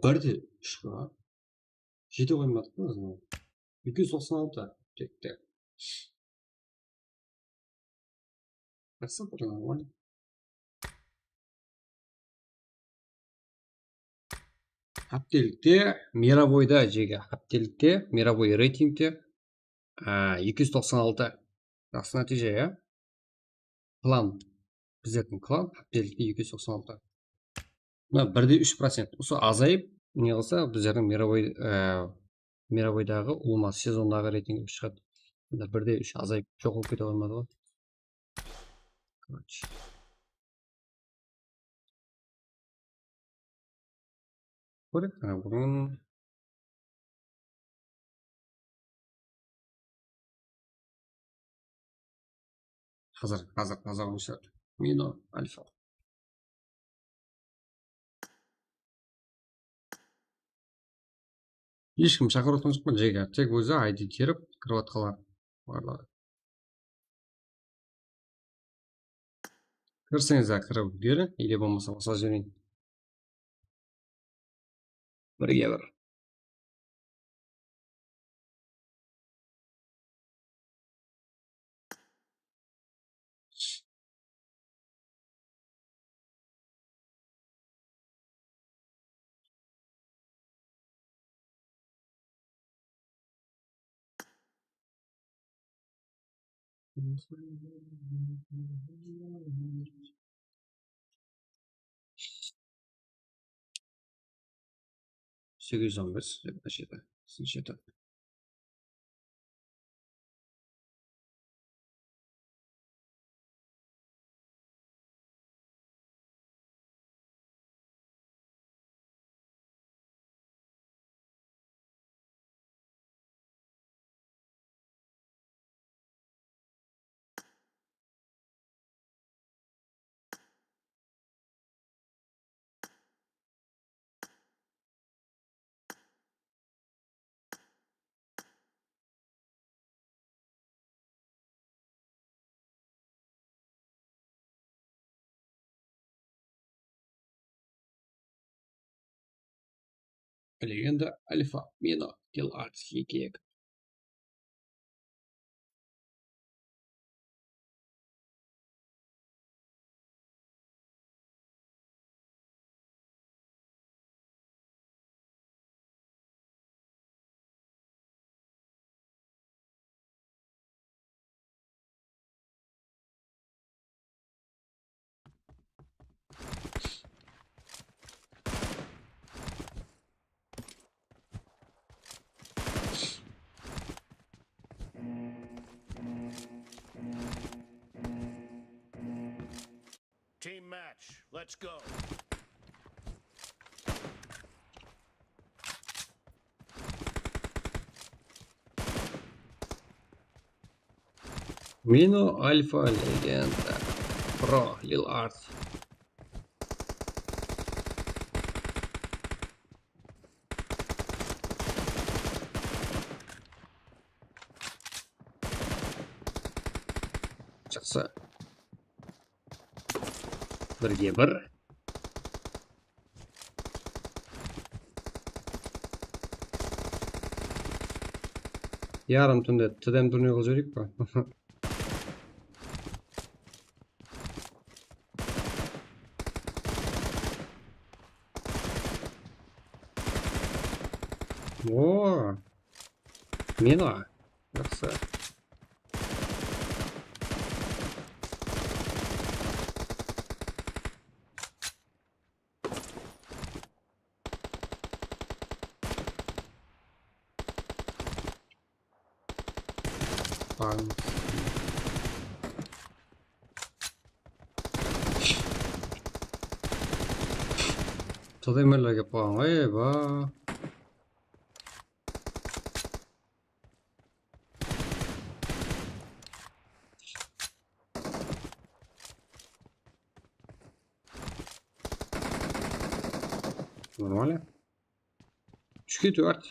Bir de úsh pa? Jete qoymadıq pa ózine? Eki júz toqsan altı. Tek, tek. Jaqsı, bir normal. Háptelikte mirovoyda, jege, háptelikte mirovoy reytingte, á, eki júz toqsan altı. Jaqsı nátiyje, ya. Klan. Bizlerdiń klan háptelikte eki júz toqsan altı. Mına, bir de úsh procent. Usı azayıp, ne qılsa, bizlerdiń mirovoy, á, mirovoydaǵı ulıwma sezondaǵı reyting shıǵadı. Mında bir de úsh azayıp, joq bolıp kete qoymadı ǵoy. Короче. Kórek, ana, burın. Házir, házir, házir, házir. Mino, alfa. Hesh kim shaqırıp otqan joq pa, jege? Tek ózi I D terip kirip atqanlar barlıǵı. Kirseńiz-aq kirip úlgeriń, ele bolmasa basqa júriń. Birge bir. Segiz júz on bes, jigirma jeti, jigirma jeti. Legenda, Alfa, Mino, Lil Art, Hikek. Team match, let's go. Mino, Alfa, Legenda, Pro, Lil Art. Jaqsı. Birge bir. Yarım túnde tidem turniy qılıp jibereyik pa? Oo. Mino. Jaqsı. Bang. Totemerler kelip qalǵan ǵoy, eyba. Нормально. Úshke tórt.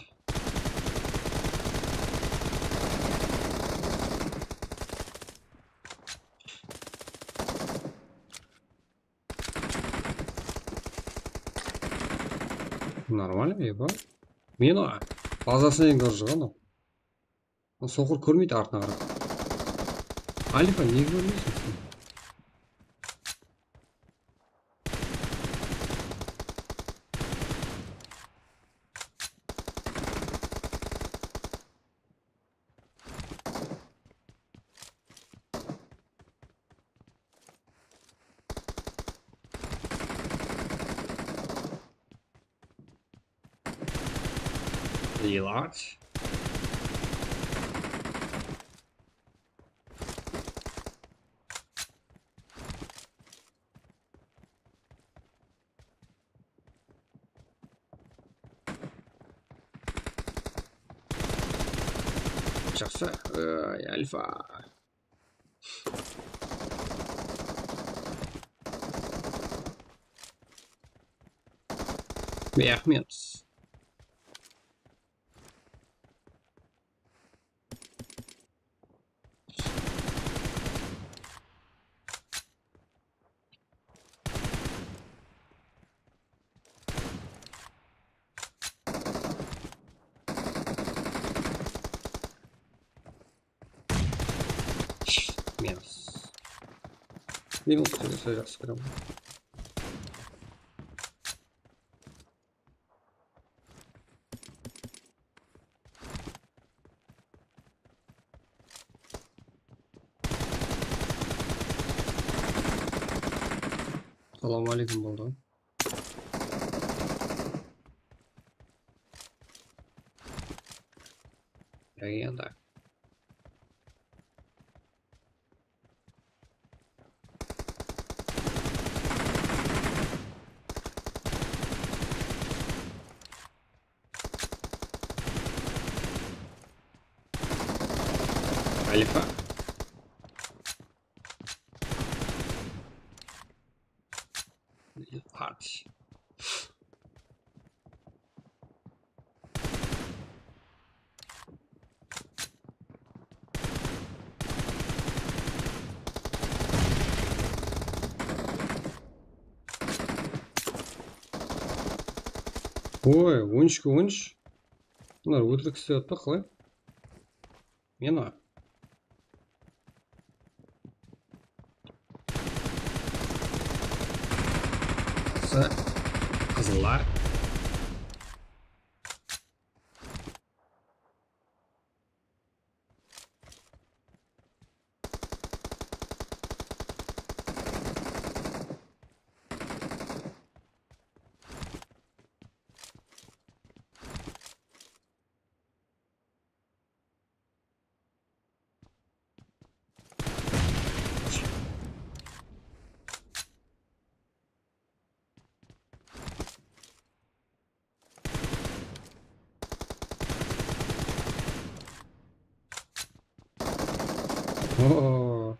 Нормально, eba. Meni bazasına eń kórip jıǵan ol. Soqır kórmeydi artına qarap. Alifa, nege kórmeyseń sen? Reload. Jaqsı, ıı, Alfa. Raxmet. Minus. Minus, jaqsı kóremen. Assalawma aleykum, boldı. Legenda. Alfa. Hard. Oy, on úshke on úsh. Bular ótirik islep atpa, qalay? Meni. Qızı-, qızıllar. Oo.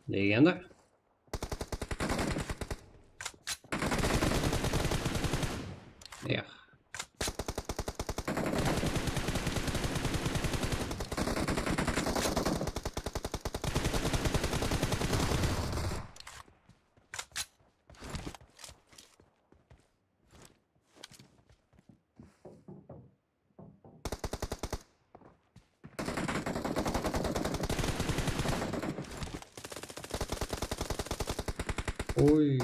Degende. Эх. Oy,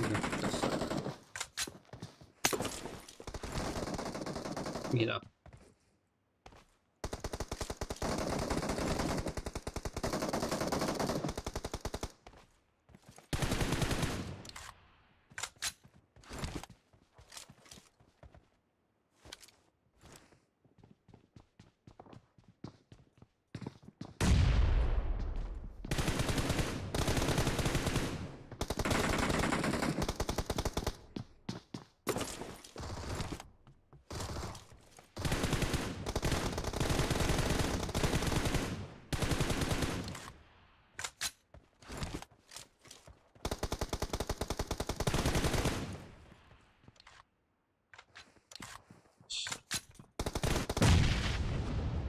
mina.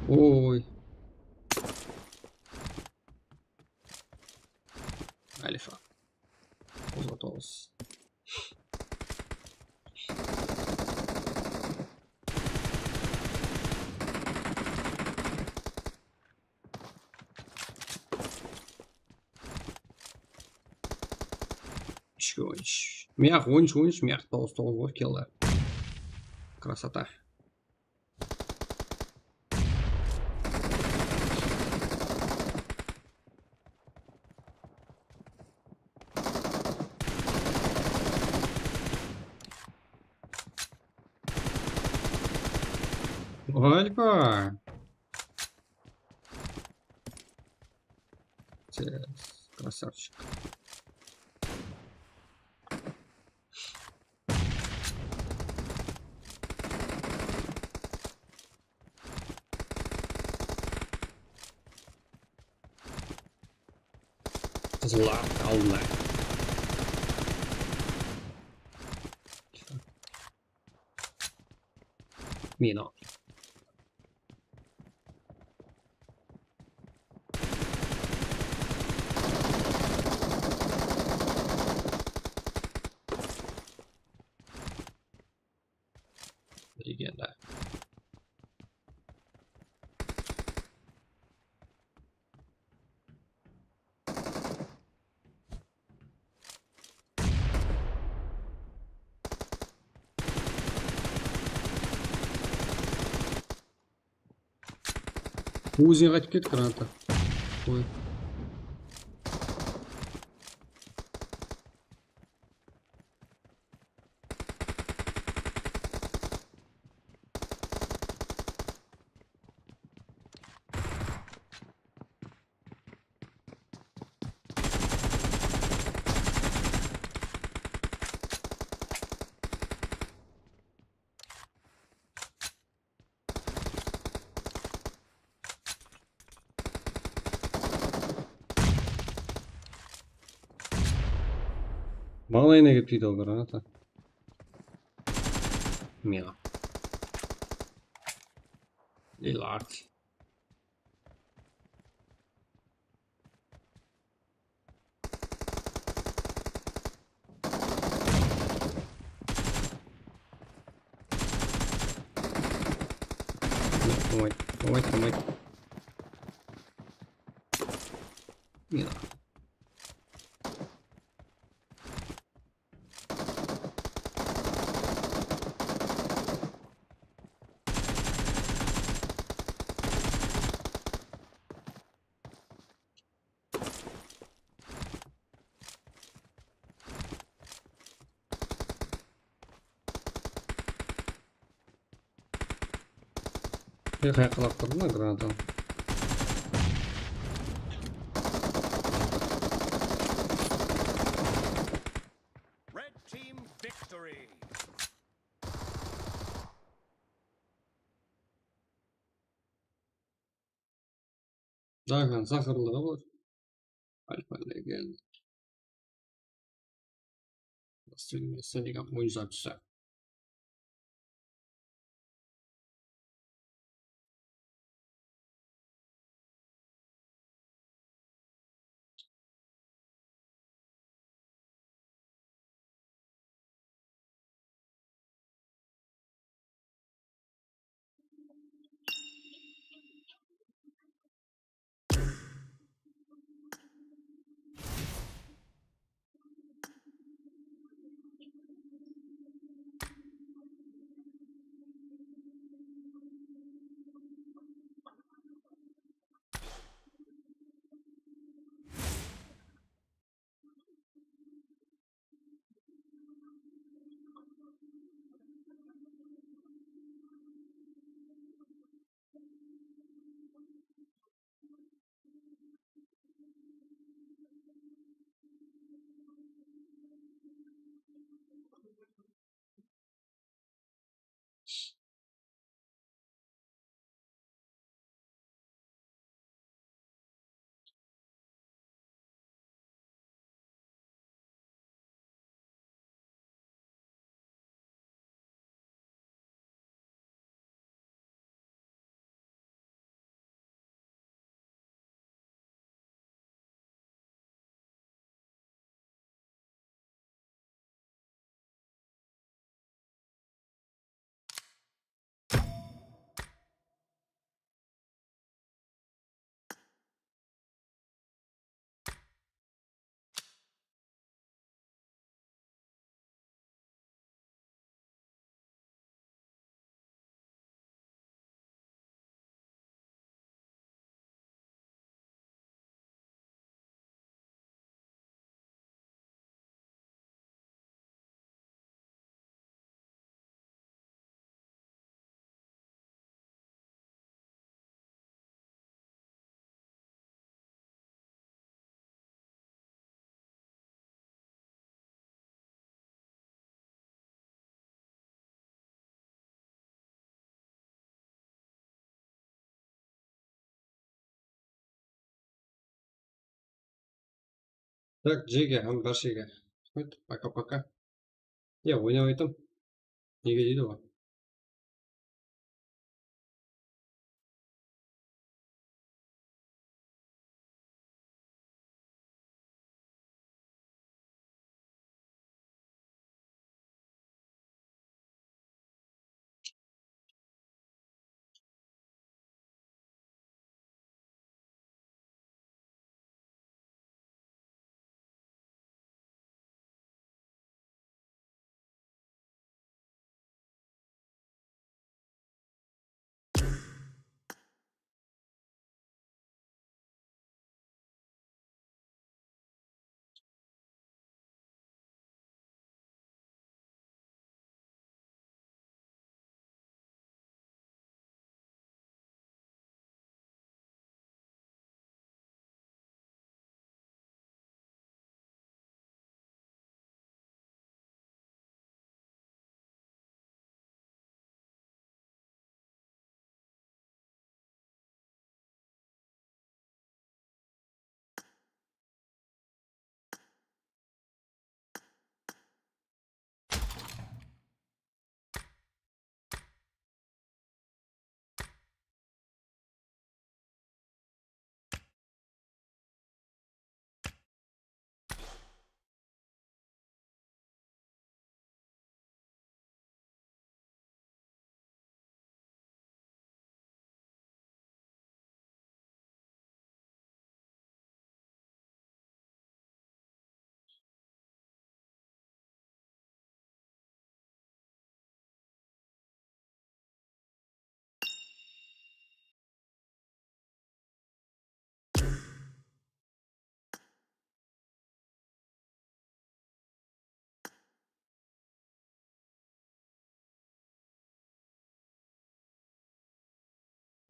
Oy. Alfa. Toǵız toǵız. Úshke on úsh. Mıyaq on úsh, on úsh, mıyaq toǵız toǵız ǵoy, killer. Krasota. Альфа. Красавчик. Qızıllar aldında. Mina. Legenda. Ózine qaytıp ket, granata. Qoy. Mańlayına ketpeydi ol granata. Mına. Lil Ark. Tamam, tamam, tamam. Ya. Ey, qayaqqa alıp turdı ma granata? Red team victory. Dagan saqırlıǵı bar. Alfa Legend. Остальные сенега oyıncı atsa. Так, Джеге hám bárshege raxmet, paka-paka. Ya, oynap aytam. Nege deydi ǵoy?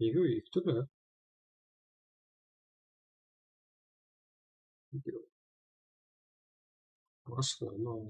Nege eki túrli? Basqa, mınaw.